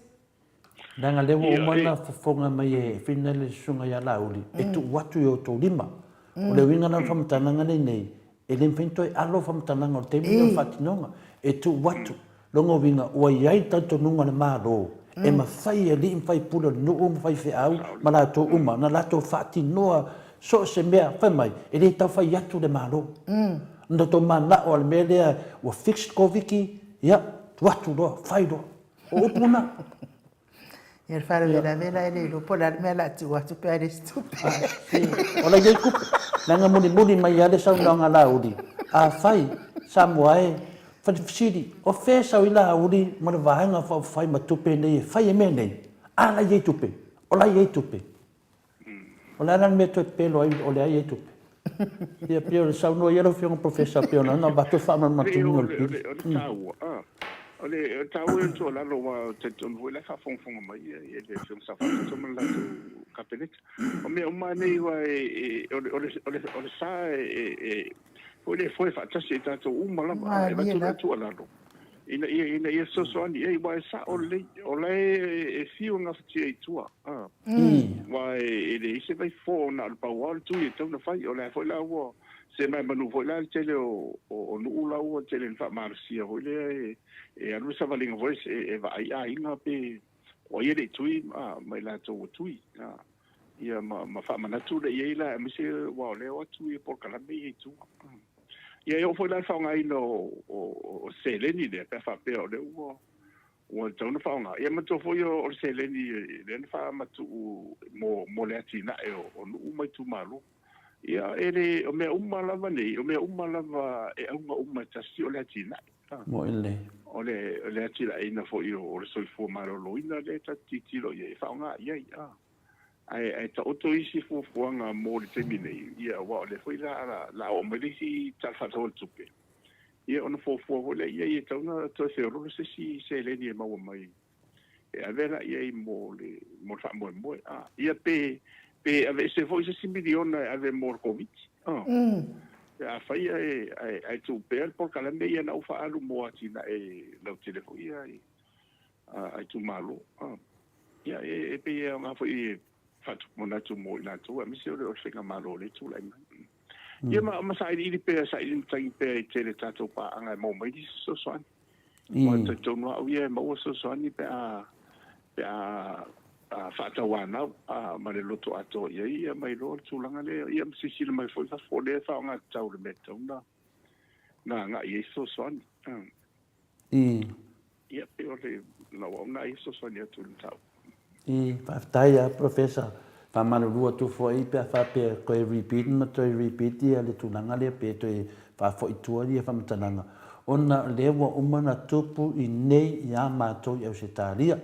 [SPEAKER 2] Leaga lea ua uma ona fofoga mai e Whina le susuga ia Laauli, e tuu atu i outou lima. O le uiga la o le faamatalaga lenei, e le mafai ona toe alo faamatalaga o le taimi lenei o le faatinoga. E tuu atu. Lona uiga, ua i ai le talitonuga o le Malo, e mafai e alii ma faipule o le nuu ma faifeau ma latou uma ona latou faatinoa so o se mea. Fai mai, e le tau fai atu le Malo. Ona outou mananao lava i le mea lea ua fix le Koviti, ia, tuu atu loa, fai loa. O upu na.
[SPEAKER 1] Ia le faalavelave la e le iloa po o le a le mea o le a tuu atu pe a le isi tupe.
[SPEAKER 2] O la e i ai tupe. Leaga mulimuli mai lava le saunoaga a Laauli, afai, Samoa e, fai le fesili, o fea e sau ai Laauli ma le Vaega Faaupufai ma tupe nei e fai ai mea nei? A la e i ai tupe? O la e i ai tupe. O le a la le mea e toe pepelo ai o lea e i ai tupe? Ia pei o le saunoa ia lau Afioga Professor pei ona avatu le faamalamalamaina o le
[SPEAKER 3] pili. O le taua, o le taua ia o le tuualalo aua ou te talitonu foi o la e faafogafoga mai le Afioga Sa Faatoto ma le latou Kapeneta. O mea uma lava nei aua o le sa e foi lea e foe faatasi e tatou uma lava e avatu le tuualalo ina ia ina ia fesoasoani i ai aua e sao lelei o la e fiu e gafatia i tua aua e leai se vaifofo na o le pau lava o le tui e tatau ona fai. O le a foi la ua se maemanu foi la le tele o nuu la ua tele ina faamalosia foi lea e alu le savaliga foi e vaai aiga pe o ai e le i tui ma i latou ua tui ia ma faamanatu lea i ai la aemaise aua o lea e o atu ia polokalame ia i tua. Ia e oo foi la i le faaaogaina o seleni lea pe a faapea o lea ua ua tatau ona faaaoga. Ia manatua foi o le seleni lea na faamatuu mo le atinae o nuu ma itumalo. Ia e le, o mea uma lava nei, o mea uma lava e auga uma e tasi o le atinae.
[SPEAKER 2] Moni lelei.
[SPEAKER 3] O le atinaeina foi o le soifua maloloina lea tatou te tilotilo i ai e faaaoga i ai. Ae taoto isi fuafuaga mo le taimi nei, ia aua o lea foi o le a oo mai le isi Tala Faatatau o le Tupe, ia ona fuafua foi lea i ai e tatau ona toe feoloolo se isi seleni e maua mai e ave la i ai mo le mo le faamoemoe. A, ia pe pe aveese foi se isi miliona e ave mo le Koviti. Pe afai ae tuu pea le polokalame ia na ou faaalu mo atinae lautele foi ia a itumalo. Ia, e pei e aoga foi e faatupu manatu mo i latou, aemaise o le faigamalo o lea e tulai mai. Ia ma sailiili pea, sailiili matagi pea i tele tatou paaga e maua mai nisi fesoasoani. Aua e talitonu lava au ia e maua fesoasoani pe a pe a faatauanau ma le loto atoa i ai ia ma iloa le tulaga lea. Ia ma silasila mai foi fafo o lea e faaaoga tatau i le mea e tatau ona agai i ai fesoasoani. Ia, pei o le lau au lena ia fesoasoani atu i le mataupu.
[SPEAKER 2] I, faafetai a Professor. Faamalulu atu foi pe a faapea toe repeat ma toe repeat ia le tulaga lea pe toe faafoi tua ia faamatalaga ona o lea ua uma ona tupu i nei ia matou i Ausetalia.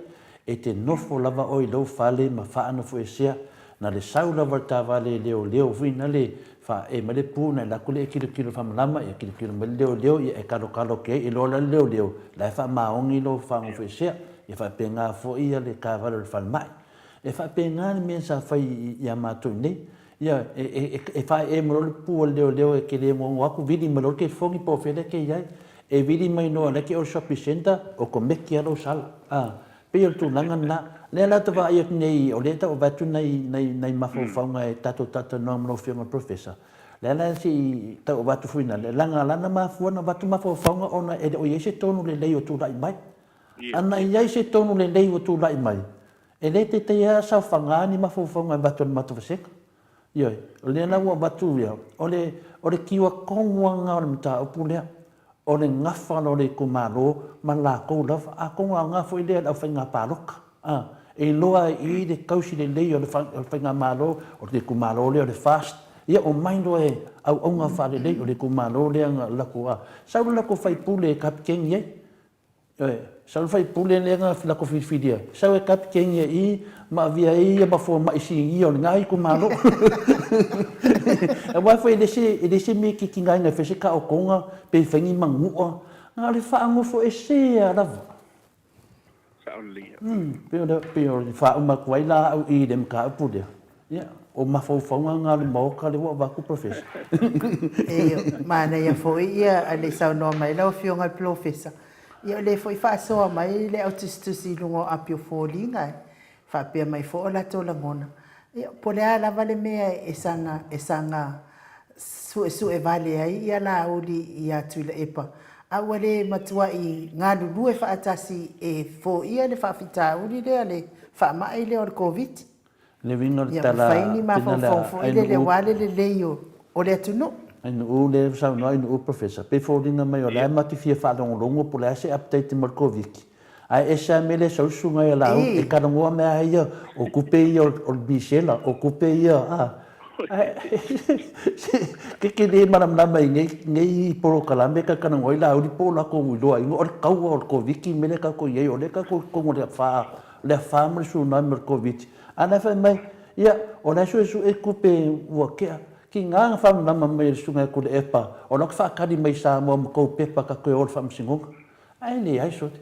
[SPEAKER 2] E te nofo lava oe i lou fale ma faanofoesea Na le sau lava le taavale leoleo foi na le faaee mai le pu na alu atu lea e tilotilo faamalama ia tilotilo mai le leoleo ia e kalokalo atu ai iloa la le leoleo la e faamaoni lou faagofoesea ia faapena foi ia le taavale o le falemai. E faapena le mea sa fai ia matou nei. Ia e faaee mai loa le pu a le leoleo e te le gogo atu vili mai loa le telefoni po o fea lea e te i ai. E vili mai loa la e te o i le shopping centre okomeki lava lou sala. Pei o le tulaga lena. O lea la ou te vaai atu nei, o lea e tau avatu nai, nai, nai mafaufauga e tatou talatalanoa ma lau Afioga i le Professor. O lea la se i tau avatu foi na, leaga la na mafua ona avatu mafaufauga ona e le o i ai se tonu lelei o tulai mai. A na i ai se tonu lelei ua tulai mai, e le taitai lava saofaga ni mafaufauga e avatu e le matou vasega. Ioe, o lea la ua avatu ia, o le, o le kiua tonu lava lena o le mataupu lea, o le gafa loa o le itumalo ma latou lava, atonu aoga foi lea i le aufaiga palota, a, e iloa ai i i le tausi lelei o le faigamalo, o le itumalo lea o le FAST, ia omai loa e auauna faalelei, o le itumalo lea na latou, a, sau le latou faipule e kapikeni ai, Ioe, sau le faipule lea na latou filifilia, sau e kapikeni ai i i ma avea ai ia ma fomai sinia o lena itumalo. Aua foi e le se, e le se mea e kikinaina e fai se taotoga pe fai ni manua, na o le faanofoesea lava.
[SPEAKER 3] Sao lelei.
[SPEAKER 2] Pei o le, pei o le faauma atu ai la au i le mataupu lea. Ia, o mafaufauga na o le Maota lea ua avatu Professor.
[SPEAKER 1] E manaia foi ia le saunoa mai lau Afioga i le Polofesa. Ia o lea foi faasoa mai le au tusitusi i luga o api o foliga e faapea mai foi o latou lagona. Ia, po o le a lava le mea e saga, e saga suesue vale ai ia Laauli ia Tuilaepa, a ua le matuai galulue faatasi e foia le faafitauli lea, le faamai lea o le Koviti.
[SPEAKER 2] Le uiga o le tala
[SPEAKER 1] Ia, fai ni mafaufau foi lele aua le lelei o le atunuu.
[SPEAKER 2] Ainuu lea ua saunoa Ainuu Professor, pei foliga mai o la e matou te fia faalogologo po o le a se update mo le Koviti, ae ese lava mea lea e sau le susuga ia Laauli e talanoa mea lava ia o tupe ia o le misela, o tupe ia a, ae se ke le malamalama i nei polokalame e talatalanoa ai Laauli po o latou iloaina o le taua o le Koviti le mea lea tatou i ai, o lea tatou i totonu o le afa le afa ma le tsunami o le Koviti, a o la e fai mai, ia, o la e suesue tupe ua tea. Tiga na faamalamalama mai e le Susuga ia Tuilaepa, o la e faatali mai i Samoa ma tou pepa ta toe o i le Faamasinoga. Ae leai sole.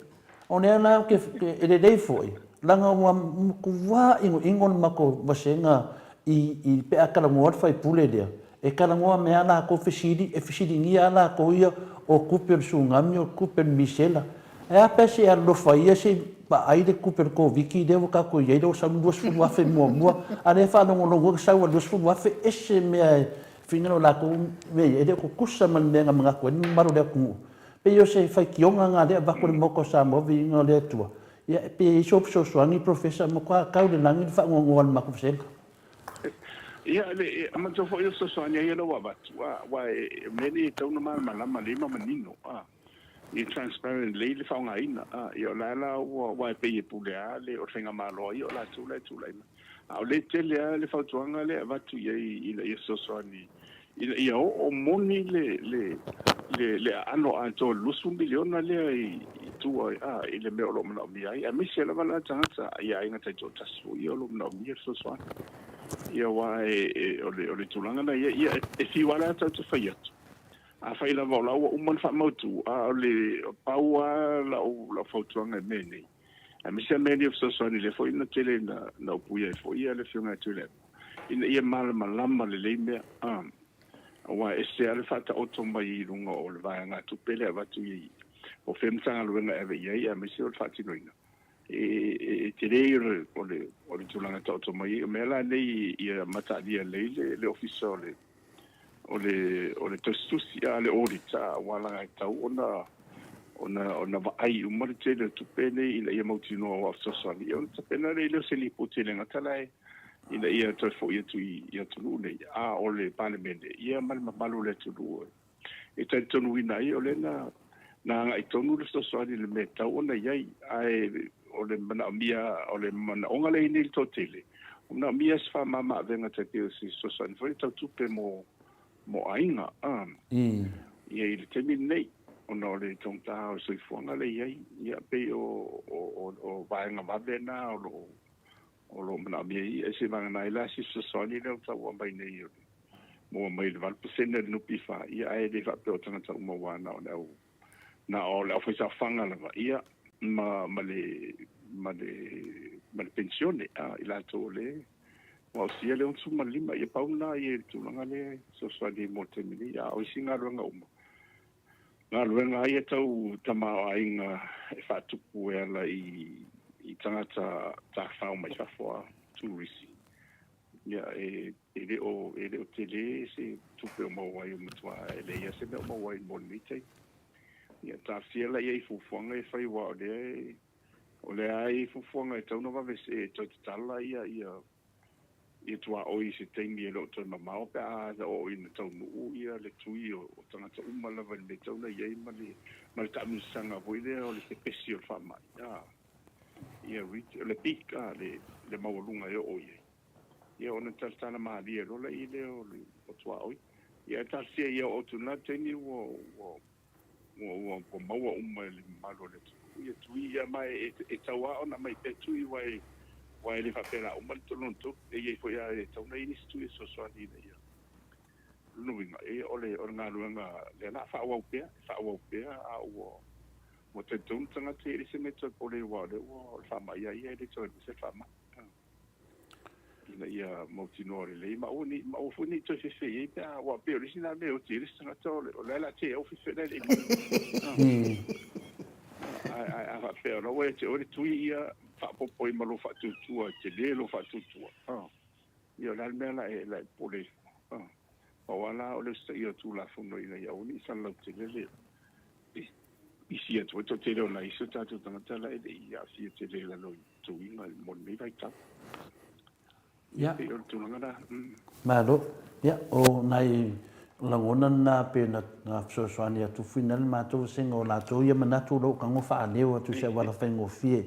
[SPEAKER 2] O lea la ou te, e lelei foi, leaga ua matua inoino le matou vasega i, pe a talanoa le faipule lea, E talanoa mai lava latou fesili, e fesiligia lava latou ia o tupe o le tsunami, o tupe o le misela. Ae a pe a se i alolofa ia se i vaai le tupe o le Koviti lea ua tatou i ai lea ua sau le 20,000 muamua, a o lea e faalogologo atu sau a le 20,000, ese mea e finagalo latou mea ia, e le o tutusa ma le mea na manatu ai le mamalu o le atunuu. Pei o se faitioga lena lea e avatu e le Maota o Samoa, viiga o le Atua. Ia pe i ai sou fesoasoani Professor, matua tau i le lagi le faanoanoa a le matou vasega.
[SPEAKER 3] Ia, le manatua foi o fesoasoani a ia lea ua avatu, aua o mea nei e tatau ona malamalama lelei ma manino, ia transparent lelei le faaaogaina. Ia o la la ua, aua e pei e pule lava le, o le faigamalo a ia o latou la e tulai mai. A o lea e tele lava le fautuaga lea e avatu i ai ina ia fesoasoani ina ia oo moni le, le, le, le aano atoa o le 20 miliona lea i, i tua a, i le mea o lo o manaomia ai, aemaise lava la tagata i aiga taitoatasi foi ia o lo o manaomia le fesoasoani. Ia aua e, e, o le, o le tulaga na ia, ia e, e fiu lava la tatou te fai atu. Afai lava o la ua uma ona faamautu, a o le pau lava lau, lau fautuaga i mea nei, aemaise lava mea nei o fesoasoani lea foi na tele na, na upuia ai foi ia le Afioga ia Tuilaepa, ina ia malamalama lelei mea. Aua e ese lava le faataoto mai i luga o le vaegatupe lea e avatu i o fea Matagaluega e ave i ai aemaise o le faatinoina. E tele ia o le tulaga e taoto mai ai. O mea la nei ia mataalia lelei le Ofisa o le o le o le Tusitusi a le Audit aua leaga e tatau ona ona ona vaai uma le tele o tupe nei ina ia mautinoa aua o fesoasoani ia ona tapena lea o se lipoti e le gata la e ina ia toe foi atu i atunuu nei a o le Palemene ia ma le mamalu o le atunuu e talitonuina ai o lea na na agai tonu le fesoasoani i le mea e tatau ona i ai. Ae o le manaomia, o le manaoga lea e i ai nei i le toatele, o manaomia se faamama avega tai pei o se fesoasoani foi lea tau tupe mo mo aiga a ia i le taimi lenei ona o le taugata o le soifuaga lea e i ai. Ia pei o o o vaega vave na o lo o o lo o manaomia ai, ae seivagana ai la se fesoasoani lea ua tau aumai nei o le maua mai le 8% e le NPF, ia ae le faapea o tagata uma aua na o le au na o le aufaisaofaga lava ia ma ma le ma le ma le penisione a i latou o le ua ausia le 65. Ia pau lena ia i le tulaga lea e fesoasoani ai mo le taimi nei, a o isi galuega uma galuega lava ia tau tamaoaiga e faatupu e ala i i tagata tafafao mai fafo a turisi, ia e e le o e le o tele se tupe o maua ai, ua matua e leai lava se mea o maua ai mo lenei taimi. Ia tafia la i ai fuafuaga e fai aua o lea o lea lava e i ai fuafuaga e tatau ona vave e toe tatala ia ia ia tuaoi i se taimi e le o toe mamao pe a oo ina taunuu ia le tui o tagata uma lava i le mea e tatau ona i ai ma le ma le taamilosaga foi lea o le pepesi o le faamai a ia reach o le peak a le le maualuga e oo i ai ia ona talatala malie loa laia lea o le o tuaoi. Ia ae talosia ia oo atu i lena taimi ua ua ua ua ua maua uma e le mamalu o le atunuu ia tui ia ma e e tatau lava ona aumai pea tui aua e aua e le faapea o le a uma le lona tolu. E i ai foi lava e tatau ona i ai nisi tui e fesoasoani ina ia lona uiga e o le o le galuega lea o le a faaauau pea, e faaauau pea a ua ua talitonu tagata e leai se mea e toe pole aua o lea ua o le faamai lava ia e le toe alu ese le faamai. Ina ia mautinoa lelei ma aua nei, ma aua foi ne i toe fefe i ai pe a, aua pei o le isi lena mea e oti ai le isi tagata o le, o la e o le a tea au fefe la e le i maua. Ae, ae a faapea o la ua ia te oe le tui ia faaopoopo ai ma lou faatuatua, e tele lou faatuatua. Ia o le a le mea la e, la e popole ai fua? Pau lava la o le usitaia o Tulafono ina ia aua ne i salalautele le, isi atu ai toatele o nai isi o tatou tagata la e le i aafia tele i lalo i tuiga mo lenei vaitau.
[SPEAKER 2] Ia.
[SPEAKER 3] Pei o le tulaga la. Mm.
[SPEAKER 2] Malo. Ia, o nai lagona na pe na, na fesoasoani atu foi na le matou vasega o latou ia manatu o lou tago faaleo atu i se auala faigofie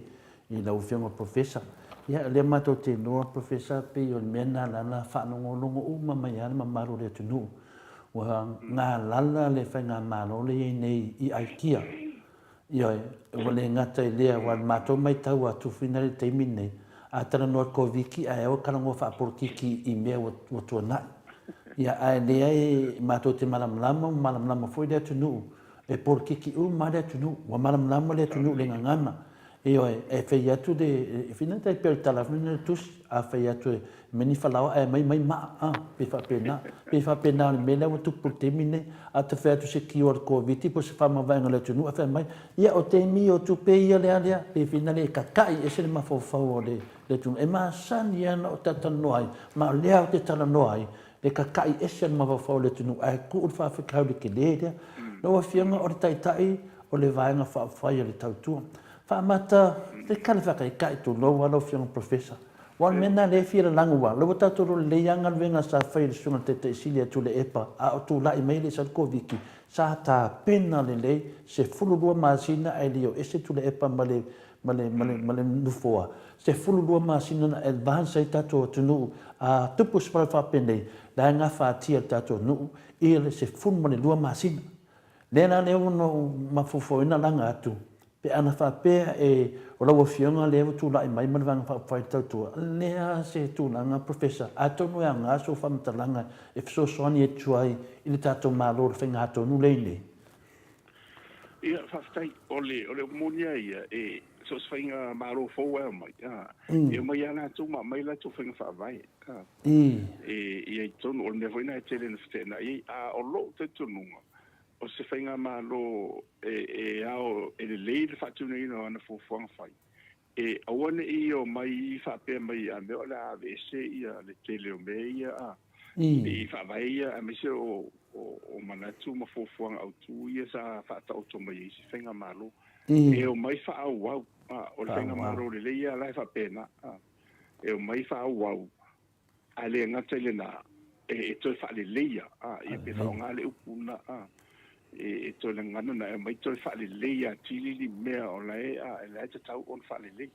[SPEAKER 2] i lau Afioga Professor. Ia, lea matou te iloa Professor pei o le mea na la na faalogologo uma mai lava le mamalu o le atunuu. Ua galala le faigamalo lea i ai nei i aikia. Ioe, ua le gata i lea, aua o le matou matau atu foi i le taimi lenei, a talanoa i le Koviti ae aua talanoa faapolokiki i mea ua tuanai. Ia, ae leai matou te malamalama, ua malamalama foi le atunuu, e polokiki uma lava le atunuu, ua malamalama le atunuu i le gagana. Ioe, e fai atu le, e fai tai pei o le tala foi lea o le tusi, a fai atu e aumai ni falaoa ae aumai mai maa, a, pei faapena. Pei faapena o le mea lea ua tupu i le taimi lenei. A ta fai atu se cure o le Koviti po o se faamavaega o le atunuu ae fai mai, ia o taimi o tupe ia lea lea, pei foi lea e kaka'i ese le mafaufau o le atunuu. E masani lava ona ou talatalanoa ai, ma o lea ou te talanoa ai, le kaka'i ese o le mafaufau o le atunuu ae tuu le faafitauli tele lea. Lau Afioga o le Taitai o le Vaega Faaupufai o le Tautua. Faamata le tala faataitai tulou lava lau Afioga Professor. Aua o le mea lena lea e fia lalago aua o lea ua tatou iloa lelei lava galuega sa fai e le Susuga i le Taitai Sili ia Tuilaepa a o tulai mai e le i sau le Koviti, sa tapena lelei 12 masina ae le i o ese Tuilaepa ma le ma le, ma le, ma le nofoa, 12 masina na advance ai tatou atunuu, a tupu se pala faapenei, la e gafatia e le tatou nuu ia le 12 masina. Lea la lea ua na ou mafaufauina laga atu, pe ana faapea e o lau Afioga lea ua tulai mai ma le Vaega Faaupufai Tautua, lea se tulaga Professor, atonu e aoga sou faamatalaga e fesoasoani atu ai i le tatou Malo i le faigatonu lea i nei.
[SPEAKER 3] Ia, faafetai. O le, o le upu moni lava ia, e, so o se faiga Malo fou lava e omai, a, e omai lava latou ma aumai latou faiga faavae, a, e i ai totonu. O le mea foi lena e tele ina feteenai ai. A o lou talitonuga, o se faigamalo e, e ao, e lelei le faatinoina o ana fuafuaga fai, e aua ne i omai faapea mai a mea o le a aveese ia le tele o mea ia a i faavae ia aemaise o o manatu ma fuafuaga autu ia sa faataoto mai ai isi faigamalo. E omai faaauau, a o le faigamalo lelei ia la e faapena, a e omai faaauau. Ae le gata i lena, e toe faaleleia, a, ia pe faaaoga le upu lena, a, e toe lagana na e aumai toe faaleleia atili ni mea o la e, a, la e tatau ona faalelei.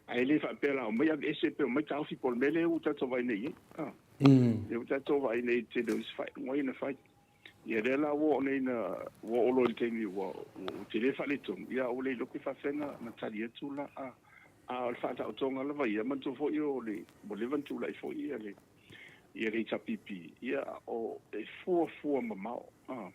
[SPEAKER 3] Ae le faapea la omai aveese pe omai taofi po o le mea lea ua tatou vaai nei i ai, a. Lea ua tatou vaai nei i le tele o isi faaiuga ia na fai. Ia lea la ua oo nei ina ua oo loa i le taimi ua ua tele faaletonu, ia ua le iloa pe faapefea ona ona tali atu la. A, a o le faataotoga lava ia, manatua foi o le ua leva ona tulai foi ia le ia le HRPP, ia o e fuafua mamao. A,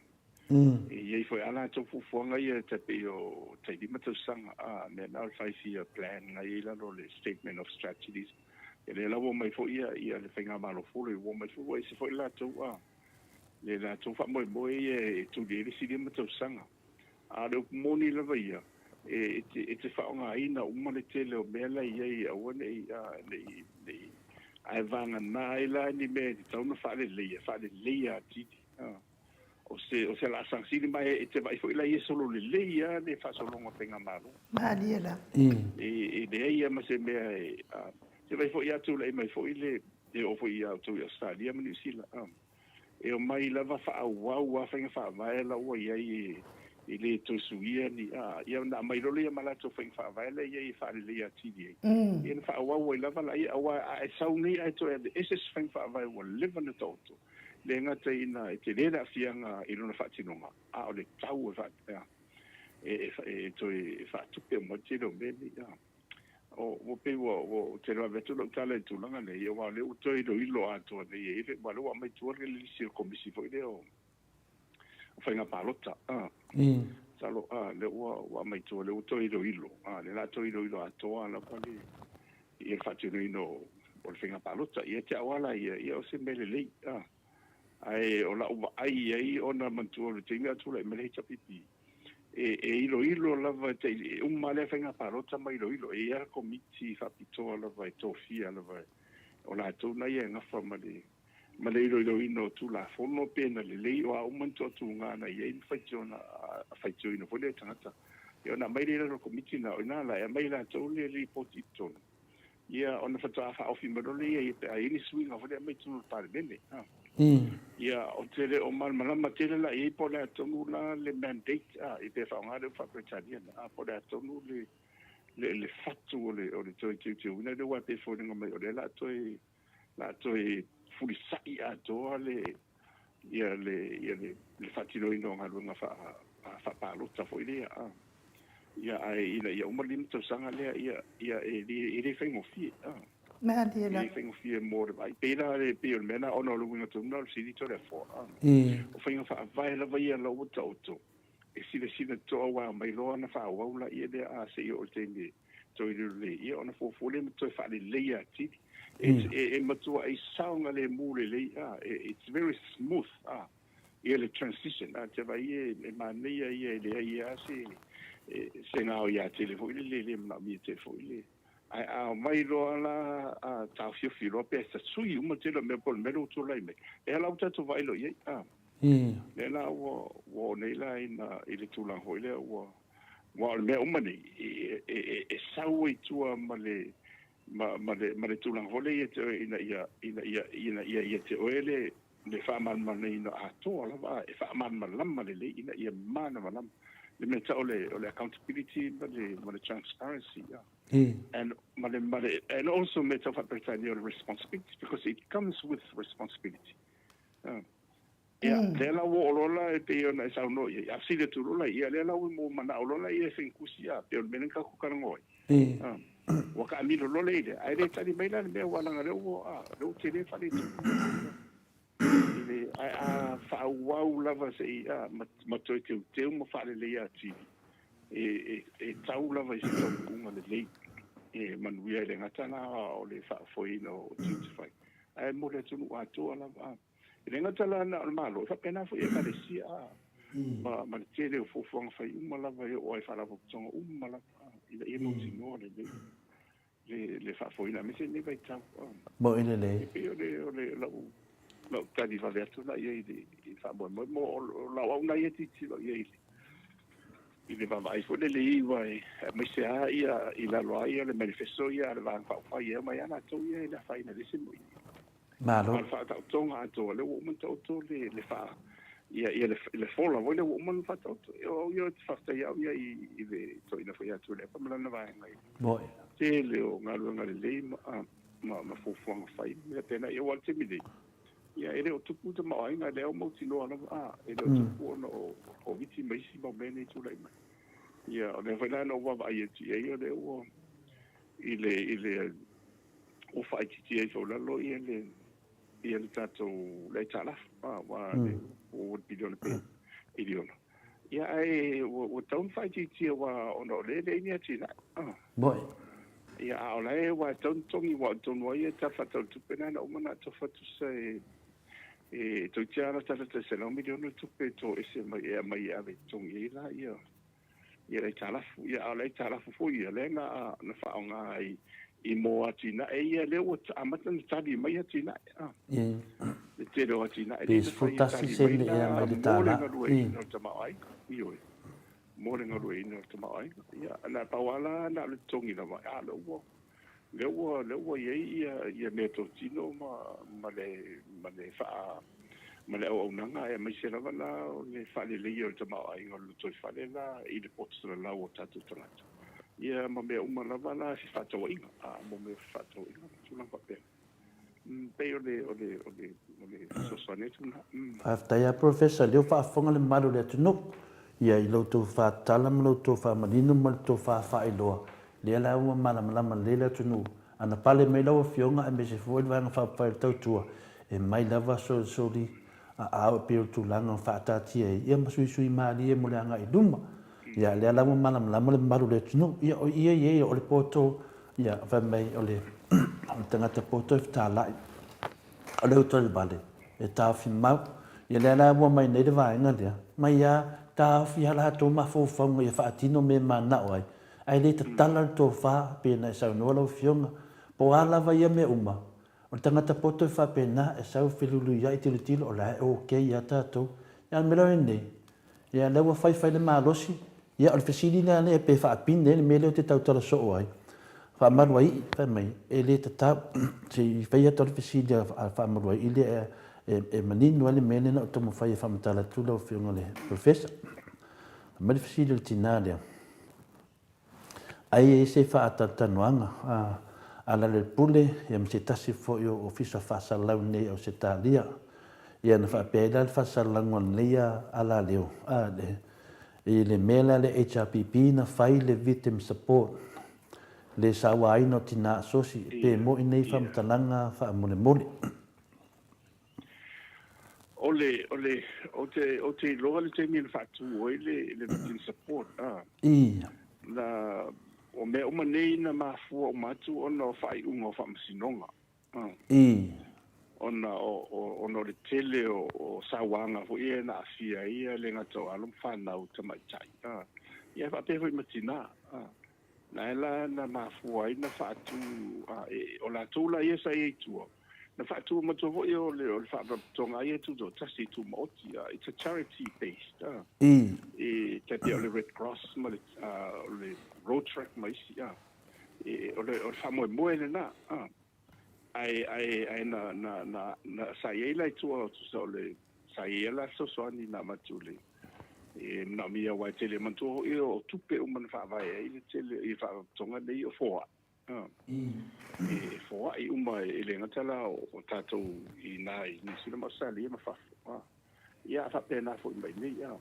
[SPEAKER 3] e i ai foi lava latou fuafuaga ia tai pei o tai 5 tausaga, a, mea na o le 5 year plan na i ai i lalo o le statement of strategies. Ia lea la ua omai foi ia ia le faigamalo fou lea, ua omai foi ua ese foi le latou a le latou faamoemoe ia e tuli ai le isi 5 tausaga. A o le upu moni lava ia, e te, e te faaaogaina uma le tele o mea la e i ai, aua ne i, ne i, ne i, ae vagana ai la ni mea e tatau ona faaleleia, faaleleia atili. O se, o se laasaga sili, ma e te vaai foi la i e solo lelei lava le faasologa o faigamalo.
[SPEAKER 1] Malie la.
[SPEAKER 3] E leai lava ma se mea e, se vaai foi a tulai mai foi le, e oo foi ia outou i Ausetalia ma Niu Sila, e omai lava faaauau lava faiga faavae la ua i ai e le toe suia ni, ia ona aumai loa lea ma latou faiga faavae la e i ai e faaleleia atili ai, ia ona faaauau ai lava laia, aua a e sau nei ae toe aveese se faiga faavae ua leva ona taoto, le gata ina e tele le aafiaga i lona faatinoga, a o le tau e, e toe faatupe uma ai le tele o mea nei. Ua pei ua ou te ave atu lau tala i le tulaga lea, aua o lea ua toe iloilo atoa nei e aua o lea ua aumai tua le lisi o le Komisi foi lea o Faiga Palota. Masalo o lea ua aumai tua, lea ua toe iloilo, lea o le a toe iloilo atoa lava le le faatinoina o le faiga palota. Ia te au lava la ia, ia o se mea lelei. Ae o lau vaai i ai ona manatua o le taimi a o tulai mai le HRPP, e iloilo lava e uma lea faiga palota ma iloilo. E i ai lava komiti faapitoa lava e tofia lava o latou na ia e gafa ma le ma le iloiloina o Tulafono pe na lelei o a uma ni toatuga na i ai ma faitioga faitioina foi lea e tagata. Ia ona aumai lea i lalo o le komiti lena, o i ina la e aumai e latou le lipoti i totonu, ia ona faatoa faaofi mai loa lea i ai pe a i ai ni suiga foi lea e aumai i totonu o le Palemene. Ia, ou te le o malamalama tele la i ai po o le a tonu la le mandate, ia pe faaaoga le upu faa-Peretania lena, po o le a tonu le le fatu o le o le toe teuteuina lea aua e pei e foliga mai o lea o le a toe le a toe fulisa'i atoa le ia le ia le le faatinoina o galuega faapalota foi lea a. Ia ae ina ia uma le 5 tausaga lea ia ia e le e le faigofie a.
[SPEAKER 1] Malie
[SPEAKER 3] la. E le faigofie mo le vaai. Pei la le pei o le mea lena ona o le uiga tonu lena o le fesili Toleafoa a. O faiga faavae lava ia la ua taoto e silasila totoa aua e aumai loa ona faaauau laia lea a se i oo i le taimi e toe iloilo ia ona fuafua lea ma toe faaleleia atili. E matuai saogalemu lelei, it's very smooth ia le transition. A te vaai e manaia ia e leai lava se gaoia tele foi lele e le manaomia tele foi le. Ae a omai loa la a taofiofi loa pe sasui uma tele o mea po o le mea lea ua tulai mai, lea la ua tatou vaai loa i ai. Lea la ua oo nei la ina i le tulaga foi lea ua Aua o le mea uma nei, e sau ai tua ma le, ma le, ma le tulaga foi lea ia te oe ina ia, ina ia, ina ia ia te oe le, le faamalamalamaina atoa lava, e faamalamalama lelei ina ia malamalama le mea tau o le, o le accountability ma le, ma le transparency. And, ma le, ma le, and also mea tau faa-Peretania o le responsibility because it comes with responsibility. Ia, lea la ua oo loa la e pei ona e saunoa i ai, a fesili atu loa la ia, lea la ua manao loa la ia e fenikusi, a, pei o le mea lea na tatou talanoa ai. Ua taamilo loa lea i lea, ae le tali mai la le mea aua leaga o lea ua, a, lea ua tele faaletonu. I le, ae a faaauau lava se i, a, ma toe teuteu ma faaleleia atili. e, e, tau lava i se taunuuga lelei e manuia ai le gata la o le faafoeina o tiute fai, ae mo le atunuu atoa lava. E le gata la na o le Malo, e faapena foi i Ekalesia ma, ma le tele o fuafuaga fai uma lava e oo ai i faalapotopotoga uma lava ina ia mautinoa lelei le, le faafoeina aemaise lenei vaitau.
[SPEAKER 2] Moe lelei.
[SPEAKER 3] E pei o le, o le lau, lau tali vave atu la i ai i le, i le faamoemoe mo o lau au na ia tilotilo i ai i le, i le vaavaai foi lele i aua e aemaise lava ia i lalo lava ia o le manifesto ia a le Vaega Faaupufai e omai lava latou ia e le afaina i le isi moi.
[SPEAKER 2] Malo.
[SPEAKER 3] A o le faataotoga atoa lea ua uma ona taoto le le faa ia ia le le fola foi lea ua uma ona faataoto. O au ia ou te faafetai au ia i i le toeaina foi ia Tuilaepa ma lana vaega i le
[SPEAKER 2] Moe.
[SPEAKER 3] tele o galuega lelei ma ma ma fuafuaga fai ma mea faapena. Ia aua o le taimi nei, Ia, e le o tupu le tamaoaiga, lea ua mautinoa lava, a, e le o tupu ona o Koviti ma isi mau mea nei e tulai mai. Ia, o lea foi la na ou vaavaai atu i ai, o lea ua, i le, i le, ua faaitiitia ifo i lalo ia le, ia le tatou, le aitalafu, a, aua le, ua piliona pe piliona. Ia, ae ua, ua tatau ona faaitiitia aua ona o lea e leai ni atinae. A.
[SPEAKER 2] Moe.
[SPEAKER 3] Ia, a o la e ua tatau ona totogi, aua o totonu ai ia Tala Faatatau o le Tupe lena na uma ona atofa tusa e, e toeitiiti lava latalata i le $100 miliona le tupe e toese mai e aumai e ave e totogi ai la ia, ia le aitalafu. Ia, a o le aitalafu foi ia, lea na, na faaaoga ai i mo atinae ia lea ua amata ona tali mai atinae. A. Le tele o atinae
[SPEAKER 2] Pe
[SPEAKER 3] lea na fai e
[SPEAKER 2] 11
[SPEAKER 3] tali mai
[SPEAKER 2] sene
[SPEAKER 3] la
[SPEAKER 2] ea mai le
[SPEAKER 3] mo le
[SPEAKER 2] tala.
[SPEAKER 3] Galueaiina o le tamaoaiga. Ioe. Mo le galueaiina o le tamaoaiga. Ia, na pau lava la na o le totogi lava, a o lea ua, lea ua, lea ua i ai ia, ia meatotino ma, ma le, ma le faa, ma le auaunaga, aemaise lava la o le faaleleia o le tamaoaiga o le lotoifale la i le poto salalau o tatou tagata. Ia, ma mea uma lava la i fefaatauaiga, a, mo mea o fefaatauaiga ma tulaga faapena. Pei o le, o le, o le, o le fesoasoani atu lena.
[SPEAKER 2] Faafetai lava Professor, lea ua faafofoga le mamalu o le atunuu ia i la outou faatatala ma la outou faamanino ma le tofa faailoa, lea la ua malamalama lelei le atunuu. A na pale mai lau Afioga aemaise foi le Vaega Faaupufai o le Tautua, e mai lava solisoli aao e pei o le tulaga na faataatia ai ia ma suisui malie mo le agai i luma. Ia lea la ua malamalama le mamalu o le atunuu, ia o ia ia o le poto Ia, fai mai o le tagata poto e fetalai, o le uta o le vale, e taofi mau. Ia lea la ua mai nei le vaega lea, mai a taofi a latou mafaufauga ia faatino mea e mananao ai, ae le tatala le tofa pei ona e saunoa lau Afioga. Po o a lava ia mea uma, o le tagata poto e faapena, e sau feluluiai tilotilo o la e okay a tatou. Ia a o le mea la lenei, Ia, lea ua fai fai le malosi. Ia, o le fesili lea lea pe faapine ai le mea lea ou te tautala soo ai. Faamaluaii, fai mai, e le tatau. Se i fai atu le fesili a Faamaluaii lea e manino ai le mea lea na ou taumafai e faamatala atu lau Afioga i le Professor. Fai mai le fesili a le tina lea. Ai e i se faatalatalanoaga a Lalelepule ma se tasi foi o Ofisa Faasalalau nei Ausetalia. Ia na faapea ai la le faasalalauga o lenei alaleo i le mea lea a le HRPP na fai le Victim Support, le sauaina o tina asosi, pe moi nei faamatalaga faamolemole.
[SPEAKER 3] O le, o le, ou te, ou te iloa le taimi na faatu ai le, le victim support, a.
[SPEAKER 2] Ia.
[SPEAKER 3] Na, o mea uma nei na mafua uma atu ona o faaiuga o faamasinoga, a.
[SPEAKER 2] Ia.
[SPEAKER 3] Ona o, o, ona o le tele o, o sauaga foi ia na aafia ai ia le gata o alo ma fanau tamaitai, a. Ia faapea foi ma tina, a. Na la na mafua ai na faatu, a, e, o latou la ia sa i ai i tua, na faatu matua foi o le, o le Faalapotopotoga ia e tutoatasi e tumaoti, a, it's a charity based, a. E tai pei o le Red Cross ma le, a, o le Rotaract ma isi, a. E, o le, o le faamoemoe lena, a. Ae, ae, ae na, na, na, na, sa i ai la i tua, tusa o le, sa i ai la fesoasoani na avatu i le, e manaomia aua e tele manatua foi o tupe uma na faavae ai le tele i faalapotopotoga nei o foai e foai uma e le gata la o tatou i ina i Niu Sila ma Ausetalia ma fafo ia faapena foi mai nei ia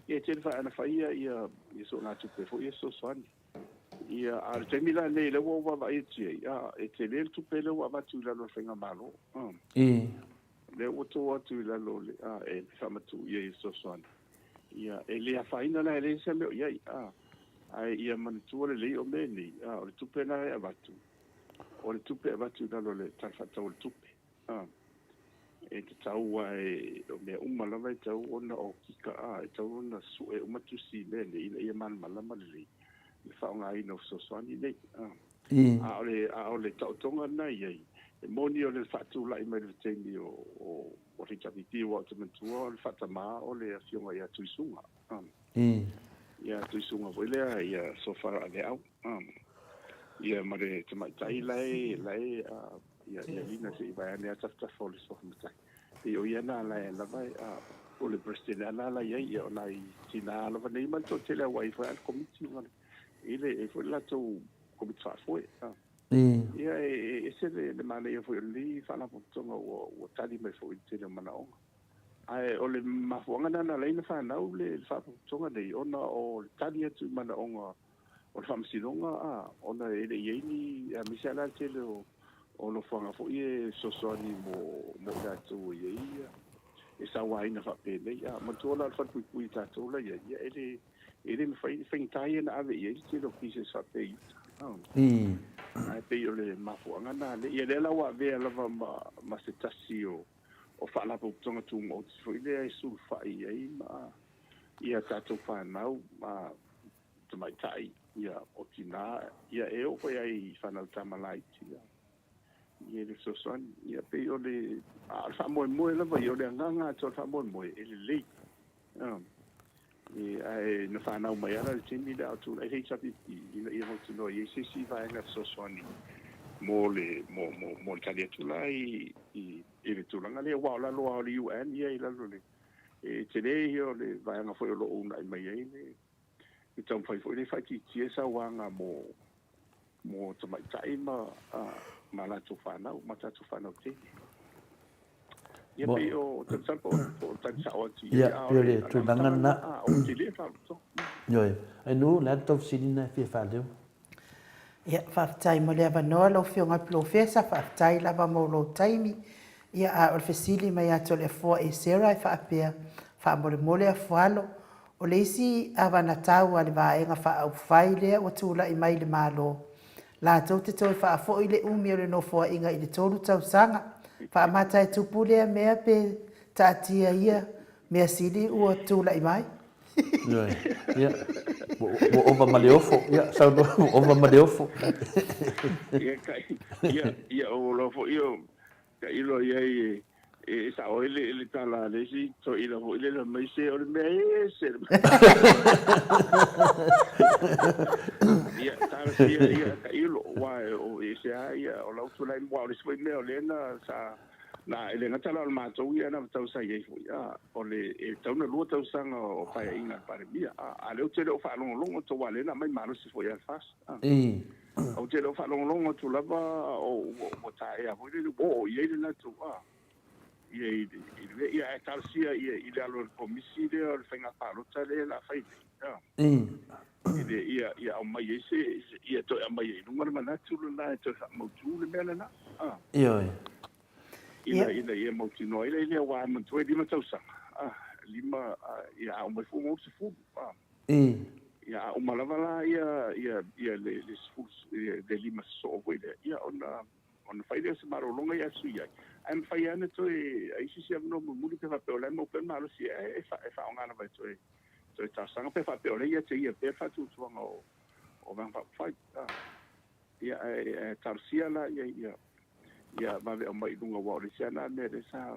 [SPEAKER 3] e tele fa ana faia ia ia soogatupe foi ia fesoasoani ia a o le taimi la nei lea ua ou vaavaai atu i ai e tele le tupe lea ua avatu i lalo o le faigamalo Lea ua to atu i lalo o le, a, e faamatuu i ai e fesoasoani. Ia, e le afaina la, e leai se mea o i ai, a. Ae ia manatua lelei o mea nei, a, o le tupe lena e avatu, o le tupe e avatu i lalo o le Tala Faatatau o le Tupe. A, e tatau a e, o mea uma lava e tatau ona okika, a, e tatau ona sue uma tusi i mea nei ina ia malamalama lelei le faaaogaina o fesoasoani nei. A, a o le, a o le taotoga lena e i ai, e moni o le faatulai mai i le taimi o, o, o le HRPP, aua ou te manatua o le faatamā o le Afioga ia Tuisuga. A, Ia Tuisuga foi lea, ia Sofa Aveau. A, ia ma le tamaitai la e, la e, ia, ia Lina se i vae ane lava tafatafa o le suafa matai. Pei o ia na la e lava e, a, o le President lava la la i ai, ia o nai tina lava nei ma le toatele aua e i ai foi lava le Komiti ma le, i le, e i ai foi le latou Komiti Faafoe. A, ia e, e ese le, le manaia foi o lenei Faalapotopotoga ua, ua tali mai foi i le tele o manaoga. Ae o le mafuaaga lena na ala ai ona fanau le Faalapotopotoga nei, ona o le tali atu i manaoga o le Faamasinoga, a, ona e le i i ai ni, aemaise lava la le tele o, o nofoaga foi e fesoasoani mo, mo i latou e i ai e sauaina faapenei. A, manatua la o le falepuipui a tatou la i ai, ia e le, e le mafai, e faigata ia ona ave i ai le tele o cases faapea i uta. A, ae pei o le mafuaaga lena, ia lea la ua avea lava ma, ma se tasi o, o Faalapotopotoga Tumaoti foi lea e sulufai i ai ma ia tatou fanau ma tamaitai, ia, o tinā, ia, e oo foi lava i fanau tama laiti, ia, ia le fesoasoani. Ia, pei o le, a o le faamoemoe lava ia, o le agaga atoa o le faamoemoe, e lelei. Ia, e, ae na fanau mai lava la i le taimi lea a o tulai le HRPP, ina ia mautinoa e i ai se isi vaega fesoasoani mo le, mo, mo, mo le tali atu la i, i, i le tulaga lea, aua o lalo lava o le UN ia i lalo o le, e tele ia o le vaega foi o lo o uunai mai ai le, le taumafai foi lea e faaitiitia sauaga mo, mo tamaitai ma, ma latou fanau, ma tatou fanau teine. Ia pei o te masalo po o tali sao atu i ai, a o le
[SPEAKER 2] tulaga lena. O le tele faapotopotoga. Ioe. Ainuu, o le a le tou fesili lena e fia faaleo?
[SPEAKER 1] Ia, faafetai mo le avanoa lau Afioga i le Polofesa, faafetai lava mo lou taimi. Ia, a o le fesili mai ia Toleafoa Esera e faapea, Faamolemole Afualo, o le isi avanatau a le Vaega Faaupufai lea ua tulai mai i le Malo, latou te toe faafoi le umi o le nofoaiga i le tolu tausaga. Faamata e tupu lea mea pe taatia ia mea sili ua tulai mai?
[SPEAKER 2] Ioe, ia, ua ova ma le ofo, ia, saunoa, ua ova ma le ofo.
[SPEAKER 3] Ia, ia, ia, o loa foi o, tailo i ai e sao ai le tala a le isi toeaina foi lele fai mai, se o le mea ese le Ia, talosia ia tailo, aua o ese lava ia, o lau tulai, aua o le isi foi mea o lea na sa, na, e le gata la o le matou ia na tau sa i ai foi, a, o le, e tatau ona lua tausaga o Paeaiga a le Palemia, a, a o lea ou te le o faalogologo atu, aua o lea na aumai malosi foi e le FAST, a. Ou te le o faalogologo atu lava ua taea foi lele, ua oo i ai le latou a, ia i le mea, ia ae talosia ia i le alo o le Komisi lea o le Faiga Palota lea o le a fai nei, a, i le, ia, ia aumai ai se, ia toe aumai ai i luga le manatu lena e toe faamautu le mea lena, a.
[SPEAKER 2] Ioe.
[SPEAKER 3] Ina, ina ia mautinoa ai lea, aua e manatua e lima tausaga, a, lima, a, ia a uma ifo ua 60, a. Ia, a uma lava la ia, ia, ia le, le sefulu, le lima sosoo foi lea, ia ona, ona fai lea o se malologa ia sui ai. Ae mafai lava ona toe ai se isi avanoa mulimuli pe faapea o la e maua pea le malosi e, e, fa, e faaaoga lava e toe, toe talosaga pe faapea o lea ia te ia pea le faatuatuaga o, o Vaega Faaupufai. Ia, ae, ae talosia la ia, ia, ia vave aumai i luga aua o le isi lava lena mea lea sa,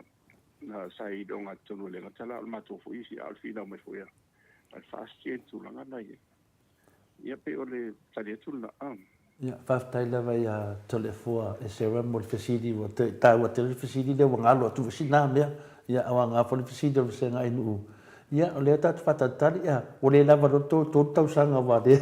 [SPEAKER 3] na, sa i le ogatotonu e le gata la o le matou foi isi, a o le finau mai foi a A le FAST ia i le tulaga lena i ai. Ia pei o le tali atu lena.
[SPEAKER 2] Ia, faafetai lava ia Toleafoa Esera mo le fesili ua toe taua tele le fesili lea ua galo atu foi sina mea. Ia, a aoga foi le fesili o le vasega ainuu. Ia, o lea tatou te faatalitali, ia, ua le lava loa le tolu tausaga aua lea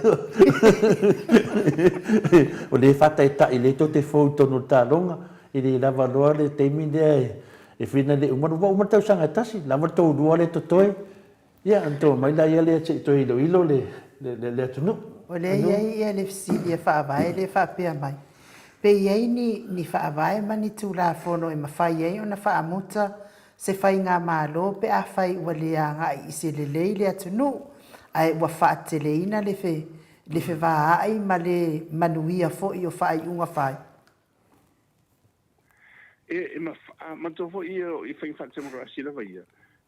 [SPEAKER 2] o lea e faataitai lea tou te fou i totonu o le taaloga, e le lava loa le taimi lea e fina le uma, ua uma le tausaga e tasi, lava le toulua lea e totoe. Ia, ona toe omai laia lea se i toe iloilo le atunuu.
[SPEAKER 1] O lea e i ai ia le fesili a Faavae lea e faapea mai, Pe i ai ni ni faavae ma ni Tulafono e mafai ai ona faamuta se faigamalo pe afai ua le agai i se lelei le atunuu ae ua faateleina le le fevaai ma le manuia foi o faaiuga fai?
[SPEAKER 3] E, e manatua foi ia i faiga faatemokarasi lava ia,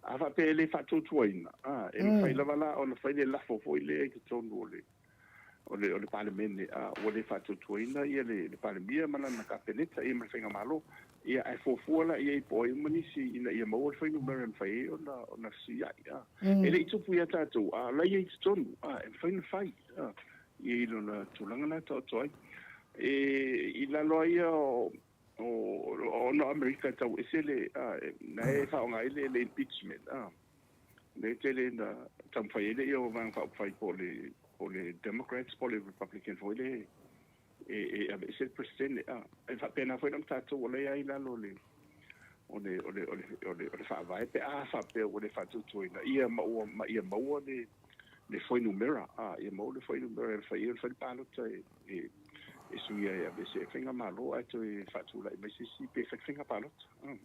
[SPEAKER 3] a faapea e le faatuatuaina, a, e mafai lava la ona fai le lafo foi lea i totonu o le, o le, o le Palemene, a, ua le faatuatuaina ia le, le Palemia ma lana Kapeneta ia ma le Faigamalo, ia, ae fuafua la i ai po o ai uma nisi ina ia maua le fuainumera e mafai ai ona, ona fesuiai, a. E le i tupu ia tatou, a o la e i ai i totonu, a, e mafai ona fai, a, i lona tulaga la e taoto ai. E, i lalo lava ia o, o, ona o Amerika e tau ese le, a, na e faaaoga ai le, le impeachment, a. Lea e tele ina taumafai ai le ia o Vaega Faaupufai po o le, po o le Democrats po o le Republican foi lea e, e aveese le Peresetene. A, e faapena foi la ma tatou o la e i ai i lalo o le, o le, o le, o le, o le, o le Faavae pe a faapea ua le faatuatuaina ia ma ua, ma ia maua le, le fuainumera, a, ia maua le fuainumera e mafai ai ona fai le palota e, e, e suia e aveese ai le Faigamalo ae toe faatulai mai se isi pe fai le faiga palota. A.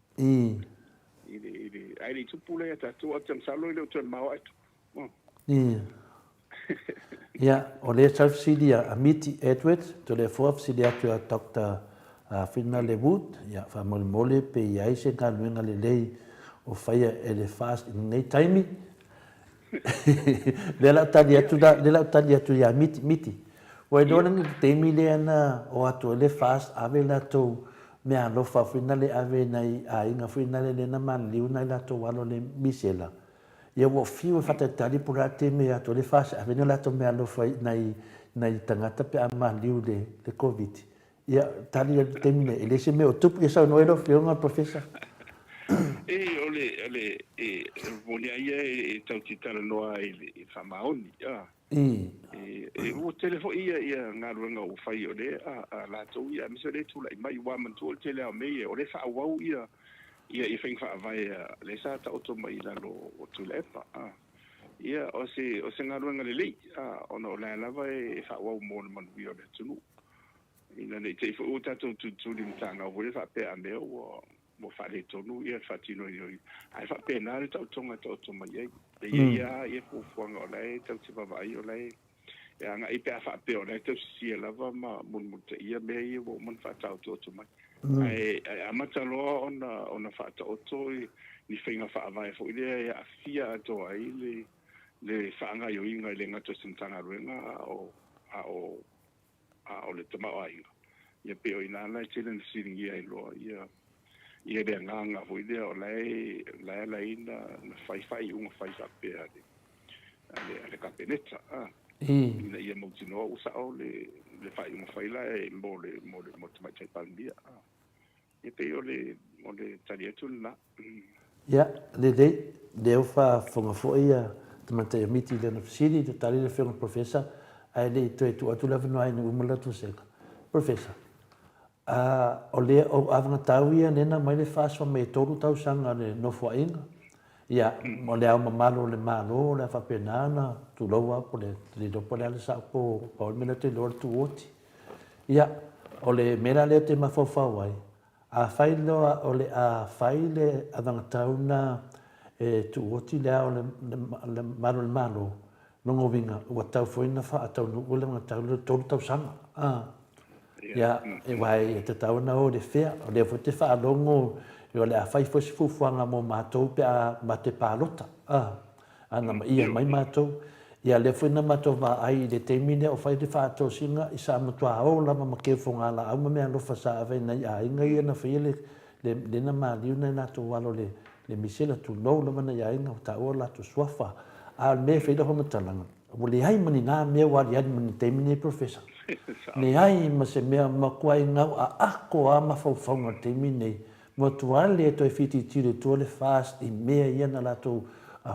[SPEAKER 3] I le, i le, ae le i tupu la ia tatou, ae ou te masalo e le o toe mamao ae tupu.
[SPEAKER 2] Ia. Ia, o lea sa fesili a Miti Edward, Toleafoa fesili atu ia Doctor Finale Wood, ia, faamolemole pe i ai se galuega lelei o faia e le FAST i lenei taimi. Lea la u tali atu la, lea la u tali atu ia Miti, Miti, ua iloa le taimi lea na o atu ai le FAST ave latou meaalofa foi na le ave i nai aiga foi na le lea na maliliu nai latou alo le misela. Ia ua fiu e faatalitali po o le a le taimi e atu ai le FAST e ave ni latou meaalofa i nai nai tagata pe a maliliu i le Koviti. Ia, tali i le taimi nei, e leai se mea o tupu. Ia saunoa ai lau Afioga Professor.
[SPEAKER 3] E, o le, o le, e, moni a ia e tau te talanoa i le faamaoni, a. E, e, ua tele foi ia, ia galuega ua fai o le a, a latou ia, aemaise o lea e tulai mai, ua manatua o le tele lava o mea ia, o lea e faaauau ia, ia, ia faiga faavae a lea sa taoto mai i lalo o Tuilaepa, a. Ia, o se, o se galuega lelei, a, ona o la lava e faaauau mo le manuia o le atunuu. Ina ne i te i foi ua tatou tulituli matagau foi lea faapea a mea ua ua faaletonu ia le faatinoina o ia. Ae faapena le taotoga e taoto mai ai. E i ai lava ia fuafuaga o la e tau te vaavaai o la e e agai pe a faapea o la e tausisia lava ma mulimulitaia mea ia ua uma ona faataotooto mai. Ae ae amata loa ona ona faataoto i ni faiga faavae foi lea e aafia atoa ai le le faagaoioiga e le gata o se Matagaluega a o a o a o le tamaoaiga, ia pei o i ina la e tele ina fesiligia ai loa ia ia le agaga foi lea o la e la e ala ai na na fai faaiuga fai faapea a le a le a le Kapeneta a ina ia mautinoa ua sao le le faaiuga fai la e mo le mo le mo le Tamaitai Palemia a. E pei o le, o le tali atu lena.
[SPEAKER 2] Ia, lelei, lea ua faafofoga foi ia Tamaitai Amiti i lana fesili, ua tali le Afioga i le Professor, ae le i toe tuu atu le avanoa ina uma le latou sega. Professor, a, o lea, o avagatau ia lea na aumai le faasoa mai e 3 tausaga o le Nofoaiga, ia, o le ao mamalu o le Malo o le a faapena ona tulou lava po o le, le iloa po o le a le sao po o pau le mea lea ou te iloa o le tuoti. Ia, o le mea la lea ou te mafaufau ai, afai loa o le a fai le avagatau na e tuuoti le ao o le Malo o le Malo, lona uiga ua tatau foi ona faataunuu le avagatau lea o le 3 tausaga. A. Ia, aua e tatau ona o i le fea. O lea foi ou te faalogo o le a fai foi se fuafuaga mo matou pe a matou palota. A. Ana maia mai matou. Ia lea foi na matou vaai i le taimi lea o fai le faatosina i sa matua o lava ma keu fogalaau ma meaalofa sa ave i nai aiga ia na faia le le na maliu nai latou alo le le misela tulou lava nai aiga ua taua o latou suafa. A o le mea e fai lau faamatalaga ua leai ma ni na mea ua aliali mai i le taimi nei Professor. Leai ma se mea matuai gau aako a mafaufauga i le taimi nei Matua le toe fitilitili i tua le FAST i mea ia na latou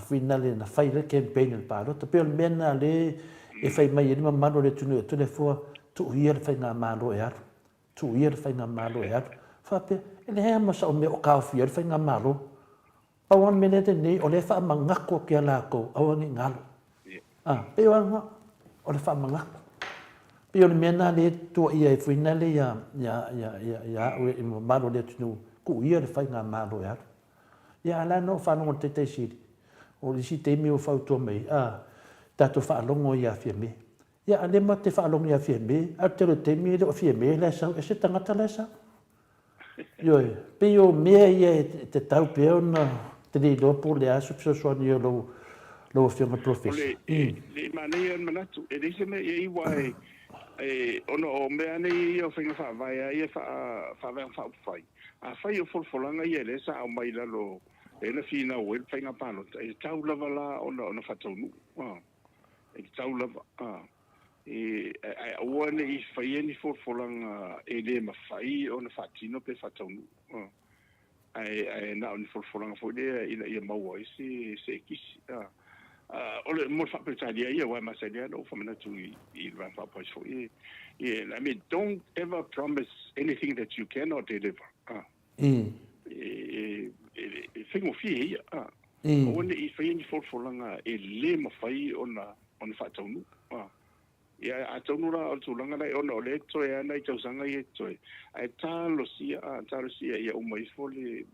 [SPEAKER 2] finale na fai ai le campaign i le palota. Pei o le mea lena lea e fai mai ai le mamalu o le atunuu e Toleafoa, tuu ia le faigamalo e alu, tuu ia le faigamalo e alu. Faapea, e leai lava ma sau mea o taofia ai le faigamalo. Pau lava le mea lea nei, o lea e faamanatu atu ia latou, aua ne i galo. A, pei o lena, o le faamanatu. Pei o le mea lena lea e tuuaia ai foi lena ia, ia, ia, ia, ia au i le mamalu o le atunuu, tuu ia le faigamalo e alu. Ia, a o la e na ou faalogo i le Taitaisili, o le isi taimi ua fautua mai, a, tatou faalogo ia Fiame. Ia, a o lea matou te faalogo ia Fiame, ae o le tele o taimi e le o Fiame la e sau, ese le tagata la e sau. Ioe, pei o mea ia e tatau pea ona te le iloa po o le a se fesoasoani a lau lau Afioga i le
[SPEAKER 3] Polofesa. O le, le manaia le manatu, e leai se mea i ai aua e, e, ona o mea nei ia o faiga faavae lava ia faa, faavaega faaupufai, afai o folafolaga ia lea sa aumai i lalo lea na finau ai le faiga palota, e tatau lava la ona, ona faataunuu. E tatau lava. E, ae aua ne i faia ni folafolaga e le mafai ona faatino pe faataunuu. Ae, ae na o ni folafolaga foi lea ina ia maua ai se, se ekisi. O le, mo le faa-Peretania ia, aua e masani lava ona ou faamanatu i, i le Vaega Faaupufai foi, e, I mean, don't ever promise anything that you cannot deliver. E, e, e faigofie ia. Aua ne i faia ni folafolaga e le mafai ona, ona faataunuu. Ia, atonu la o le tulaga la, ona o lea e totoe lava nai tausaga ia e totoe, ae talosia, talosia ia uma ifo le,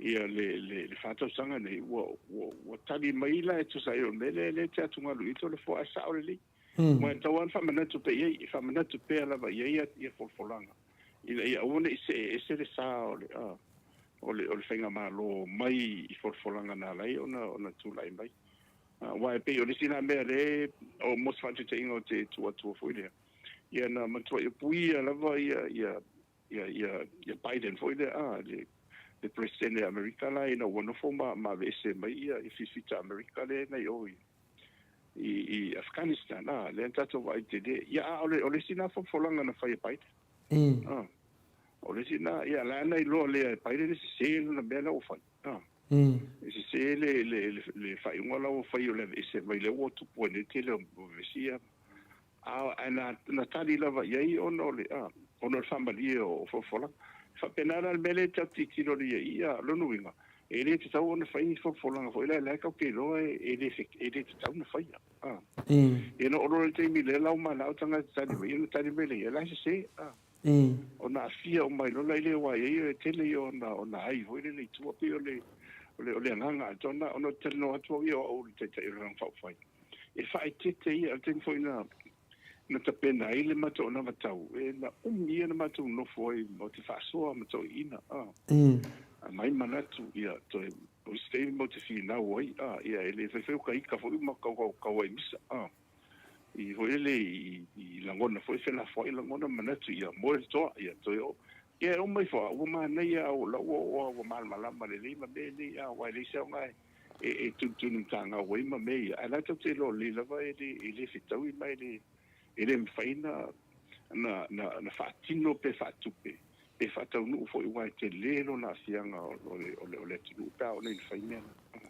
[SPEAKER 3] ia le, le, le fa tausaga nei, ua, ua, ua tali mai la e tusa ai o le mea lea, lea e te atugalu i ai Toleafoa, ae sao lelei. Aua e tatau lava ona faamanatu pea i ai, e faamanatu pea lava i ai ia folafolaga, ina ia aua ne i see ese le sa o le, o le, o le faigamalo mai i folafolaga na ala ai ona, ona tulai mai. Aua e pei o le isi lena mea lea, o mo se faataitaiga ou te tuu atua foi lea, ia na matuai puia lava ia, ia, ia, ia, ia Biden foi lea, a, le, le Peresetene a Amerika la ina ua nofo ma, ma aveese mai ia, ia fifita Amerika lea na i o i, i, i Afghanistan, a, lea na tatou vaai tele. Ia, a o le, o le isi lena folafolaga na fai e Biden. A, o le isi lena, ia, la na iloa lea e Biden e sese lana mea la ua fai. A. E sese le, le, le, le faaiuga la ua fai o le aveese mai lea ua tupu ai nei le tele o vevesi ia. A, ae na, na tali lava i ai ona o le, a, ona o le faamalie o, o folafolaga. E faapena la le mea lea e tatou tilotilo nei i ai, ia, lona uiga, e le tatau ona fai ni folafolaga foi lea, la e tatou te iloa e, e le, e le tatau ona faia. A. Ia na oo loa i le taimi lea la ua manao tagata tali mai, ia ona tali mai lea i ai, la e sese. A. Ona aafia uma ai loa laia aua e i ai e tele ia ona ona ai foi lele i tua pei o le o le o le agaga atoa lena ona ou te talanoa atu au ia o au o le Taitai o le Vaega Faaupufai e faaeteete ia o le taimi foi na na tapena ai le matou anavatau e na umi ia na matou nofo ai matou te faasoa ma toeaiina a aumai manatu ia toe o isi taimi matou te finau ai a ia e le faifai o ka ika foi ma kau kau ai misa a. I foi lele i, i lagona foi felafoai lagona manatu ia moe le toa ia toe o ia e uma ifo a ua manaia a ua ua ua ua malamalama lelei ma mea nei a aua e leai se aoga e e, e tunutunu matagau ai ma mea ia ae la tatou te iloa lelei lava e le e le fetaui ma e le e le mafai na na na, na faatino pe faatupe pe faataunuu foi aua e tele lona aafiaga o le o le o le atunuu pe a oo nei ina fai mea na.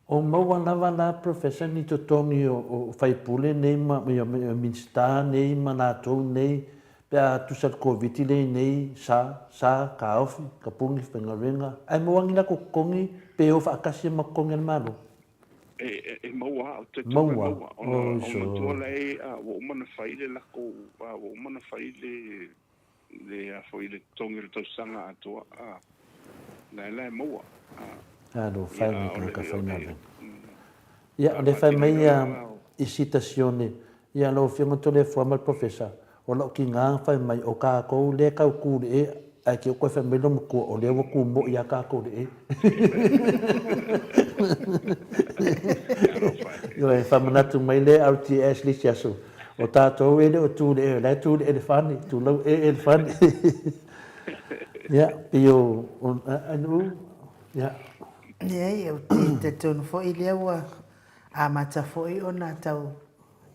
[SPEAKER 2] O maua lava la Professor ni totogi o faipule nei ma Minisita nei ma latou nei pe a tusa le Koviti lea i nei sa sa taofi ka puni faigaluega ae maua ni latou totogi pe o faatasi ai ma totogi a le Malo?
[SPEAKER 3] E maua a, ou te talitonu e maua ona matua la e ua uma ona fai le lakou ua uma ona fai le le a foi le totogi o le tausaga atoa a la la e maua
[SPEAKER 2] a. Alo fai mai tagata faigaluega. Ia o le fai mai ia i citazione ia lau afioga Toleafoa ma le Professor o lau tiga fai mai o tatou lea tau tu le e ae te o toe fai mai lou matua o lea ua tu moi a tatou le e. Ioe faamanatu mai le RTS le isi aso O tatou e le o tu i le e, o la e tu i le elefani, tulou e elefani. Ia, pei o, o, Anu'u, ia.
[SPEAKER 1] Leai, ou te talitonu foi lea ua amata foi ona tau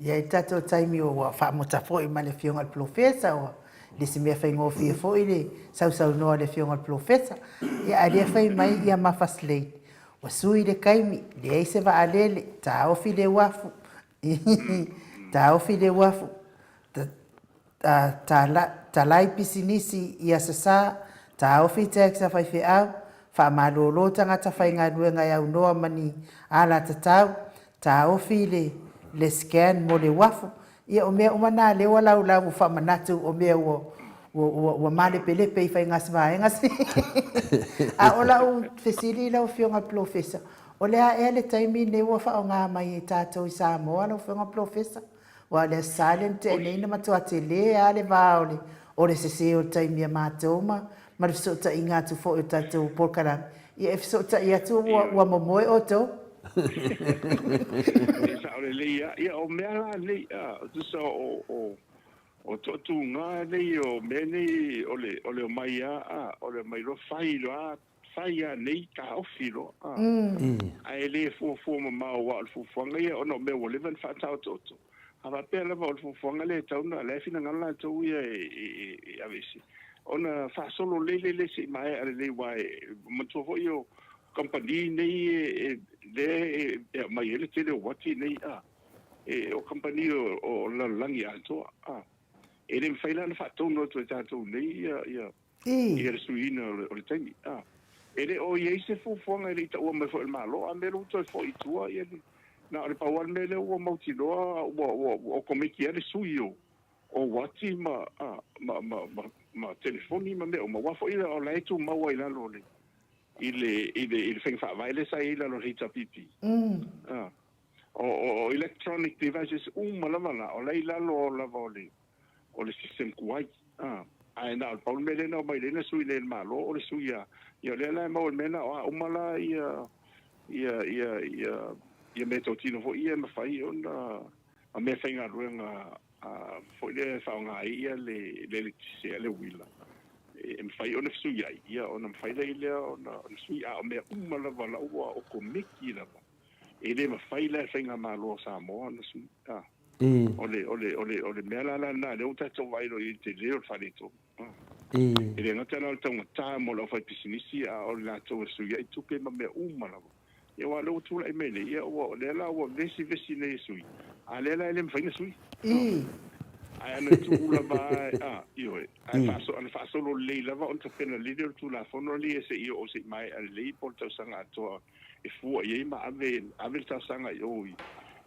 [SPEAKER 1] i ai le tatou taimi ua faamota foi ma le Afioga i le Polofesa, ua le se mea faigofie foi le sausaunoa a le Afioga i le Polofesa. Ia, a o lea fai mai ia Mafa Slade, ua sui le taimi, leai se vaalele, taofi le uafu, Taofi le uafu, talai pisinisi i Aso Sa, taofi tax a faifeau, faamalolo tagata faigaluega e aunoa ma ni alatatau, taofi le le scan mo le uafu. Ia o mea uma na lea ua laulau ua faamanatu o mea ua ua ua malepelepe i faigasvaega. A o lau fesili lau Afioga i le Polofesa, O le a ea le taimi lenei ua faaaoga mai e tatou i Samoa lau Afioga Polofesa? Aua o le Aso Sa lea na tea nei na matua tele lava le va o le o le sese o le taimi a matou ma ma le fesootaiga atu foi o tatou polokalame. Ia e fesootai atu ua ua momoe outou.
[SPEAKER 3] E sao lelei lava. Ia o mea la nei, a, tusa o o o toatuga nei o mea nei o le o le omai lava, a, o le omai loa fai loa Fai lava nei, taofi loa, a. Ae le fuafua mamao aua o le fuafuaga ia ona o mea ua leva ona faataotooto. A faapea lava o le fuafuaga lea e tatau ona, o la e finagalo latou ia e aveese, ona faasolo lelei lea se i maea lelei aua e manatua foi o kamupani nei lea e aumai ai le tele o uati nei, a. O kamupani o le lalolagi atoa, a. E le mafai la ona faatonu atu e tatou nei ia ia le suiina o le taimi. A. E le o i ai se fuafuaga e le i taua mai foi e le Malo, a mea lea ua toe foi i tua, ia le, na o le pau lava le mea lea ua mautinoa ua, ua, ua okomeki ai le sui o, o uati ma, a, ma, ma, ma, ma telefoni ma mea uma, aua foi o la e tumau ai i lalo o le, i le, i le, i le faiga faavae lea sa i ai i lalo o le HRPP. A. O, o, o electronic devices uma lava la, o la e i lalo lava o le, o le system tuai. Ae na o le pau le mea lea na omai lea na sui nei e le Malo, o le sui a, ia o lea la e maua i le mea lena, o a uma la ia, ia, ia, ia, ia meatotino foi ia e mafai ona, ma meafaigaluega foi lea e faaaoga ai ia le, le eletise a le uila, e mafai ona fesuiai, ia ona mafai lea ona sui, a o mea uma lava la ua okomeki lava. E le mafai la e le Faigamalo a Samoa ona sui. A. O le, o le, o le, o le mea la lena lea ua tatou vaai loa i ai i le tele o le faaletonu. A. E le gata la o le taugata mo le aufaipisinisi, a o le latou e sui ai tupe ma mea uma lava. Ia aua o lea ua tulai mai nei, ia ua, o lea la ua vesivesi nei e sui, a o lea la e le mafai ona sui. Ae ana tuu lava a, ioe, ae ana faasolo lelei lava ona tapena lelei lea o le Tulafono lenei se i oo se i maea lelei po o le tausaga atoa e fua i ai ma ave ave le talosaga i o i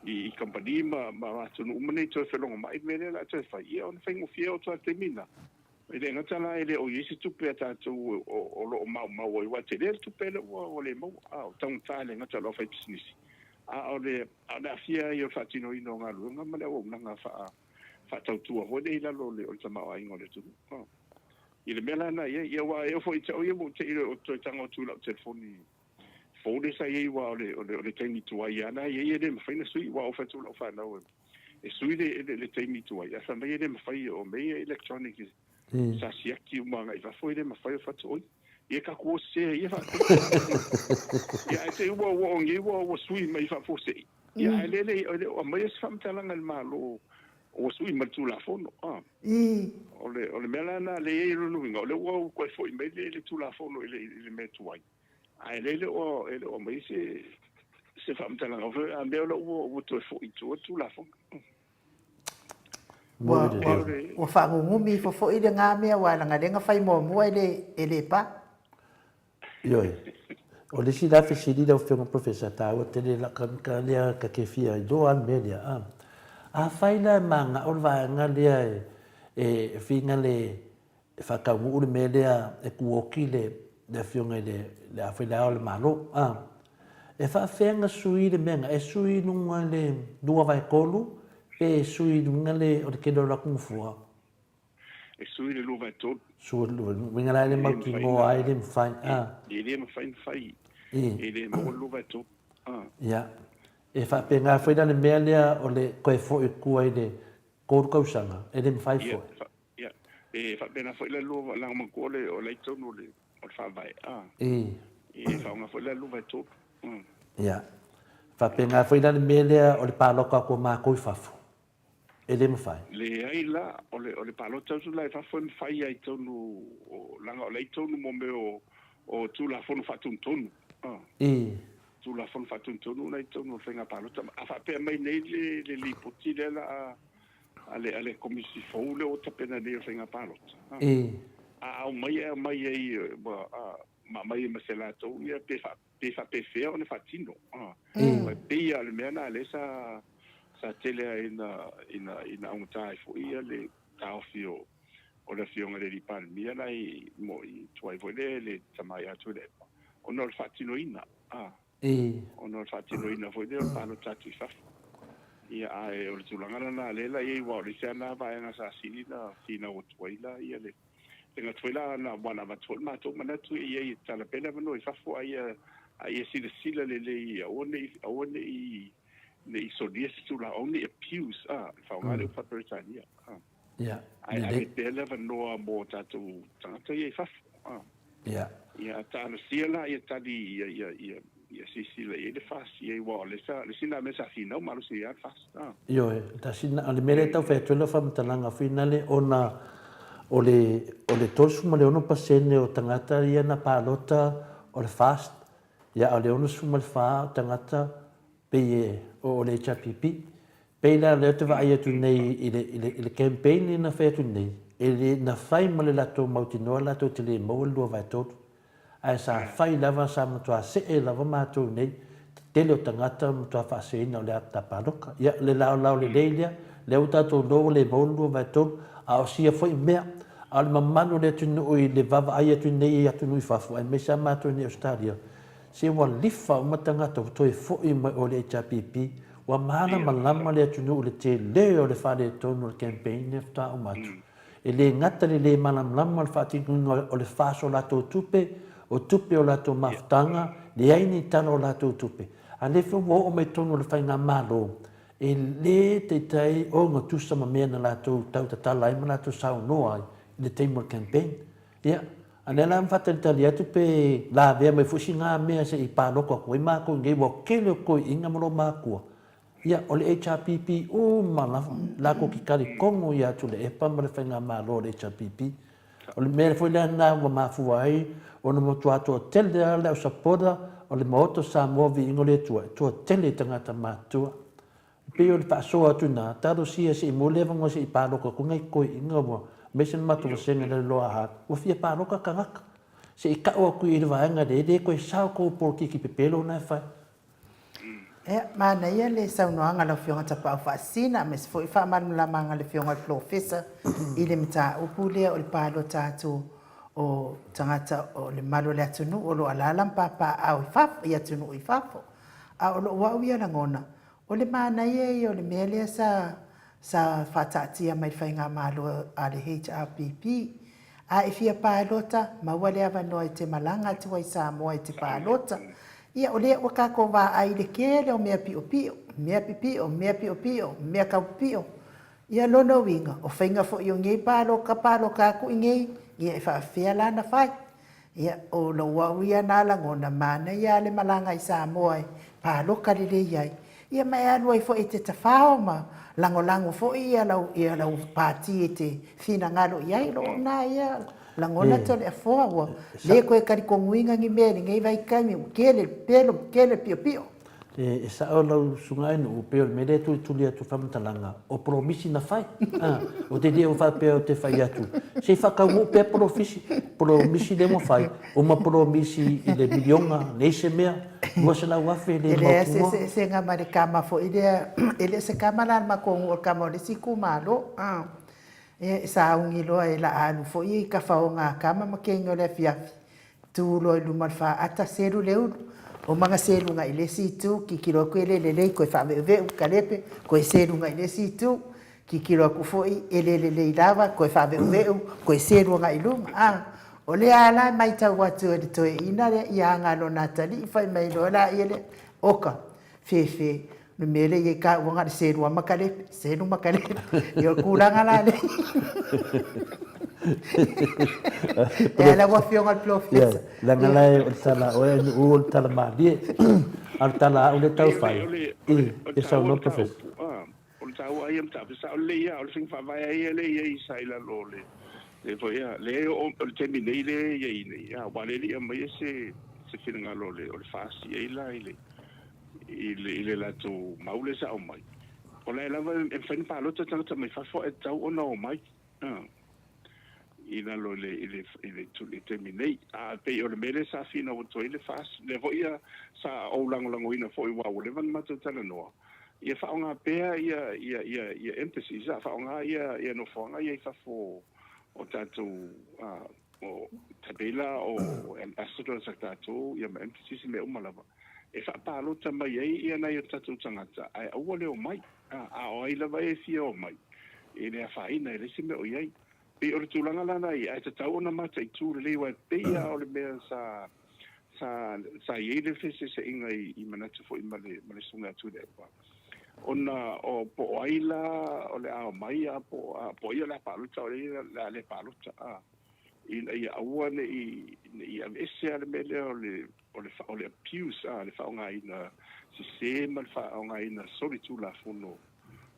[SPEAKER 3] i kamupani ma ma atunuu uma nei toe felogomai le mea lea o le a toe fai, ia ona faigofie oo atu lava i le taimi lena. E le gata la e le o i ai se tupe a tatou o lo o maumau ai, aua e tele le tupe lea ua le maua, a o taugata e le gata o le aufaipisinisi, a o le a o le aafia ai o le faatinoina o galuega ma le auaunaga faa faatautua foi lea i lalo o le tamaoaiga o le atunuu. I le mea la lena e i ai, ia aua e oo foi i te au ia ua ou te i loa ou toe tago atu i lau telefoni fou lea sa i ai aua o le, o le, o le taimi tuai lava la e i ai e le mafai ona sui, aua ou fai atu i lau fanau e sui le, le, le taimi tuai, ae fai mai e le mafai, o mea ia electronic sa siaki uma agai i fafo e le mafai, ou fai atu, oi, ia taku o sese ia faatonu. Ia ae te i ua, ua o nei ua, ua sui mai faafuasei. Ia ae le, le, e le o aumaia se faamatalaga e le Malo ua sui ma le Tulafono. A. O le, o le mea la lena lea e i ai lona uiga, o lea ua ou toe foi mai le, le Tulafono i le, i le mea tuai, ae lea e le o, e le o aumaia se, se faamatalaga foi, a mea o lea ua, ua toe foi i tua le Tulafono.
[SPEAKER 1] Ua, ua, ua faagugumi ifo foi lena mea, aua leaga lea na fai muamua e le, e le pa.
[SPEAKER 2] Ioe. O le isi la fesili lau Afioga Professor, taua tele la ka ka lea ka ke fia iloa le mea lea. A, afai la e mana'o le vaega lea e e finga le e faataunuu le mea lea e kuoki le le Afioga i le le afai le Ao o le Malo, a, e faafefea ona sui le mea lena? E sui i luga i le 2/3 pe sui i luga le o le tele o latou nofoa?
[SPEAKER 3] E sui le 2/3.
[SPEAKER 2] Sui le 2/3. Uiga la e le mautinoa ai, e le mafai.
[SPEAKER 3] A. E le mafai ona fai. E le maua le 2/3. A.
[SPEAKER 2] Ia. E faapena foi la le mea lea o le toe foi i tua i le 3 tausaga, e le mafai foi.
[SPEAKER 3] Ia. E faapena foi la le lua, leaga manatua o la i totonu o le faavae. A. E faaaoga foi la le 2/3.
[SPEAKER 2] Ia. Faapena foi la le mea lea o le palota atu a matou i fafo. E le mafai.
[SPEAKER 3] Leai la, o le, o le palota atu la i fafo e mafai lava i totonu o, leaga o la i totonu mo mea o, o Tulafono Faatonutonu, a.
[SPEAKER 2] I.
[SPEAKER 3] Tulafono Faatonutonu la i totonu o le faiga palota. A faapea mai nei le, le lipoti lea la a, a le, a le Komisi fou lea ua tapena nei o le faiga palota, a.
[SPEAKER 2] I.
[SPEAKER 3] A aumai e aumai ai ua, a, ma aumai ai ma se latou ia pe faa, pe faapefea ona faatino. E pei lava o le mea lena lea sa sa tele ai ina ina ina augata ai foi ia le taofi o o le Afioga i le Alii Palemia la i mo i tuai foi le le tama ia Tuilaepa ona o le faatinoina, ona o le faatinoina foi lea o le palota atu i fafo. Ia, ae o le tulaga lena lea la i ai, aua o le isi lava lena vaega sa sili ona finau atu ai la ia le le gata foi la na aua na avatu foi le matou manatu i ai e tatala pea le avanoa i fafo a ia a ia silasila lelei aua ne i aua ne i ne i solia se tulaga aua ne i abuse a le faaaoga le upu faa-Peretania a.
[SPEAKER 2] Ia,
[SPEAKER 3] Ae ave pea le avanoa mo tatou tagata ia i fafo a.
[SPEAKER 2] Ia.
[SPEAKER 3] Ia talosia la ia tali ia ia ia ia silasila i ai le FAS ia aua o le sa le isi lena mea sa finau malosi ai lava le FAS a.
[SPEAKER 2] Ioe, tasi lena, o le mea lea e tau fai atu ai lau faamatalaga finale ona o le o le 36% o tagata ia na palota o le FAST, ia a o le 64 o tagata pei e o le HRPP. Pei la lea ou te vaai atu nei i le, i le, i le campaign lea na fai atu nei, e le, na fai ma le latou mautinoa latou te le maua le 2/3, ae sa fai lava, sa matua see lava matou nei, tele o tagata matua faaseseina o le a paloka. Ia, le laolao lelei lea, lea ua tatou iloa ua le maua le 2/3, a o sia foi mea, a o le mamalu o le atunuu i le vaavaai atu nei i atunuu i fafo, aemaise lava matou i nei i Ausetalia, se ua lifa uma tagata ua toe foi mai o le HRPP, Ua malamalama le atunuu i le tele o le faaletonu o le campaign lea faatoa uma atu. E le gata le le malamalama o le faatinoina o le FAS o latou tupe, o tupe o latou mafutaga, leai ni tala o latou tupe. A lea foi ua oo mai totonu o le faigamalo, e le taitai ogatusa ma mea na latou tautatala ai ma latou saunoa ai i le taimi o le campaign. Ia, a lea la na faatalitali atu pe lavea mai foi sina mea se i palota atu ai matou i inei, ua tele o toeaiina ma loomatua. Ia, o le HRPP uma lava, latou te talitonu ia Tuilaepa ma le faigamalo a le HRPP. O le mea foi lea lena ua mafua ai ona matua toatele lava le au supporter o le Maota o Samoa Viiga o le Atua, e toatele i tagata matutua. E pei o le faasoa atu ina, talosia se i maua le avanoa se i palota atu nai toeaiina ua aemaise le matou vasega i le Lower Hutt, ua fia palota tagata. Se i tau atu i le vaega lea, e le toe sao tou polokiki pepelo na e fai.
[SPEAKER 1] Ia, manaia le saunoaga a lau Afioga Tapaau Faasisina, aemaise foi faamalamalamaga a le Afioga i le Polofesa i le mataupu lea o le palota atu o tagata o le malu o le atunuu o lo o alaala ma papaaao i fafo, i atunuu i fafo. A o lou au ia lagona, O le manaia ia o le mea lea sa sa faataatia mai le faigamalo a le HRPP. A e fia palota, maua le avanoa e te malaga atu ai i Samoa e te palota. Ia, o lea ua tatou vaai i le tele o mea piopio, mea pipio, mea piopio, mea taupipio. Ia, lona uiga, o faiga foi o nei palota, palota atu i nei, ia e faapefea la ona fai? Ia, o lou au ia na lagona, manaia lava le malaga i Samoa e palota lelei ai, ia ma e alu ai foi e te tafao ma lagolago foi ia lau, ia lau pati e te finagalo i ai. O lou na ia lagona Toleafoa, ua le toe talitonuina ni mea i lenei vaitaimi, ua tele le pepelo, ua tele le piopio.
[SPEAKER 2] E sao lau susuga Ainuu, pei o le mea lea e tulituli atu faamatalaga, o polomisi na fai. Ou te le o faapea ou te fai atu, se i faataunuu pea polofisi, polomisi lea ua fai, uma polomisi i le miliona, leai se mea, 200,000 e le mautinoa. E leai
[SPEAKER 1] se eseesega ma le kama foi lea, e le o se kama la a le matou nuu o le kama o le isi itumalo. E sauni loa e la alu foi i tafaoga a kama ma teine o le afiafi, Tu loa i luma o le faata, selu le ulu. Omaga selu agai i le isi itu, tilotilo atu e le lelei, toe faave'uve'u, kalepe, toe selu agai i le isi itu, tilotilo atu foi e le lelei lava, toe faave'uve'u, toe selu agai i luma. A, o lea lava la e matau atu e le toeaina lea ia aga a lona atalii, fai mai loa laia lea, oka, Fefe, o le mea lea i ai taua na o le selu lava ma kalepe, selu ma kalepe. Ia o le tulaga la lea. Ia lau Afioga i le Polofesa.
[SPEAKER 2] Leaga la o le tala a oe Ainuu o le tala malie, a o le tala a au lea e tau fai, ia saunoa Polofesa.
[SPEAKER 3] O le taua ia mataupu sao lelei lava, o le faiga faavae lava ia lea e i ai sa i lalo o le lea foi a lea o le taimi nei lea e i ai nei, aua o lea e le i aumaia se se finagalo o le o le FAST i ai la i le i le i le latou mau lea sa aumai. O la e lava e mafai ona palota tagata mai fafo ae tatau ona omai. I lalo i le, i le, i le, i le taimi nei. A pei o le mea lea sa finau atu ai le FAS, lea foi ia sa ou lagolagoina foi aua ua leva ona matou talanoa, ia faaaoga pea ia, ia, ia, ia embassies, a faaaoga ia, ia nofoaga ia i fafo o tatou, o, tai pei la o ambassadors a tatou, ia ma embassies ma mea uma lava. e faapalota mai ai ia nai o tatou tagata ae aua le omai. A o ai lava e fia omai, e le afaina, e leai se mea o i ai. Pei o le tulaga la na i ai, ae tatau ona mataitu lelei aua e pei lava o le mea sa sa sa i ai le feeseeseaiga i i manatu foi ma le ma le Susuga ia Tuilaepa, ona o po o ai la o le a omai a po o po o ai o le a palota a o ai o le a le palota, a, ina ia aua ne i ne i aveese lava le mea lea o le o le o le abuse, a, le faaaogaina sese ma le faaaogaina solitulafono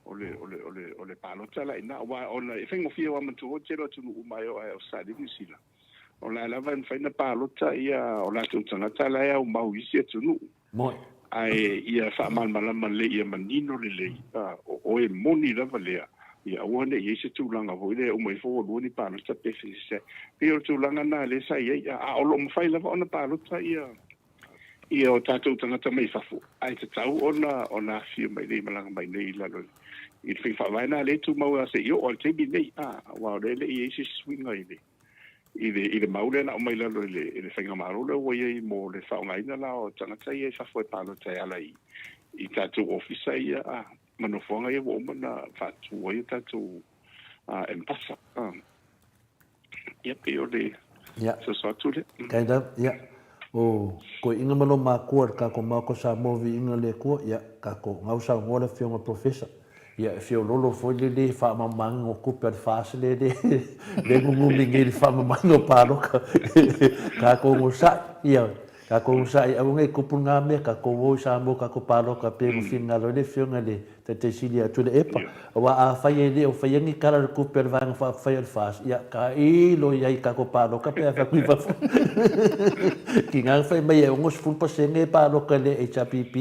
[SPEAKER 3] o le, o le, o le, o le palota la i ina, aua ona e faigofie aua manatua foi le tele o atunuu uma e oo lava i Ausetalia ma Niu Sila, o la e lava e mafai ona palota ia o latou tagata la e aumau i isi atunuu.
[SPEAKER 2] Moni.
[SPEAKER 3] Ae ia faamalamalama lelei, ia manino lelei, o oe moni lava lea, ia aua ne i i ai se tulaga foi lea e uma ifo ua lua ni palota pe feseseai. E pei o le tulaga lena lea sa i ai, a o lo o mafai lava ona palota ia ia o tatou tagata mai fafo, ae tatau ona ona afifio mai nei, malaga mai nei i lalo i le faiga faavae lena lea e tumau lava seia oo i le taimi lenei, a, aua o lea e le i i ai se isi suiga i le i le i le mau lea na aumai i lalo i le i le faigamalo lea ua i ai mo le faaaogaina la o tagata ia i fafo e palota e ala i i tatou ofisa ia, a, ma nofoaga ia ua uma ona faatu ai a tatou Mpasa. Ia pei o le soso atu lea.
[SPEAKER 2] Kind of, ia. O koiina ma lo makua le kako maoko Samoa viiga le Atua, ia, kako ngau saunoa le afioga Professor. Ia, e feololo foi le le faamamagiga o tupe a le FAS le le le nunumi nei i le faamamagiga o paloka. Kako onosai, ia, kako onosai aua nei tupu nga mea, kako o i Samoa kako paloka pe ua finagalo ai le afioga i le Taitaisili atu le epa, aua afai e le o faia ni tala o le tupe a le Vaega Faaupufai o le FAS, ia tailo i ai i tatou paloka pe a fai atu i fafo. Tiga na fai mai e 60% e paloka i le HRPP,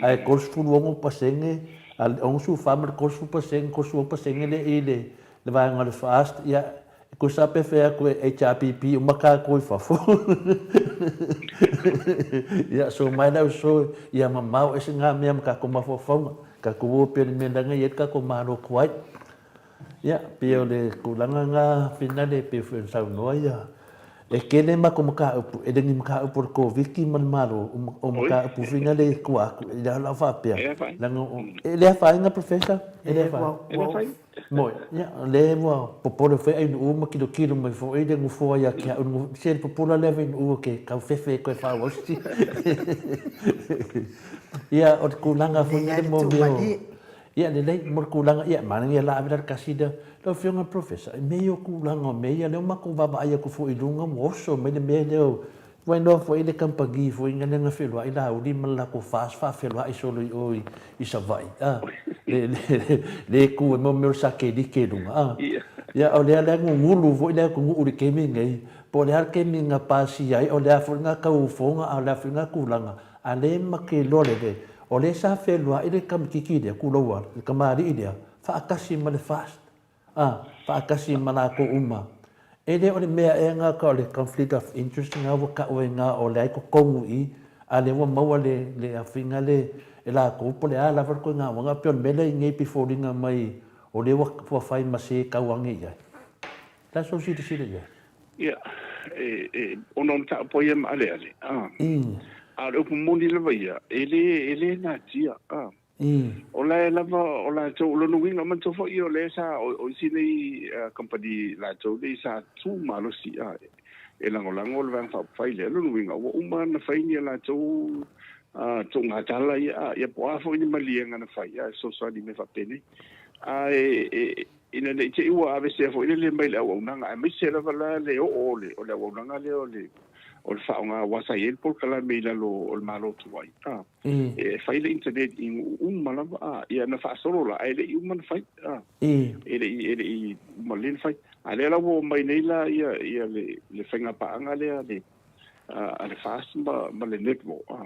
[SPEAKER 2] ae 36%, 64 ma le 30%, 36% le i le vaega o le FAST, ia E tusa pe fai atu e HRPP uma tatou i fafo. Ia, so mai lau so, ia mamao ese ngā mea ma tatou mafaufauga. Tatou o pea le mea langa i ai le tatou Malo tuai. Ia, pei o le tulaga ngā finale pei foi ona saunoa ia. E tele matou mataupu, e le ni mataupu o le Koviti ma le Malo, o mataupu finale i tua atu, i le lau faapea. Leaga o, e le afaina Professor? E le afaina. Moe, ia, o lea ua popole foi Ainuu ma tilotilo mai foi le nofoa ia te au, se le popola lea Ainuu o ke tau fefe e toe faaauau se Ia, o le tulaga foi lea mo mea o, ia, lelei, mo le tulaga, ia, manaia la ave la le tasi lea. Lau Afioga i le Professor, i mea ia o tulaga o mea ia, lea ua matou vaavaai atu foi i luga ua oso mai le mea lea o Ua iloa foi le kamupani foi lea na feloai Laauli ma le latou FAST faafeloai solo i o i Savaii, a, le, le, le tu ai mo mea o le satelite i luga, a. Ia, o lea la e gugulu foi le atunuu i le taimi lenei, po o le a le taimi na pasia ai, o le a foi lena tauofoga, a o le a foi lena tulaga, a o lea e matou te iloa lelei, o lea sa feloai le tamaitiiti lea, tulou lava, le tamalii lea, faatasi ma le FAST. A, faatasi ma latou uma. E le o le mea ea nga ka o le conflict of interest nga ua kau ai nga o lea i totonu i i, a lea ua maua le, le afiga le e latou po o le a lava le koiga uaga, pei o le mea lea i nei pei foliga mai o lea ua, ua fai ma se tau age i ai. O le a sou silasila i ai?
[SPEAKER 3] Ia, e, e, ona o mataupu ia maaleale, a. A o le upu moni lava ia, e le, e le natia, a. O la e lava o latou, o lona uiga, manatua foi o lea sa, o isi nei kamupani latou nei sa tu malosi e lagolago le Vaega Faaupufai lea. O lona uiga, ua uma ona fai ni a latou tuugatala ia, ia po o a foi ni maliega na fai e fesoasoani i mea faapenei. Ae ina ne i te i ua aveesea foi lele mai le auaunaga, aemaise lava la le oo o le auaunaga lea o le faaaoga aua sa i ai le polokalame i lalo o le Malo tuai. E fai le internet i nuu uma lava a ia na faasolo la ae le i uma na fai a e le i e le i uma lelei na fai a lea la ua omai nei la ia ia le le faiga paaga lea le a le FAST ma ma le Netball a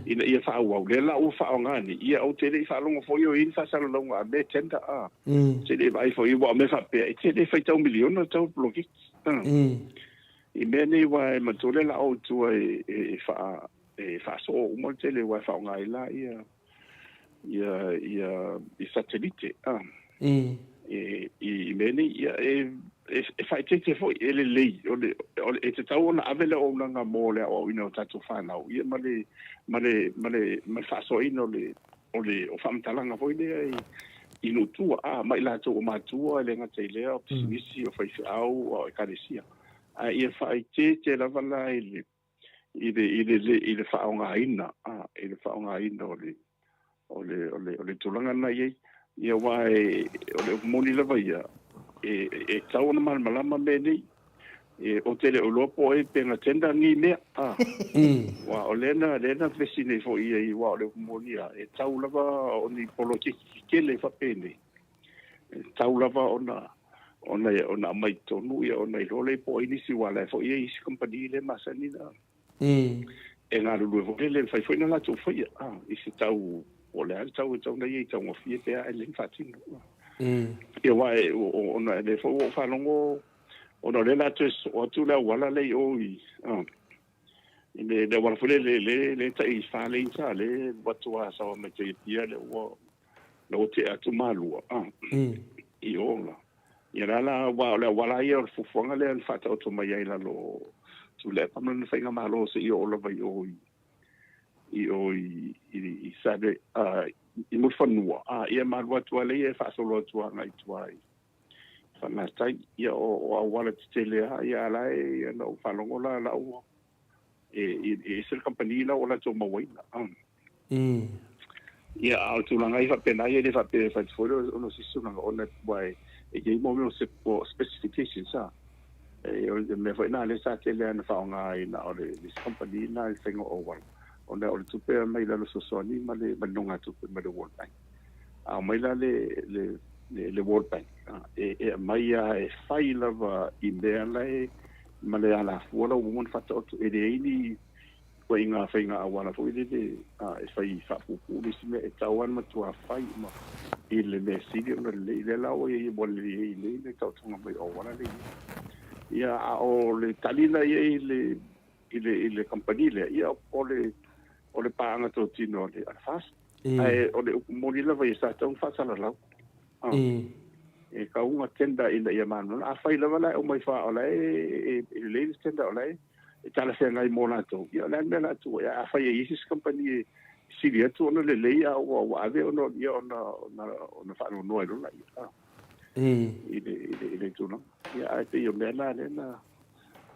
[SPEAKER 3] ina ia faaauau lea la ua faaaoga nei ia ou te le i faalogo foi o i ai ni faasalalauga a mea tender a te le i vaai foi aua o mea faapea e te le faitau miliona le tau o le poloketi a i mea nei aua e manatua lea la o i tua e e faa e faasoo uma le tele aua e faaaoga ai la ia ia ia i satelite a i i mea nei ia e e faaeteete foi, e lelei, o le, o le, e tatau ona ave le auaunaga mo le aoaoina o tatou fanau, ia ma le, ma le, ma le, ma le faasoaina o le, o le, o faamatalaga foi lea i, i nuu tua, a, ma i latou o matua, e le gata i lea, o pisinisi, o faifeau, o ekalesia. Ae ia faaeteete lava la i le, i le, i le, i le faaaogaina, a, i le faaaogaina o le, o le, o le, o le tulaga lena i ai. Ia, aua e, o le upu moni lava ia, e, e tatau ona malamalama mea nei. E, ou te le o iloa po o ai pe na tender ni mea, a. Aua o lea na, lea na vesi nei foi ia i, aua o le upu moni lava, e tatau lava o ni poloketi tetele faapenei, e tatau lava ona, ona, ona aumai i totonu, ia ona iloa lea po o ai nisi, aua o la e foi e i ai isi kamupani lea e masani na, e galulue foi lele, e mafai foi ona latou faia i se tau, po o le a le tau e tatau ona i ai, taugofie pe a, e lelei ona faatino. Ia aua e, ona o lea foi ua ou faalogo, ona o lea o le a toe sosoo atu le auala lea i o i, i le auala foi lele lea e tai 4 lanes lava, lea e alu atu lava sao mai tai Apia lea ua Na ua tea atu Malua, a, i o la. Ia la la, aua o le auala ia o le fuafuaga lea na faataoto mai ai i lalo o Tuilaepa ma lana faigamalo seia oo lava i o i, i o i, i, i Sabe, a, i Mulifanua, a, ia ma alu atu lava lea e faasolo atu agai i tua i Falelatai. Ia o, o auala tetele lava, ia a la e, ia na ou faalogo la, la ua, e, e ese le kamupani la ua latou mauaina. Ia, a o le tulaga ia faapena ia, e le faapea e fai atu foi lea ona o se isi tulaga, ona aua e i ai mea o specifications a. E, o le mea foi lena lea sa tele lava ina faaaoga ai na o le isi kamupani lena i le faiga o auala, ona o le tupe e aumai i lalo fesoasoani ma le nonogatupe mai le World Bank. A aumai la le, le, le, le World Bank, e, e aumai lava e fai lava i mea la e, ma le alafua la ua uma ona faataoto, e leai ni ituaiga faiga auala foi lele e fai faapuupuu le isi mea, e tatau lava ona matua fai uma i le mea sili ona lelei. Lea la ua i ai, ua lelei ai nei le taotoga mai o auala lea i ai. Ia, a o le tali la i ai i le, i le, i le kamupani lea, ia, o le, o le paaga totino a le, a le FAST. Ae o le upu moni lava ia, sa tatau ona faasalalau. E tatau ona tender ina ia malamalama. Afai lava la e aumai faa, o la e, e lelei le tender, o la e, e talafeagai mo latou, ia o le a le mea o le a tuu ai? Ae afai e i ai se isi kamupani e sili atu ona lelei a ua, ua ave ona, ia ona, ona, ona faanoanoa ai loa lea, i le, i le, i le tulaga. Ia, ae pei o mea na lea na,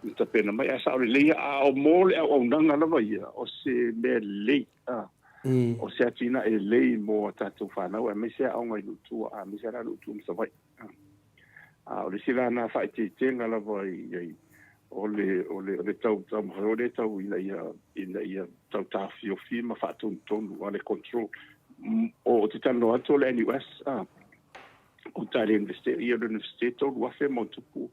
[SPEAKER 3] na tapena mai, ae sao lelei lava, a o mo le auaunaga lava ia, o se mea lelei, a, o se atinae lelei mo a tatou fanau, aemaise aoga i nuu tua, aemaise lava nuu tua ma Savaii. A o le isi la na faaeteetega lava i ai, o le, o le, o le tau taumafai o le tau ina ia, ina ia tau taofiofi ma faatonutonu, a le control. O te talanoa atu o le NUS, a, o tai le Universite, ia le Universite 3,000 ma ona tupu,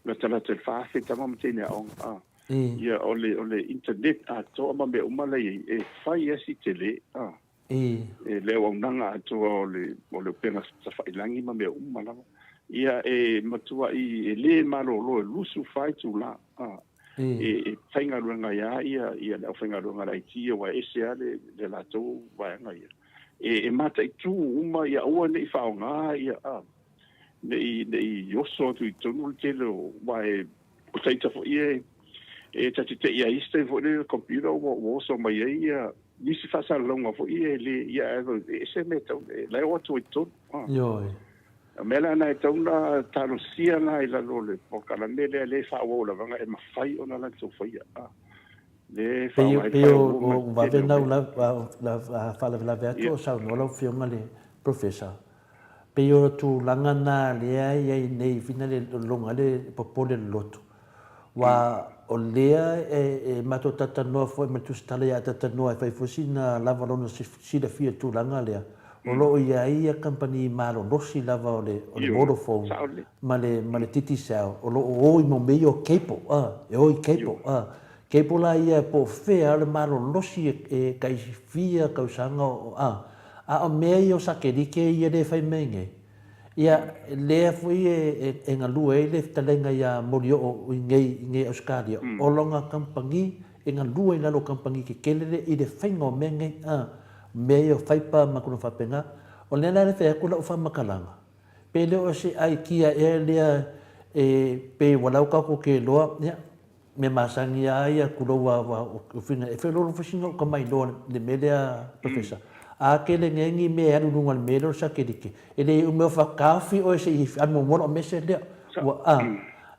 [SPEAKER 3] latalata i le 4,000 tama ma teine aoga, a. Ia, o le, o le internet atoa ma mea uma la e i ai, e fai lava si tele, a. E le auaunaga atoa o le, o le upega tafailangi ma mea uma lava. Ia e matuai e le malolo e 24 itula a e, e faigaluega ai lava ia, ia le aufaigaluega a le IT aua e ese lava le, le latou vaega ia. E, e mataitu uma ia aua ne i faaaoga ia a, ne i, ne i oso atu i totonu le tele o, aua e, o taita foi e, e ta te te'i ai isi taimi foi lele computer ua, ua oso mai ai ia nisi faasalalauga foi ia e le, ia e ese mea e tatau, la e o atu ai i totonu.
[SPEAKER 2] Ioe.
[SPEAKER 3] O mea la na e tatau ona talosia la i lalo o le polokalame lea, lea e faaauau lava e mafai ona latou faia. Lea e faaaoga ai le
[SPEAKER 2] Pei o vave na ou faalavelave atu o saunoa lau Afioga i le Professor, Pei o tulaga na lea e iai nei fina le loga le popole loloto. Wa o lea e matou talatalanoa foi ma le tusitala ia talatalanoa e fai foi sina lava lona silafia i le tulaga lea. O lo o iai ia kamupani malolosi lava o le o le Vodafone ma le ma le Digicel o lo o o i mo mea ia o cable a, e o i cable a. Cable la ia po o fea o le malolosi e tai fia tausaga o a. A o mea ia o satelite ia lea e fai mai nei, ia, lea foi e galue ai le fetalaiga ia Molioo i nei, i nei Ausetalia, o lona kamupani e galue i lalo o kamupani tetele lea i le faiga o mea nei, a, mea ia o faipa ma tulaga faapena. O lea la e fai atu lau faamatalaga, Pe le o se aikia ea lea E pei ua lau tatou ke iloa, ia, mea masani a ia tulou a ua o fina e felolo foi sina uka mai loa le mea lea Professor. A kele nei ni mea e alu i luga o le mea lea o le satelite, e le umi o faataofi oe se i alu muamua lau mese lea. Ua a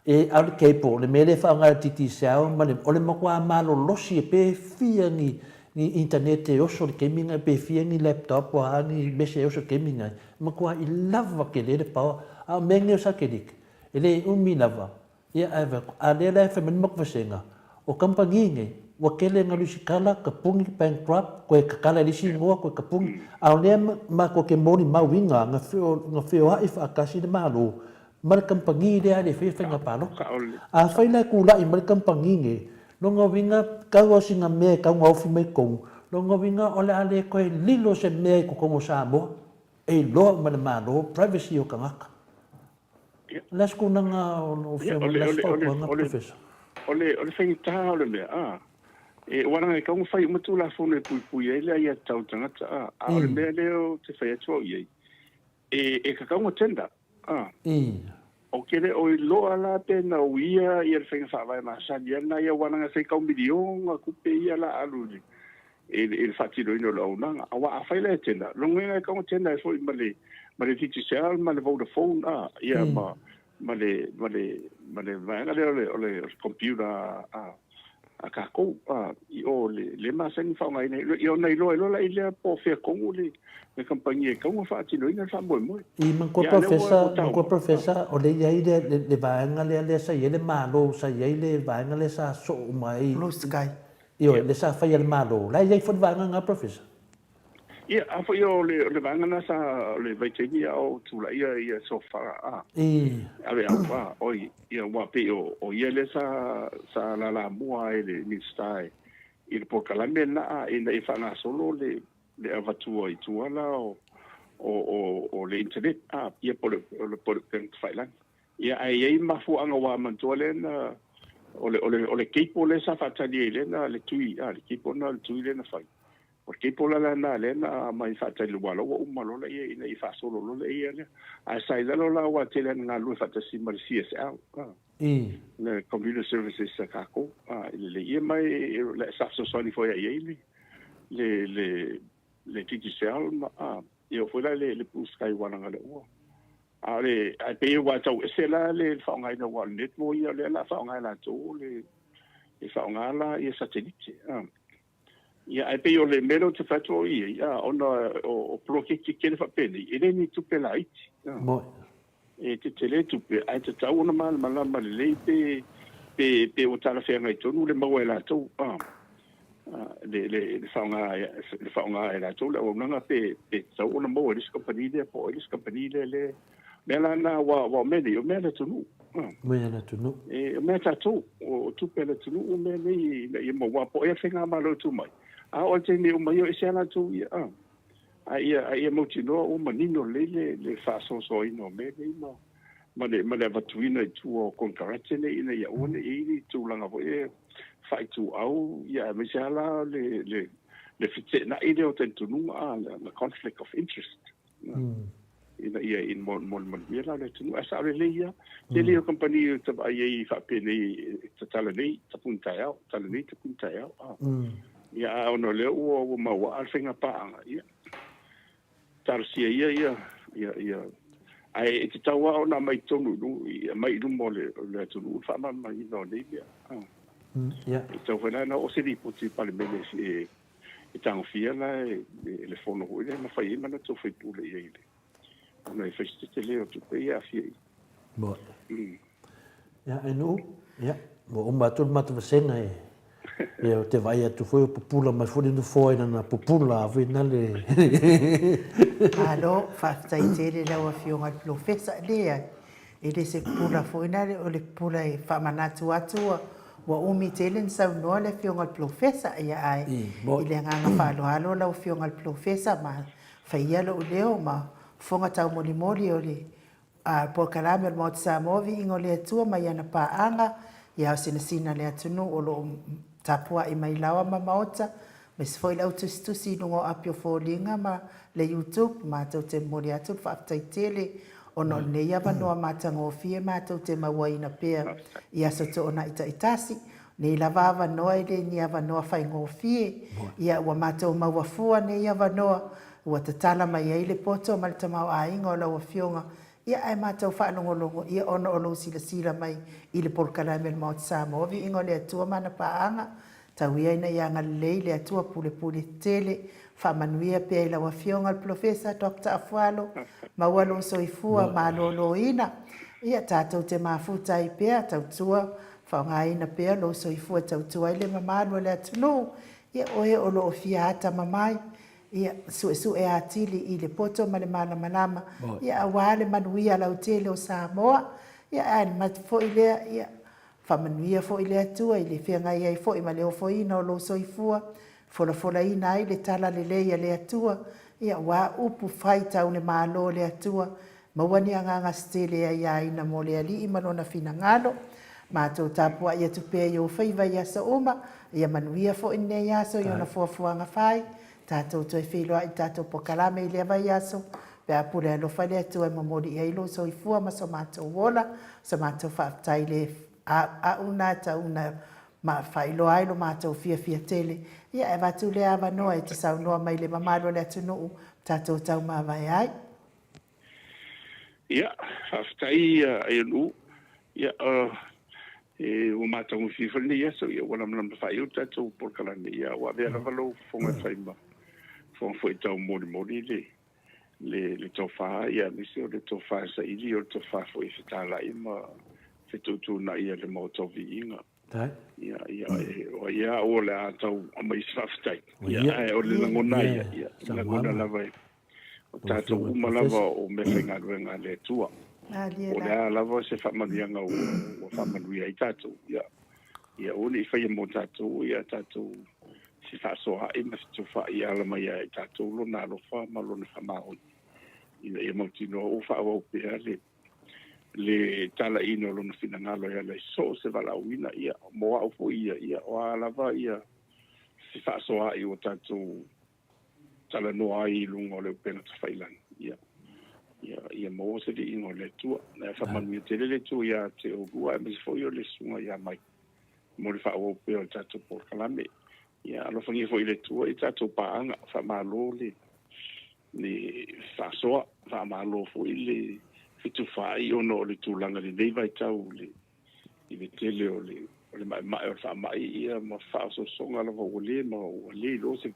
[SPEAKER 2] e a o le cable, le mea lea e faaaoga e le Digicel ma le o le matua malolosi e pe fia ni ni internet e oso i le taimi lena, pe fia ni laptop o a ni mese e oso i le taimi lena, e matua i lava tele le power. A o mea nei o satelite, e le umi lava, ia ae vaai atu, a lea la e fai mai le matou vasega, o kamupani nei, ua tele ina lusitala, tapuni, bankrupt, toe tatala i le isi igoa, toe tapuni. A o lea matou te molimauina, na feoai faatasi le Malo ma le kamupani lea a le faia faiga palota. Afai la e tulai mai le kamupani nei, lona uiga tau lava o sina mea e tau gaofi mai totonu, lona uiga o le a le toe lilo se mea i totonu o Samoa e iloa uma e le Malo privacy o tagata. O le a se tulaga o lo o feagai, o le a se fautuaga Professor?
[SPEAKER 3] O le faigata o le mea, a, aua leaga e tatau ona fai uma Tulafono e puipui ai le aiatatau a le tagata, a, a o le mea lea ou te fai atu au i ai, e tatau ona tender, a. Ou te le o iloa la pe na uia le faiga faavae masani a lena ia, aua leaga e fai tau miliona tupe ia la alu i le i le faatinoina o le auaunaga. Aua afai la e tender, lona uiga e tatau ona tender ai foi ma le ma le Digicel ma le Vodafone, a, ia ma ma le ma le ma le vaega lea o le o le computer a a tatou, a, i o le le masani ona faaaogaina ai. Ia ona iloa ai loa la i lea po o fea tonu le le kamupani e tatau ona faatinoina le faamoemoe. I manatua
[SPEAKER 2] Ia, lea ua Professor, ua tau manatua Professor, o lea e i ai le le le vaega lea lea sa i ai le Malo, sa i ai le vaega lea sa soo uma ai
[SPEAKER 1] Blue Sky.
[SPEAKER 2] Ioe, lea sa faia e le Malo. La e i ai foi le vaega lena Professor?
[SPEAKER 3] Ia, a foi o le, o le vaega lena sa, o le vaitaimi a o tulai ia, ia Sofa, a, ave au, a, oi, ia, aua pei o, o ia lea sa, sa lalamua ai le Minisita i, i le polokalame lena, a, ina ia faagasolo le, le avatua i tua la o, o, o, o le internet, a, ia po o le, o le, po o le upega tafailagi. Ia, ae i ai mafuaaga ua manatua lea na, o le, o le, o le cable lea sa faatali ai lea na, le tui, a, le cable lena o le tui lea na fai. O le cable la lena lea na aumai faatali aua la ua uma loa ia ina ia faasolo loa le ia lea. Ae sa i lalo la aua tele ana galulue faatasi ma le CSL, le Computer Services a tatou, i le ia mai sa fesoasoani foi i ai le le le le Digicel ma ia foi la le le Blue Sky aua leaga lea ua a o le ae pei ua tau ese la le faaaogaina aua o le network ia lea la faaaoga e latou le e faaaoga la ia satelite. Ia, ae pei o le mea lea ou te fai atu au i ai, a, ona o poloketi tele faapenei, e le ni tupe laiti.
[SPEAKER 2] Moni.
[SPEAKER 3] E tetele tupe, ae tatau ona malamalama lelei pe, pe, pe ua talafeagai tonu le maua e latou, a, a, le, le, le faaaoga, le faaaoga e latou le auaunaga pe, pe tatau ona maua e le isi kamupani lea po o ai le isi kamupani lea le, mea la lena, aua, aua o mea nei, o mea a le atunuu.
[SPEAKER 2] Mea a le atunuu.
[SPEAKER 3] E, o mea a tatou, o tupe a le atunuu o mea nei ina ia maua, aua po o ai le faigamalo e tu mai, a oo i le taimi e uma ai, o ese lava latou ia, a. A ia, a ia mautinoa ua manino lelei le, le faasoasoaina o mea nei ma, ma le, ma le avatuina i tua o konekarate nei ina ia aua ne i i ai ni tulaga foi ia faaituau, ia aemaise lava la le, le, le feteenai lea o talitonuga, a, le conflict of interest. Ina ia i mo mo le manuia la o le atunuu. Ae sao lelei ia. Tele ia o kamupani ou te vaai ai faapenei e tatala nei, tapuni taeao, tatala nei, tapuni taeao. Ia a ona o lea ua ua mauaa le faiga paaga, ia talosia ia ia ia ia ae e tatau lava ona aumai totonu i aumai i luma o le o le atunuu le faamalamalamaina o nei mea. E tatau foi la ona oo se lipoti i le Palemene e E tagofia la e le fono foi lea na fai ai manatu o faipule i ai i le, ona e fai se tetele o tupe ia e aafia i i.
[SPEAKER 2] Moni. Ia, e Nu'u, ia, ua uma atu le matou vasega e, ia, ou te vaai atu foi o pupula mai foi le nofoa i lana pupula foi na le.
[SPEAKER 1] Malo, faafetai tele lau Afioga i le Polofesa. Leai, E le se pula foi lea, o le pula e faamanatu atu ua umi tele na saunoa le Afioga i le Polofesa, ia ae i le agaga faaaloalo lau Afioga i le Polofesa ma faia lou leo ma fofoga taumolimoli o le polokalame o le Maota Samoa Viiga o le Atua mai ana paaga ia ao sinasina le atunuu o lo o tapuai mai laoa ma Maota aemaise foi le au tusitusi i luga o api o foliga ma le YouTube matou te momoli atu le faafetai tele. ona o lenei avanoa matagofie matou te mauaina pea i aso toonai taitasi. Nei lava avanoa e le ni avanoa faigofie, ia ua matou maua fua nei avanoa, ua tatala mai ai le poto ma le tamaoaiga o lau Afioga, ia ae matou faalogologo ia ona o lou silasila mai i le polokalame a le Maota Samoa, Viiga o le Atua ma ana paaga, Tau ia ina ia agalelei le Atua pulepule tele, faamanuia pea i lau Afioga le Polofesa Doctor Afualo, maua lou soifua maloloina. Ia tatou te mafuta ai pea, tautua, faaaogaina pea lou soifua e tautua ai le mamalu o le atunuu. Ia oe o lo o fia atamamai, ia suesue atili i le poto ma le malamalama, ia aua le manuia lautele o Samoa. Ia ae manatu foi lea, ia Faamanuia foi le Atua i le feagai ai foi ma le ofoina o lou soifua, folafolaina ai le tala lelei a le Atua, ia aua upu fai tau le Malo o le Atua, maua ni agaga se tele e aiaina mo le Alii ma Lona finagalo. Matou tapuai atu pea i ou faiva i aso uma, ia manuia foi lenei aso i ona fuafuaga fai, tatou toe feiloai i tatou pokalame i lea vaiaso, pe a pule alofa le Atua e momoli i ai lou soifua ma so matou ola, so matou faafetai i le a'u na tau na ma faailoa ai lo matou fiafia tele. Ia, e avatu lea avanoa e te saunoa mai i le mamalu o le atunuu tatou taumavae ai.
[SPEAKER 3] Ia, faafetai Aionuu. Ia, e, ua matagofie foi lenei aso, ia ua lamalama faaiu le tatou polokalame, ia ua avea lava lou fofoga e fai ma fofoga foi tau molimoli le, le, le tofa, ia aemaise o le tofa saili, o le tofa foi e fetalai ma fetuutuunai a le Maota o Viiga. Ia, ia, o ai a o le a tau aumai se faafetai. Ia, ae o le lagona ia, ia, lagona lava e, o tatou uma lava o meafaigaluega a le Atua. O le a lava se faamanuiaga ua faamanuia ai tatou, ia, ia aua ne i faia mo tatou, ia tatou fefaasoaai ma fetufaai e ala mai ia i tatou Lona alofa ma Lona faamaoni, ina ia mautinoa ua faaauau pea le le talaiina o Lona finagalo e ala i so o se valaauina, ia, mo au foi ia, ia, o a lava ia fefaasoaai ua tatou talanoa ai i luga o le upega tafailagi, ia, ia, ia maua se viiga o le Atua. Ae faamanuia tele le Atua ia te oulua, aemaise foi o le susuga ia Mike mo le faaauau pea o le tatou polokalame. Ia alofagia foi e le Atua i tatou paaga, faamalo le, le faasoa, faamalo foi le fetufaai ona o le tulaga i lenei vaitau i le, i le tele o le, o le maemae o le faamai ia ma faaosoosoga lava ua le ma ua le iloa se,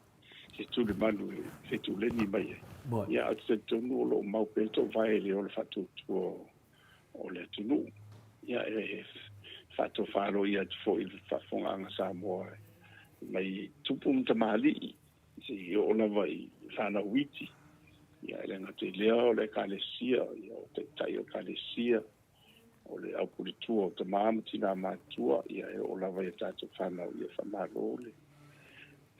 [SPEAKER 3] se tulimanu e fetuleni mai ai. Ia, ae ou te talitonu o lo o mau pea le toovae i le ola faatuatua o le atunuu. Ia, e faatofa aloaia atu foi i le faafofogaaga Samoa mai tupu ma tamalii seia oo lava i fanau iti. Ia, e le gata i lea o le Ekalesia, ia, o taitai o Ekalesia, o le aupuletua o tama ma tina matutua, ia e oo lava i a tatou fanau, ia faamalo le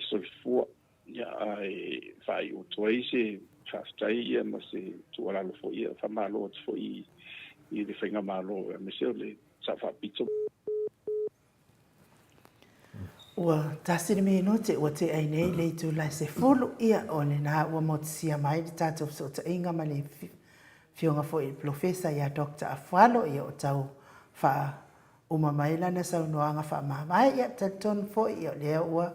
[SPEAKER 3] soifua. Ia, ae faaiu atu ai se faafetai ia ma se tuualalo foi, ia faamalo atu foi i le Faigamalo aemaise o le Sao Faapito.
[SPEAKER 1] Ua tasi le minute ua tea ai nei le itula e 10, ia o lena ua motusia mai le tatou fesootaiga ma le Afioga foi i le Polofesa ia Doctor Afualo, ia o tau faauma mai lana saunoaga faamavae. Ia talitonu foi ia o lea ua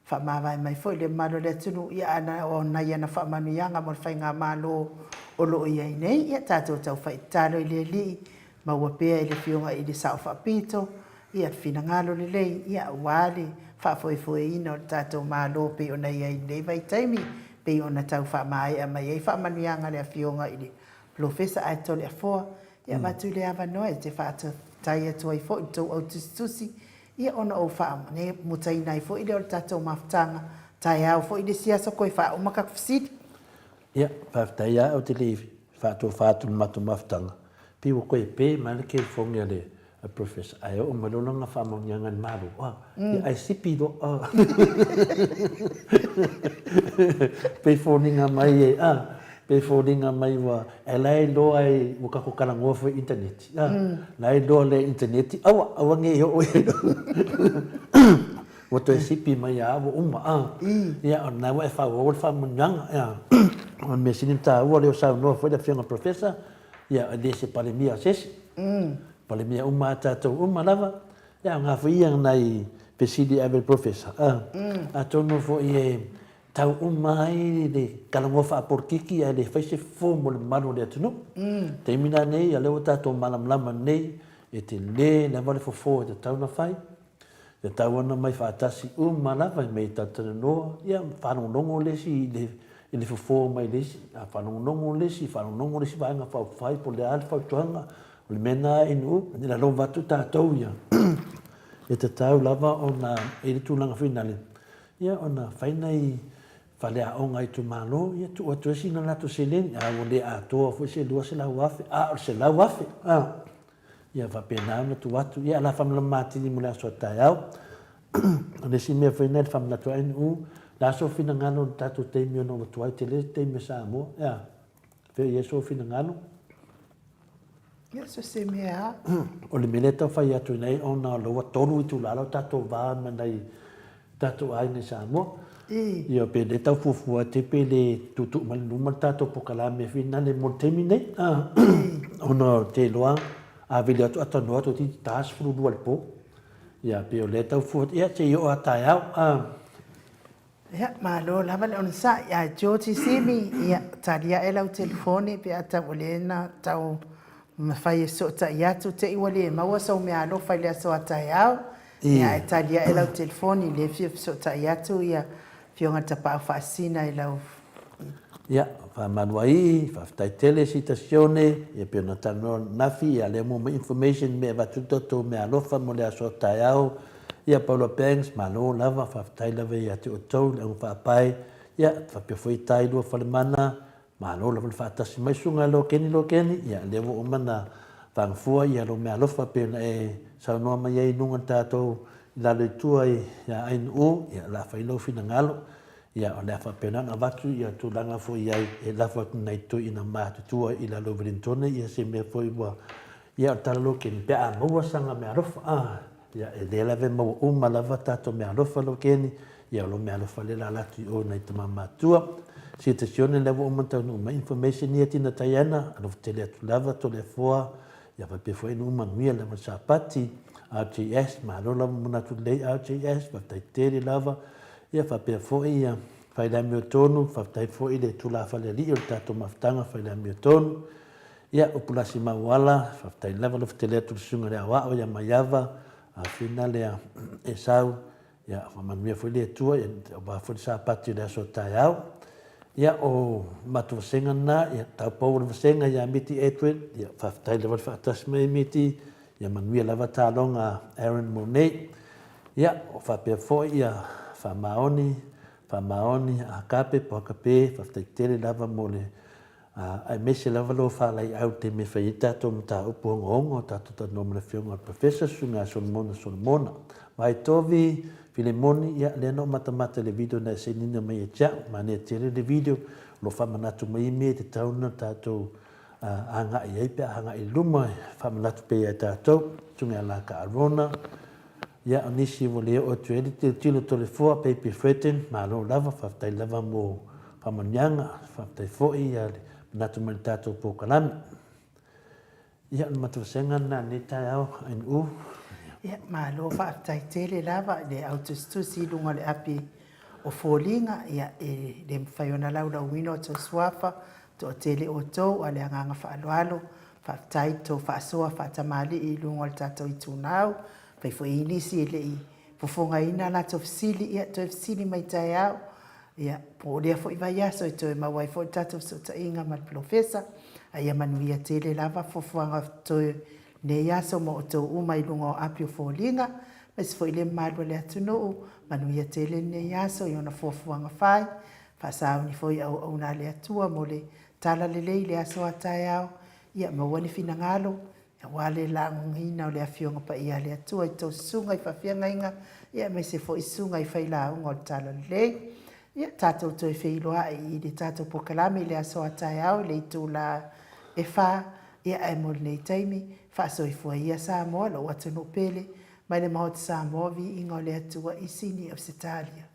[SPEAKER 1] faamavae mai foi le mamalu o le atunuu, ia ana o nai ana faamanuiaga mo le faigamalo o lo o i ai nei. Ia tatou tau faitalo i le Alii, maua pea e le Afioga i le Sao Faapito ia le finagalo lelei, ia aua le faafoefoeina o le tatou Malo pei ona i ai i lenei vaitaimi, pei ona tau faamaea mai ai faamanuiaga a le Afioga i le Polofesa ae Toleafoa, ia avatu le avanoa e te faafetai atu ai foi i le tou au tusitusi, ia ona ou faamutaina ai foi lea o le tatou mafutaga, taeao foi le isi aso koe faauma ka fesili.
[SPEAKER 2] Ia, faafetai lava, ou te le i faatofa atu i le matou mafutaga, pei ua toe pe mai le telefoni a le Professor, ae oo mai loa lana faamaoniaga i le Malo, a, ia ae sipi loa, a. Pei foliga mai e, a, pei foliga mai ua, ae la e iloa ai, ua tatou talanoa foi i internet, a, la e iloa le internet, aua, aua ne i oo i ai. Ua toe sipi mai lava ua uma, a. Ia, o lena ua e faaauau le faamanuiaga, a. O le mea sili ona taua, o lea ua saunoa foi le Afioga i le Professor, Ia, e le se Palemia o se isi. Palemia uma a tatou uma lava. Ia, o ngā foi ia nai fesili e ave i le Professor. Atonu foi e tau uma ai le talanoa faapolitiki ae le fai se fofo mo le mamalu o le atunuu. Taimi la nei, ia lea ua tatou malamalama nei, e tele lava le fofo e tatau ona fai. E tatau ona omai faatasi uma lava i mea e talatalanoa, ia faalogologo le isi i le fofo mai le isi, a faalogologo le isi, faalogologo le isi vaega faaupufai po o le a le fautuaga, o le mea lena e inu, e lalova atu tatou ia, e tatau lava ona i ai le tulaga foi lale, ia ona fai nai faleaoga itumalo, ia tuu atu ai sina latou seleni, a ua le atoa foi se $200,000, a o le $100,000, a. Ia faapena ona tuu atu. Ia o le a faamalama atili mo le aso a taeao. O le isi mea foi lena i le faamanatu a NU, o le a sou finagalo i le tatou taimi ona ua tuai tele le taimi o Samoa. Ea, fea i ai sou finagalo?
[SPEAKER 1] Ia, so se mea
[SPEAKER 2] a. O le mea lea e tau fai atu nei ona o lea ua tolu itula lo tatou va ma nai tatou aiga i Samoa. Ia pe le tau fuafua atu pe le tuutuu mai luma le tatou pokalame finale mo le taimi nei. Ona ou te iloa a vili atu atanoa toeitiiti ta 12 i le po. Ia pei o lea e tau fua atu, ia se i oo lava taeao.
[SPEAKER 1] Ia, malo lava le onosai. Ae Georgie Simi, ia, tali ae lau telefoni pe a tau o lea na tau mafai e fesootai atu, te i ua le maua sou meaalofa i le aso a taeao. Ia, ae tali ae lau telefoni, lea e fia fesootai atu ia Afioga i le Tapaau Faasisina i lau.
[SPEAKER 2] Ia, faamalo ai, faafetai tele Sita Sione, ia pei ona talanoa ananafi, ia lea maua mai information mea e avatu ai tatou meaalofa mo le aso a taeao. Ia Paula Banks, malo lava, faafetai lava ia te outou le augafaapae, ia faapea foi Tailua Falemana, Malo lava le faatasi mai Susuga Lokeni Lokeni, ia lea ua uma ona fagafua ia lou meaalofa pei ona e saunoa mai ai i luga o le tatou i lalo i tua ia Ainu'u, ia o le a fai lou finagalo, ia o le a faapena ona avatu ia tulaga foi i ai e lafo atu nai toeaiina matutua i lalo o Wilingtone ia se mea foi ua ia o le tala Lokeni pe a maua sana meaalofa a. Ia, e le lava e maua uma lava tatou meaalofa lau Keni, ia o lou meaalofa lea la ala atu i o nai tama matua. Sita Sione lea ua uma ona taunuu mai information ia Tina Taiana, alofa tele atu lava Toleafoa, ia faapea foi nuu manuia lava le Sapati, RJS, malo lava manatu lelei RJS, faafetai tele lava, ia faapea foi ia Fai le Amiotonu, faafetai foi le tulafale alii o le tatou mafutaga Fai le Amiotonu. Ia, o Pulasi Mauala, faafetai lava alofa tele atu i le Susuga i le Aoao ia Maiava, Afina lea Esau, ia faamanuia foi le Atua, ia aua foi le Sapati o le aso a taeao. Ia, o matou vasega lena, ia taupou o le vasega ia Miti Edward, ia faafetai lava le faatasi mai Miti, ia manuia lava taaloga a Aaron Monei. Ia, o faapea foi ia Faamaoni, Faamaoni, Akape, Poakape, faafetai tele lava mo le Aemaise lava lou faalaeiau i le taimi e fai ai tatou mataupu ogaoga o tatou talanoa ma le Afioga i le Professor Susuga ia Solomona Solomona. Vaitovi, Filemoni, ia, lea na ou matamata i le video na e sainina mai ia te au. Manaia tele le video, o lo o faamanatu mai mea e tatau ona tatou agai ai pe a agai i luma e faamanatu pea ia tatou. Susuga ia Laka Arona, ia, o nisi ua le oo atu i ai le tilotilo Toleafoa, Baby Fredden, malo lava, faafetai lava mo faamanuiaga, faafetai foi ia le manatu mai i le tatou polokalame. Ia, o le matou vasega lena i lenei taeao, NU.
[SPEAKER 1] Ia, malo faafetai tele lava i le au tusitusi i luga o le api o foliga, ia, e le mafai ona laulauina o tou suafa, toatele outou, a o le agaga faaaloalo, faafetai i le tou faasoa faatamalii i luga o le tatou itunau, fai foi i nisi e le i fofogaina a latou fesili, ia, toe fesili mai taeao, Ia, po o lea foi vaiaso e toe maua ai foi le tatou fesootaiga ma le Polofesa, a ia manuia tele lava fuafuaga o toe lenei aso ma outou uma i luga o api o foliga, aemaise foi le mamalu o le atunuu, manuia tele lenei aso i ona fuafuaga fai, faasauni foi i auauna a le Atua mo le tala lelei i le aso a taeao, ia maua ni finagalo Aua le lagogaina o le Afioga Paia a le Atua i tou susuga i faafeagaiga, ia aemaise foi susuga i failauga o le Talalelei. Ia, tatou toe feiloai i le tatou polokalame i le aso a taeao i le itula e fa, ia ae mo lenei taimi, faasoifua ia Samoa, lou atunuu pele, mai le Maota Samoa, viiga o le Atua i Sini, Ausetalia.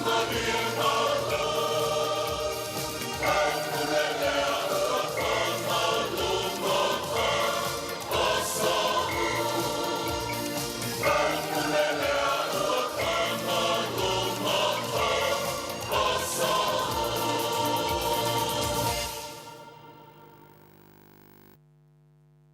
[SPEAKER 4] Maria.